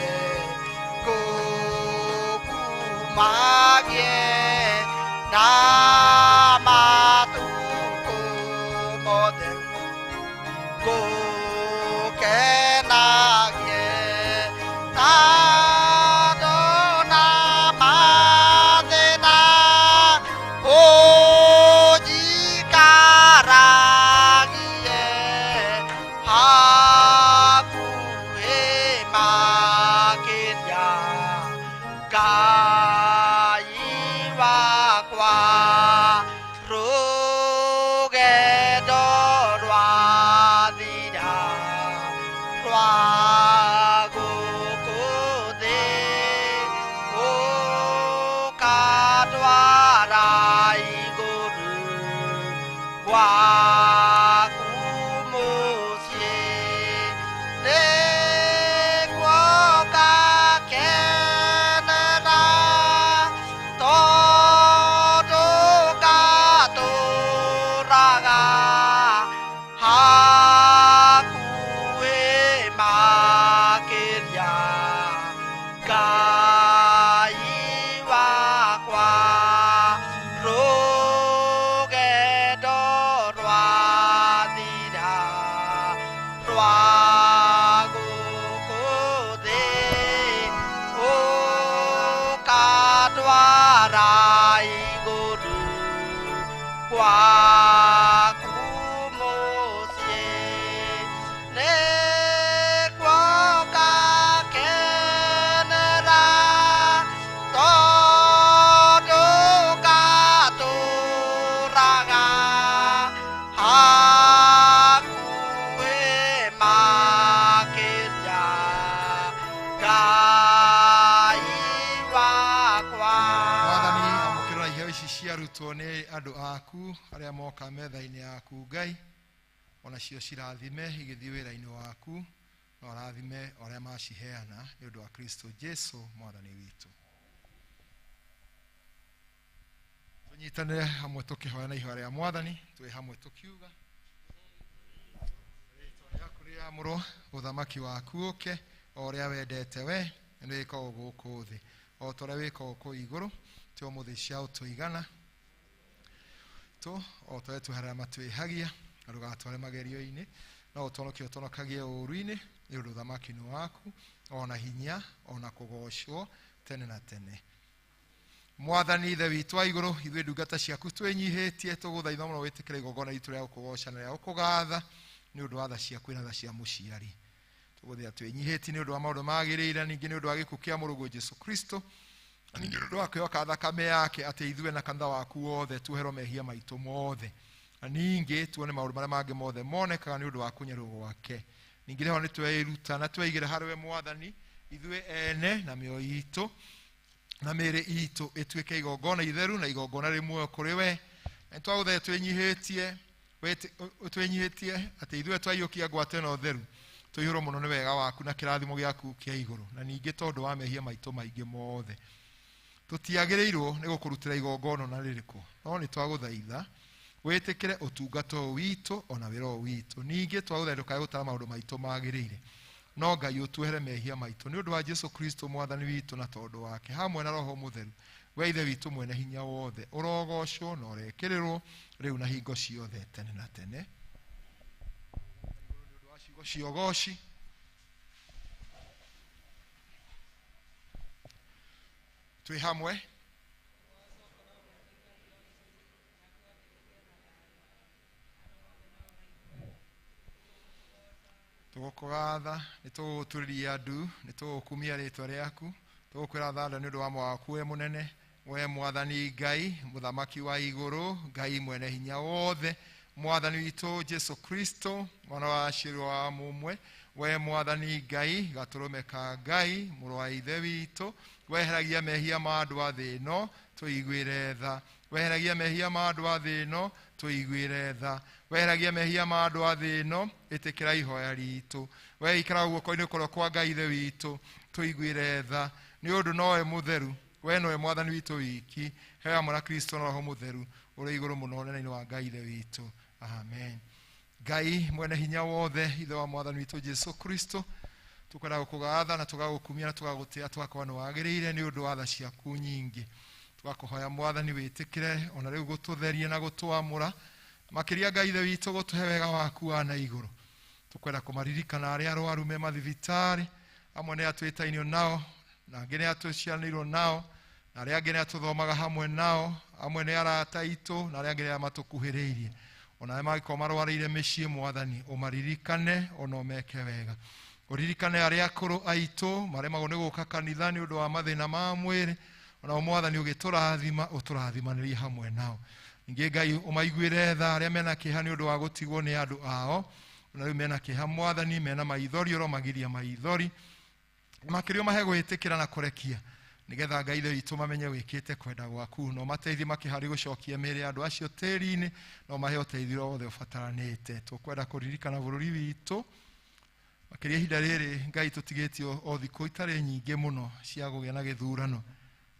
ngũkumagie na matukũ mothe, ngũkenagie ta ndona mathĩna, ũnjikaragie hakuhĩ makĩria Ngai wakwa. Rũgendo rwathira rwa gũkũ thĩ, ũkatwara igũrũ gwaku mũciĩ, nĩguo ngakenera tondũ ngatũũraga hakuhĩ makĩria Ngai wakwa. Rũgendo rwathira rwa gũkũ thĩ, ũkatwara igũrũ gwaku mũciĩ. aku arĩa moka metha-inĩ yaku Ngai, onacio cirathime igĩthiĩ wĩra-inĩ waku, na ũrathime arĩa maciheana nĩ ũndũ wa Kristo Jesu mwathani witũ. Tũnyitanĩre hamwe tũkĩhoya na ihoya rĩa mwathani, twĩ hamwe tũkiuga rĩtwa rĩaku rĩamũrwo, ũthamaki waku ũke, o ũrĩa wendete we nĩ wĩkagwo gũkũ thĩ o ta ũrĩa wĩkagwo kũu igũrũ. Tĩ ũmũthĩ cia ũtũigana tũ o ta ũrĩa tweherera matwĩhagia, na ndũgatware magerio-inĩ, no ũtũhonokie ũtũhonokagie ũũru-inĩ, nĩ ũndũ ũthamaki nĩ waku, ona hinya, ona kũgocwo tene na tene. Mwathani Ithe witũ wa igũrũ, ithuĩ ndungata ciaku twĩnyihĩtie, tũgũthaitha mũno wĩtĩkĩre igongona ritũ rĩa gũkũgoca na rĩa gũkũgatha nĩ ũndũ wa tha ciaku na tha cia mũciari. Tũgũthaitha twĩnyihĩtie nĩ ũndũ wa maũndũ magĩrĩire, ningĩ nĩ ũndũ wa gĩkuũ kĩa mũrũguo Jesũ Kristo, na ningĩ nĩ ũndũ wa kwĩhoka thakame yake atĩ ithuĩ na kanitha waku wothe tuoherwo mehia maitũ mothe, na ningĩ tuone maũndũ marĩa mangĩ mothe monekaga nĩ ũndũ wa kũnyarwo gwake. Ningĩ rĩho nĩ tweruta na tweigĩra harĩ we Mwathani ithuĩ ene na mĩoyo itũ na mĩĩrĩ itũ ĩtuĩke igongona itheru na igongona rĩ muoyo kũrĩ we. Na twagũthaitha twĩnyihĩtie atĩ ithuĩ twaiyũkia ngwate ĩno theru tũiyũrwo mũno nĩ wega waku na kĩrathimo gĩaku kĩa igũrũ, na ningĩ tondũ wa mehia maitũ maingĩ mothe tũtiagĩrĩirwo nĩ gũkũrutĩra igongona na rĩrĩkũ, no nĩ twagũthaitha wĩtĩkĩre ũtungata ũyũ witũ ona wĩra ũyũ witũ. Ningĩ twagũthaitha ndũkae gũtara maũndũ maitũ magĩrĩire, no Ngai ũtuohere mehia maitũ nĩ ũndũ wa Jesũ Kristo mwathani witũ, na tondũ wake hamwe na Roho Mũtheru, we Ithe witũ mwene hinya wothe, ũrogocwo na ũrekĩrĩrwo rĩu na hingo ciothe tene na tene. Nĩ ũndũ wa ciugo cia ũgoci twĩ hamwe. Tũgũkũgatha, nĩ tũgũgũturĩria ndu, nĩ tũgũkumia rĩtwa rĩaku, tũgũkwĩra thanda nĩ ũndũ wa mwaku we mũnene, we Mwathani Ngai, mũthamaki wa igũrũ, Ngai mwene hinya wothe, Mwathani witũ Jesũ Kristo, mwana wa Asheri wa mũmwe, we Mwathani Ngai, gatũrũme ka Ngai, mũrũ wa Ithe witũ, weheragia mehia ma andũ a thĩ ĩno, tũiguĩre tha. Weheragia mehia ma andũ a thĩ ĩno, tũiguĩre tha. Weheragia mehia ma andũ a thĩ ĩno, ĩtĩkĩra ihoya ritũ. We ikara guoko-inĩ kũrĩa kwa Ngai Ithe witũ, tũiguĩre tha. Nĩ ũndũ nowe mũtheru, we nowe Mwathani witũ wiki, he hamwe na Kristo na Roho Mũtheru, ũrĩ igũrũ mũno ũnene-inĩ wa Ngai Ithe witũ. Amen. Ngai mwene hinya wothe, Ithe wa Mwathani witũ Jesũ Kristo, tũkwenda gũkũgatha na tũgagũkumia na tũgagũtĩa, tũgakorwo nĩ wagĩrĩire nĩ ũndũ wa tha ciaku nyingĩ. Tũgakũhoya Mwathani wĩtĩkĩre ona rĩu gũtũtheria na gũtwamũra, makĩria Ngai Ithe witũ gũtũhe wega waku wa na igũrũ. Tũkwenda kũmaririkana arĩa arwaru me mathibitarĩ, amwe nĩ atwĩtainio nao, na angĩ nĩ atũciaranĩirwo nao, na arĩa angĩ nĩ atũthomaga hamwe nao, amwe nĩ arata aitũ, na arĩa angĩ nĩ arĩa matũkuhĩrĩirie. Ona arĩa mangĩkorwo marwarĩire mĩciĩ, Mwathani ũmaririkane ona ũmeke wega. Ũririkane arĩa akũrũ aitũ maremagwo nĩ gũka kanitha nĩ ũndũ wa mathĩna ma mwĩrĩ, ona Mwathani ũgĩtũrathima ũtũrathimanĩrie hamwe nao. Ningĩ Ngai ũmaiguĩre tha arĩa mena kĩeha nĩ ũndũ wa gũtigwo nĩ andũ ao, ona rĩu mena kĩeha Mwathani, mena maithori, ũromagiria maithori, makĩria ũmahe gwĩtĩkĩra na kũrekia, nĩgetha Ngai Ithe witũ mamenye wĩkĩte kwenda gwaku, na ũmateithie makĩharĩ gũcokia mĩĩrĩ ya andũ acio tĩri-inĩ, na ũmahe ũteithio wothe ũbataranĩte. Tũkwenda kũririkana bũrũri witũ makĩria ihinda rĩrĩ Ngai tũtigĩtio o thikũ itarĩ nyingĩ mũno cia kũgĩa na gĩthurano.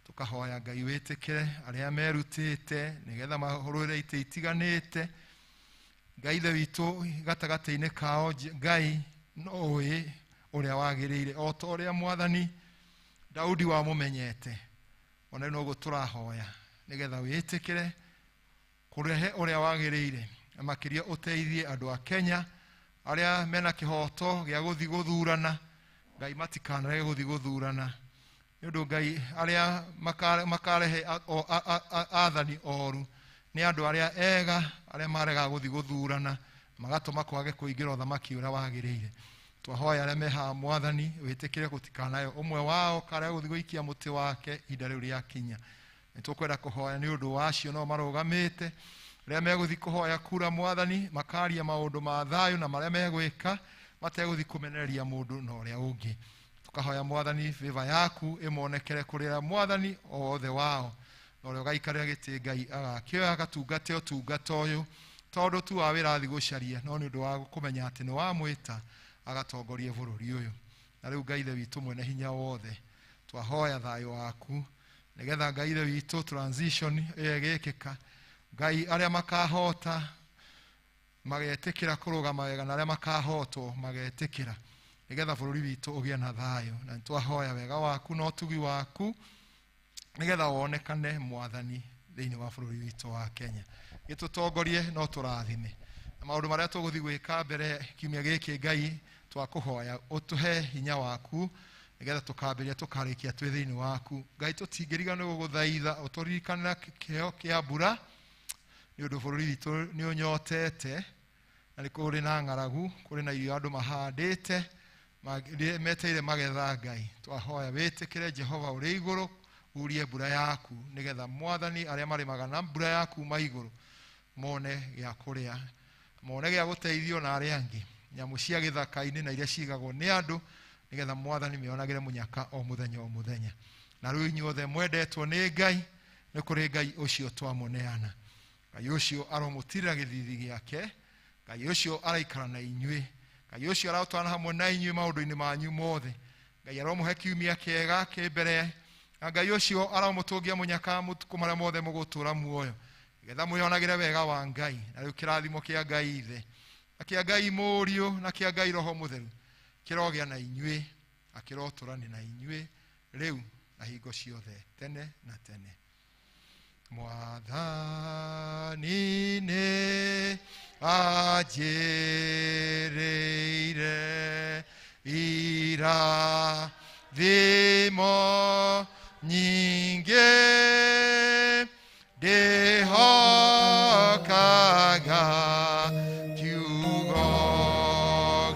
Tũkahoya Ngai wĩtĩkĩre arĩa merutĩte nĩgetha mahũrũre itĩ itiganĩte. Ngai Ithe witũ gatagatĩ-inĩ kao, Ngai no ũĩ ũrĩa wagĩrĩire, o ta ũrĩa Mwathani Daudi wamũmenyete. Ona rĩu noguo tũrahoya nĩgetha wĩtĩkĩre kũrehe ũrĩa wagĩrĩire, na makĩria ũteithie andũ a Kenya arĩa mena kĩhoto gĩa gũthiĩ gũthurana. Ngai matikanarege gũthiĩ gũthurana, nĩ ũndũ Ngai arĩa makarehe athani oru nĩ andũ arĩa ega arĩa maregaga gũthiĩ gũthurana, magatũma kwage kũingĩra ũthamaki ũrĩa wagĩrĩire. Twahoya arĩa me haha Mwathani wĩtĩkĩre gũtikanayo ũmwe wao karĩa gũthiĩ gũikia mũtĩ wake ihinda rĩu rĩakinya. Nĩ tũkwenda kũhoya nĩ ũndũ wa acio no marũgamĩte, arĩa megũthiĩ kũhoya kura Mwathani, makaria maũndũ ma thayũ na marĩa megwĩka mategũthiĩ kũmenereria mũndũ na ũrĩa ũngĩ. Tũkahoya Mwathani favor yaku ĩmonekere kũrĩ Mwathani othe wao, Na ũrĩa ũgaikarĩra gĩtĩ Ngai agakĩoya agatungate ũtungata ũyũ tondũ tu wa wĩra athiĩ gũcaria, no nĩ ũndũ wa kũmenya atĩ nĩ wamwĩta agatongorie bũrũri ũyũ. Na rĩu Ngai Ithe witũ mwene hinya wothe, twahoya thayũ waku nĩgetha Ngai Ithe witũ transition ĩyo ĩgĩkĩka, Ngai arĩa makahota magetĩkĩra kũrũgama wega na arĩa makahotwo magetĩkĩra, nĩgetha bũrũri witũ ũgĩe na thayũ. Na nĩtwahoya wega waku na ũtugi waku nĩgetha wonekane Mwathani thĩinĩ wa bũrũri witũ wa Kenya. Gĩtũtongorie no tũrathime na maũndũ marĩa tũgũthiĩ gwĩka mbere kiumia gĩkĩ. Ngai twakũhoya ũtũhe hinya waku nĩgetha tũkambĩrĩria tũkarĩkia twĩ thĩinĩ waku. Ngai tũtingĩriganĩrwo gũgũthaitha ũtũririkanĩra kĩheo kĩa mbura, nĩ ũndũ bũrũri witũ nĩ ũnyotete na nĩ kũrĩ na ng'aragu, kũrĩ na irio andũ mahandĩte meteire magetha. Ngai twahoya wĩtĩkĩre Jehova ũrĩ igũrũ urie mbura yaku nĩgetha Mwathani arĩa marĩmaga na mbura yaku ma igũrũ mone gĩa kũrĩa, mone gĩa gũteithio na arĩa angĩ, nyamũ cia gĩthaka-inĩ na iria cigagwo nĩ andũ, nĩgetha Mwathani mĩonagĩre mũnyaka o mũthenya o mũthenya. Na rĩu inyuothe mwendetwo nĩ Ngai, nĩ kũrĩ Ngai ũcio twamũneana. Ngai ũcio aromũtirĩra gĩthithi gĩake, Ngai ũcio araikara na inyuĩ, Ngai ũcio arotwana hamwe na inyuĩ maũndũ-inĩ manyu mothe. Ngai aromũhe kiumia kĩega kĩ mbere, na Ngai ũcio aromũtũngia mũnyaka matukũ marĩa mothe mũgũtũũra muoyo, nĩgetha mwĩonagĩre wega wa Ngai. Na rĩu kĩrathimo kĩa Ngai Ithe na kĩa Ngai Mũriũ na kĩa Ngai Roho Mũtheru kĩrogĩa na inyuĩ, na kĩrotũrani na inyuĩ rĩu na hingo ciothe tene na tene. Mwathani nĩ anjĩrĩire irathimo nyingĩ, ndĩhokaga kiugo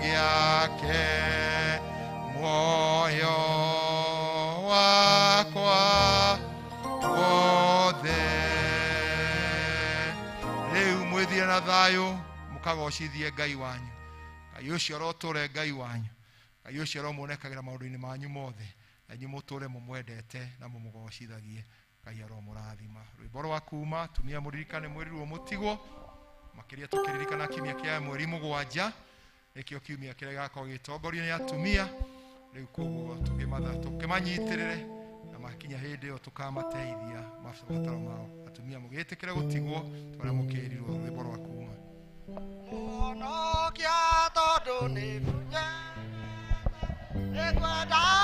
gĩake, muoyo wakwa wothe. Rĩu mwĩthiĩ na thayũ mũkagocithie Ngai wanyu. Ngai ũcio arotũre Ngai wanyu, Ngai ũcio aromuonekagĩra maũndũ-inĩ manyu mothe, na inyuĩ mũtũre mũmwendete na mũmũgocithagie. Ngai aromũrathima. Rwĩmbo rwa kuma tumia mũririkane mwĩrirwo mũtigwo, makĩria tũkĩririkana kiumia kĩa mweri 7 nĩkĩo kiumia kĩrĩa gĩgakorwo gĩgĩtongorio nĩ atumia. Rĩu koguo tũkĩmanyitĩrĩre na makinya hĩndĩ ĩyo tũkamateithia mabataro mao. Atumia mũgĩtĩkĩre gũtigwo tũrĩa mũkĩrirwo. Rwĩmbo rwa kuma. Mũhonokia tondũ nĩ nĩngwenda